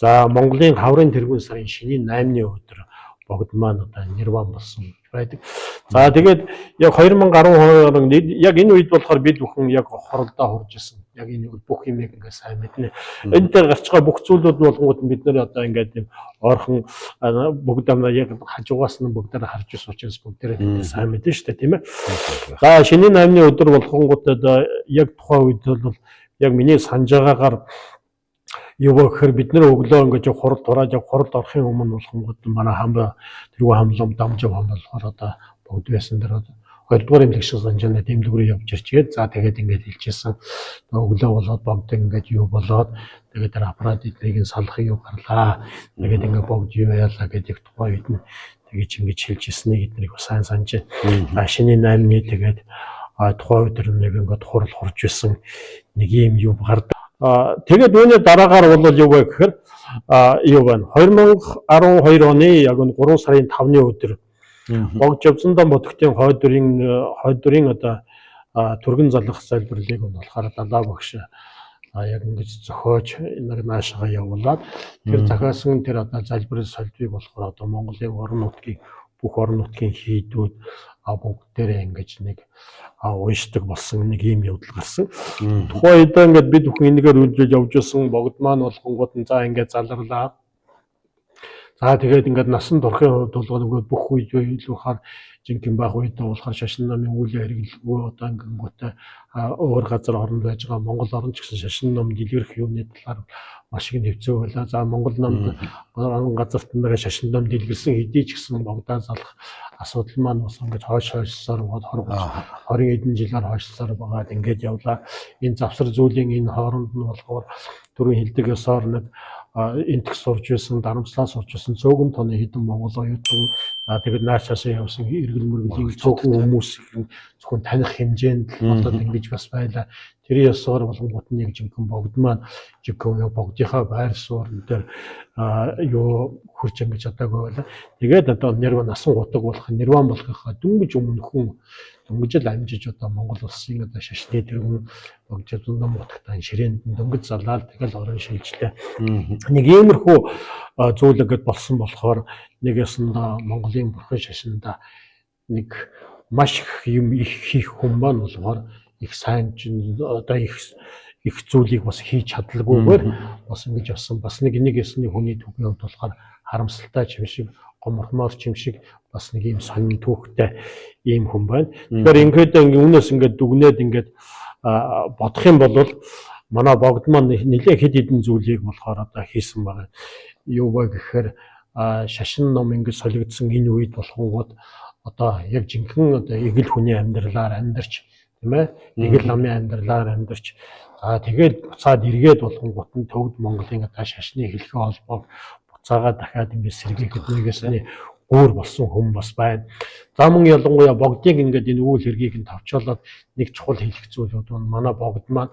за Монголын хаврын тэргүүн сарын шинийн 8-ны өдөр богд маань одоо нирван болсон байдаг. За тэгээд яг 2012 он яг энэ үед болохоор бид бүхэн яг хоролдоо хурж исэн. Яг энэ бүх юм ингээд сайн мэднэ. Энэ дээр гарч байгаа бүх зүйлүүд нь болгонгууд бид нэр одоо ингээд юм ойрхон бүгд амнаа яг хажуугаас нь бүгдээр харж ирсэн учраас бүгдээрээ бид сайн мэднэ шүү дээ, тийм ээ. За шинийн 8-ны өдөр болгонгууд одоо яг тухайн үед бол яг миний санаж байгаагаар юу гэхээр бид нэр өглөө ингэж хурал дураад яг хуралд орохын өмнө болгонгууд манай хамба тэргүй хамлам дамжив хам болохоор одоо богд байсан дээр одоо хоёрдугаар эмнэлэг шиг санжааны дэмлэг рүү явж ирчгээд за тэгээд ингээд хэлчихсэн. Өглөө болоод богд ингээд юу болоод тэгээд тэр аппарат эднийг салах юу гарлаа. Тэгээд ингээд богд юу яалаа гэдэг тухайн үед нь тэгэж ингэж хэлж ирснийг эднийг сайн санаж байна. За шинийн 8-ны тэгээд Тухайн үед тэр нэг ингээд хурал хурж исэн нэг юм юу гардаг. Тэгээд үүний дараагаар бол юу вэ гэхээр юу байна? 2012 оны яг энэ 3 сарын 5-ны өдөр Богд Жавзандан бодогтын хойд дүрийн одоо түргэн залах залбирлыг нь болохоор Далаа багш яг ингэж зохиож нэг наашаага явуулаад тэр захиасан тэр одоо залбирал солбийг болохоор одоо Монголын орон нутгийн бүх орон нутгийн хийдүүд бүгдээрээ ингэж нэг уншдаг болсон нэг ийм явдал гарсан. Тухайн үед ингээд бид бүхэн энэгээр үйлдэл явж исэн богд маань болгонгууд нь за ингээд заларлаа. За тэгээд ингээд насан туршийн хувьд бол ингээд бүх үед илүү жинхэнэ байх үед болохоор шашин намын үйл хэрэглэхгүй одоо ингэнгүүтээ өөр газар оронд байж байгаа Монгол орн ч гэсэн шашин ном дэлгэрэх юуны талаар маш их нэвцээ байлаа. За Монгол намд орон газарт нэг шашин ном дэлгэрсэн хэдий ч гэсэн богдаа залах асуудал маань бас ингээд хойш хойшсоор байгаад 20 хэдэн жилээр хойшлсоор байгаад ингээд явлаа. Энэ завсар зүйлийн энэ хооронд нь болохоор түрүүн хэлдэг ёсоор нэг энтх сурж байсан, дарамслаа сурж байсан цөөхөн тооны хэдэн монгол оюутан тэгээд наашаасаа явсан эргэл мөргөлийн цөөхөн хүмүүс зөвхөн таних хэмжээнд л болоод ингэж бас байлаа. Тэр ёсоор болонгууд нь яг жинхэнэ богд маань жинхэнэ богдынхаа байр суурин дээр юу хурж ингэж чадаагүй байлаа. Тэгээд одоо нэрван насан гутаг болох нирван болохынхаа дөнгөж өмнөхөн дөнгөж л амжиж одоо Монгол улсын одоо шашны тэргүүн богд зундам нутагтаа ширээнд дөнгөж залаад тэгэл орон шилжлээ. Нэг иймэрхүү зүйл ингээд болсон болохоор нэг ясандаа Монголын бурхан шашинда нэг маш их юм их хийх хүн маань болохоор их сайн одоо их их зүйлийг бас хийж чадалгүйгээр бас ингэж явсан. Бас нэг нэг ясны хүний түүхийн хувьд болохоор харамсалтай юм шиг гоморхмоор ч юм шиг бас нэг ийм сонин түүхтэй ийм хүн байна. Тэгэхээр ингээд үүнээс ингээд дүгнээд ингээд бодох юм бол манай богд маань нэлээд хэд хэдэн зүйлийг болохоор одоо хийсэн байгаа. Юу вэ гэхээр шашин ном ингээд солигдсон энэ үед болохонгууд одоо яг жинхэнэ одоо эгэл хүний амьдралаар амьдарч тийм ээ эгэл намын амьдралаар амьдарч за тэгээд буцаад эргээд болгонгууд нь төвд Монголын одоо шашны хэлхээ холбоог буцаагаа дахиад ингээд сэргийхэд нэгэсний гүүр болсон хүн бас байна. За мөн ялангуяа богдыг ингээд энэ үйл хэргийг нь товчоолоод нэг чухал хэлэх зүйлүүд нь манай богд маань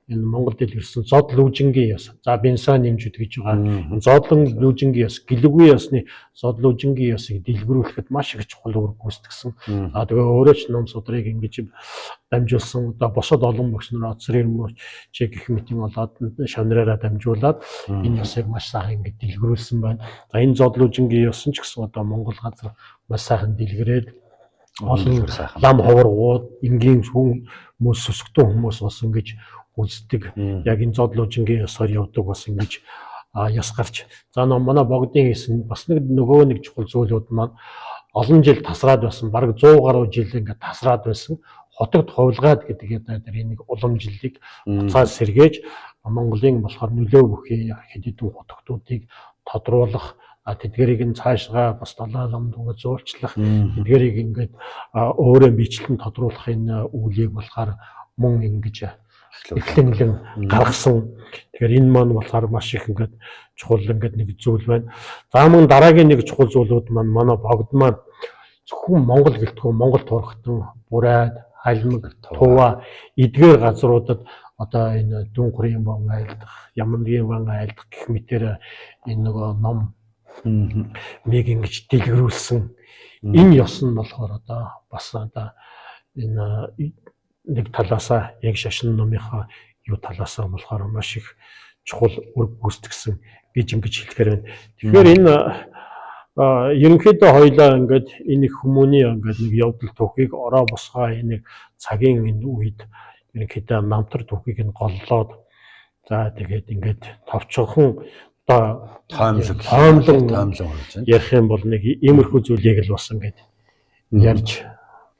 энэ Монгол дэлгэрсэн зодл лүүжингийн ёс. За бенсан нэмжүүд гэж байгаа. Зодлон лүүжингийн ёс, гэлэггүй ёсны зодл лүүжингийн ёсыг дэлгэрүүлэхэд маш их чухал үүрэг гүйцэтгсэн. За тэгээ өөрөө ч ном судрыг ингэж дамжуулсан. Одоо бусад олон багш нар оцрын чи гэх мэт юм болоод шавнараараа дамжуулаад энэ ёсыг маш сайхан ингэж дэлгэрүүлсэн байна. За энэ зодл лүүжингийн ёс нь ч гэсэн одоо Монгол газар маш сайхан дэлгэрээд олон лам ховор энгийн хүмүүс сүсгтэн хүмүүс бас ингэж үздэг. Яг энэ зодлуужингийн ёсоор явдаг бас ингэж ёс гарч. За манай богдын хийсэн бас нэг нөгөө нэг чухал зүйлүүд маань олон жил тасраад байсан. Бараг 100 гаруй жил ингээд тасраад байсан. Хотогд хувилгаад гэдэг тэр нэг уламжлалыг буцаад сэргээж Монголын болохоор нөлөө бүхий хэд хэдэн хотогтуудыг тодруулах тэдгэрийг нь цаашгаа бас далай ламд ингээд зуулчлах тэдгэрийг ингээд өөрөө бичлэн тодруулах энэ үйлийг болохоор мөн ингэж эхлэн гаргасан. Тэгэхээр энэ маань болохоор маш их ингээд чухал ингээд нэг зүйл байна. За мөн дараагийн нэг чухал зүйлүүд маань манай богд маань зөвхөн Монгол гэлтгүй Монгол турхтан, Бурайд, Халимаг, Тува эдгээр газруудад одоо энэ Дүнхрийн ван айлдах, Ямангийн ван айлдах гэх мэтэр энэ нөгөө ном миг ингэж дэлгэрүүлсэн. Энэ ёс нь болохоор одоо бас одоо энэ нэг талаасаа яг шашин номынхаа юу талаасаа болохоор маш их чухал үүрэг гүйцэтгсэн гэж ингэж хэлэхээр байна. Тэгэхээр энэ ерөнхийдөө хоёлаа ингээд энэ их хүмүүний ингээд нэг явдал түүхийг ороо босгоо энэ цагийн энэ үед ерөнхийдөө намтар түүхийг нь голлоод за тэгээд ингээд товчхон одоо тоомлог тоомлон ярих юм бол нэг иймэрхүү зүйлийг л бас ингээд ярьж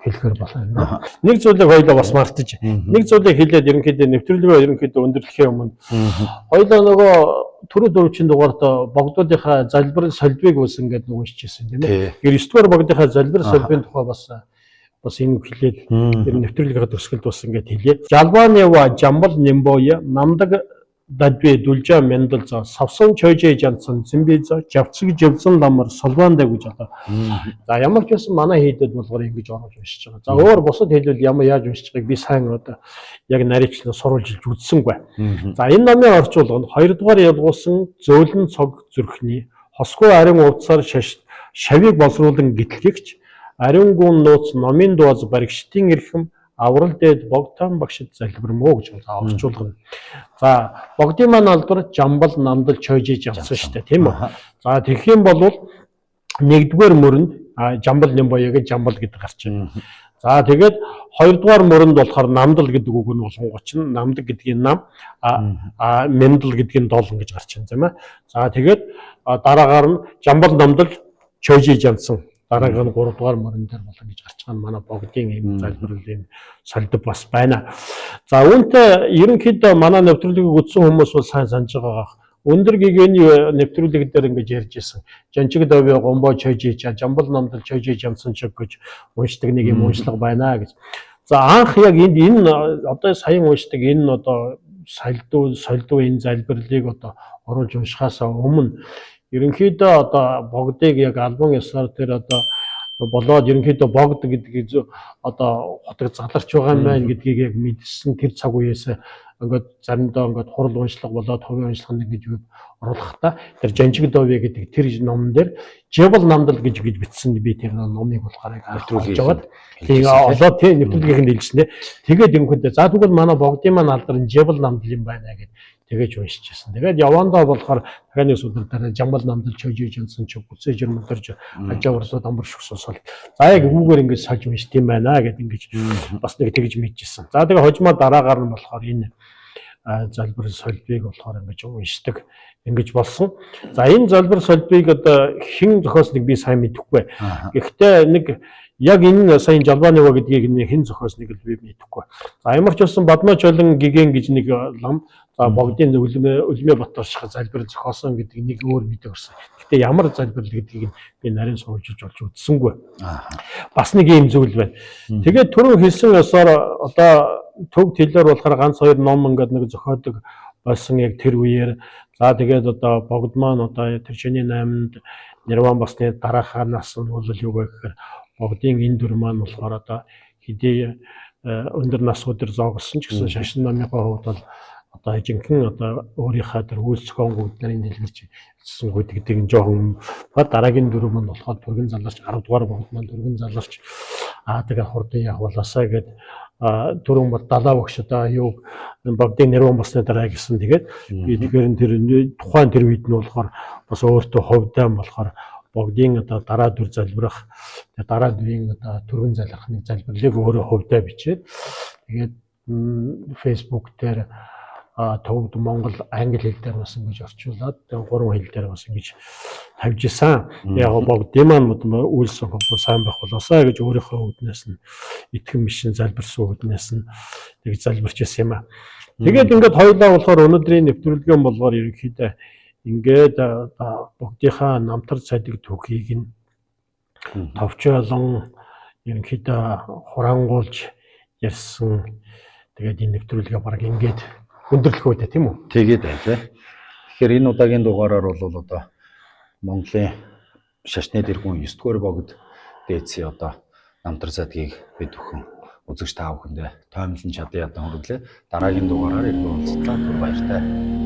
хэлэхэр болно. Нэг зүйлийг хоёлаа бас мартаж, нэг зүйлийг хэлээд ерөнхийдөө нэвтрүүлгээ ерөнхийдөө өндөрлөхийн өмнө хоёлаа нөгөө түрүү дөрвчин дугаард богдуудынхаа залбирал солбыг бас ингээд уншижсэн тийм ээ. Тэгэхээр 9 дугаар богдынхаа залбирал солбын тухай бас энэ хэлээд ер нь нэвтрүүлгийнхаа төгсгөлд бас ингээд хэлье. Жалбанева Жамбал Нимбоя намдаг Дадви Дүлжа Мендалза Савсан Чойжээ Жанцсан Зимбиза Жавцэг Живзэн ламар Солванда гэж одоо. За ямар ч байсан манай хийдэд болохоор ингэж оруулж уншиж байгаа. За өөр бусад хэлбэл ямар яаж уншиж байгааг би сайн одоо яг нарийчлан сурвалжилж үзсэнгүй. За энэ номын орчуулга нь 2 дугаар ялгуулсан зөөлөн цог зүрхний хосгүй ариун увдсаар шаш шавийг боловсруулан гитлгэгч ариун гүн нууц номын дуаз баригчдын эрхэм аврал дээд богтон багшид залбирмөө гэж орчуулга нь. За богдын маань алдар жамбал намдал чойжиж явсан шүү дээ, тийм үү? За тэгэх юм бол нэгдүгээр мөрөнд жамбал нэмбоёг жамбал гэдэг гарч байна. За тэгээд хоёрдугаар мөрөнд болохоор намдал гэдэг үг нь болонгоч нь намдаг гэдгийн нам, а мендал гэдгийн долон гэж гарч байна, тийм ээ. За тэгээд дараагаар нь жамбал намдал чойжиж явсан. Дараагийн нь 3 дугаар мөрөн дээр болон гэж гарч байгаа нь манай богдын ийм залбирал ийм солидог бас байна. За үүнтэй ерөнхийдөө манай нэвтрүүлгийг үзсэн хүмүүс бол сайн санаж байгаа. Өндөр гэгээний нэвтрүүлэг дээр ингэж ярьж исэн. Жанчиг довь гомбо чойжиж, жамбал намдал чойжиж ямсан чиг гэж уншдаг нэг юм уншлага байна гэж. За анх яг энд энэ одоо саяхан уншдаг энэ одоо солидуу энэ залбирлыг одоо оруулж уншихаас өмнө ерөнхийдөө одоо богдыг яг албан ёсоор тэр одоо болоод ерөнхийдөө богд гэдгийг одоо хотог заларч байгаа юм байна гэдгийг яг мэдсэн тэр цаг үеэс ингээд заримдаа ингээд хурал уншлага болоод хувийн уншлага нэг гэж оруулахдаа тэр Жанчиг довь гэдэг тэр номон дээр Жебл намдал гэж бичсэн би тэр номыг болохоор нэвтрүүлгийг аваад тэгээ олоод тий нэвтрүүлгийнх нь хэлсэн. Тэгээд ерөнхийдөө за тэгвэл манай богдын маань алдар нь Жебл намдал юм байна гэд тэгэж уншижсэн. Тэгээд явандаа болохоор дахиад нэг сүдэр дараа жамбал намдал чойжиж янсан ч үсэж жирмэлдэрж ажаа урлууд амбар шгсэн сол. За яг үүгээр ингэж сольж уншд юм байна гэд ингэж бас нэг тэгж мэдчихсэн. За тэгээ хожмоо дараагаар нь болохоор энэ залбир солбыг болохоор ингэж уншдаг ингэж болсон. За энэ залбир солбыг одоо хэн зохиосныг би сайн мэдэхгүй. Гэхдээ нэг яг энэ сайн Жалбанива гэдгийг хэн зохиосныг л би мэдэхгүй. За ямар ч байсан Бадмаа Чолон гигэн гэж нэг лам за богдын Үлмээ Батарших залбирал зохиосон гэдэг нэг өөр мэдээ гарсан. Гэхдээ ямар залбирал гэдгийг би нарийн сурвалжилж олж үзсэнгүй. Бас нэг ийм зүйл байна. Тэгээд түрүүн хэлсэн ёсоор одоо төв төлөөр болохоор ганц хоёр ном ингээд нэг зохиодог болсон яг тэр үеэр. За тэгээд одоо богд маань одоо тэр шиний 8-нд нирван басны дарааханаас нь бол юу вэ гэхээр богдын энэ дүр маань болохоор одоо хэдий өндөр нас өдөр зоогсон ч гэсэн шашин намынхаа хувьд бол одоо жинхэнэ одоо өөрийнхөө тэр үйл зохионгууд нарын дэлгэрч хэлсэнгүй гэдэг нь жоохон ба дараагийн дүр маань болохоор түргэн заларч 10 дугаар богд маань түргэн заларч тэгээ хурдан явуулаасаа гэд түрүүн бол далаа багш одоо юу богдын нэрвэн басны дараа гэсэн. Тэгээд би тэгэхээр тэр тухайн тэр үед нь болохоор бас өөртөө хувьдаа болохоор богдын одоо дараа дүр залбирах дараа дүрийн одоо түргэн залрах нэг залбирлыг өөрөө хувьдаа бичээд тэгээд Facebook дээр төвд Монгол англи хэл дээр бас ингэж орчуулад тэгээд гурван хэл дээр бас ингэж тавьж исэн. Яг богдын маань үйл сонгохгүй сайн байх болоосаа гэж өөрийнхөө үүднээс нь итгэн мишин залбирсан үүднээс нь тэг залбирч исэн юм а. Тэгээд ингээд хоёулаа болохоор өнөөдрийн нэвтрүүлгийн болохоор ерөнхийдөө ингээд богдынхаа намтар цайдаг түүхийг нь товчоолон ерөнхийдөө хураангуулж ярьсан. Тэгээд энэ нэвтрүүлгээ баг ингээд өндөрлөх үү тийм үү? Тэгээд байна тий. Тэгэхээр энэ удаагийн дугаараар бол одоо Монголын шашны дэргүн 9 дугаар богд дээдсийн одоо намтар задгийг бид бүхэн үзэгч та бүхэндээ тоомлон чадан ядан хүргэлээ. Дараагийн дугаараар иргэн уулзлаа. Түр баяртай.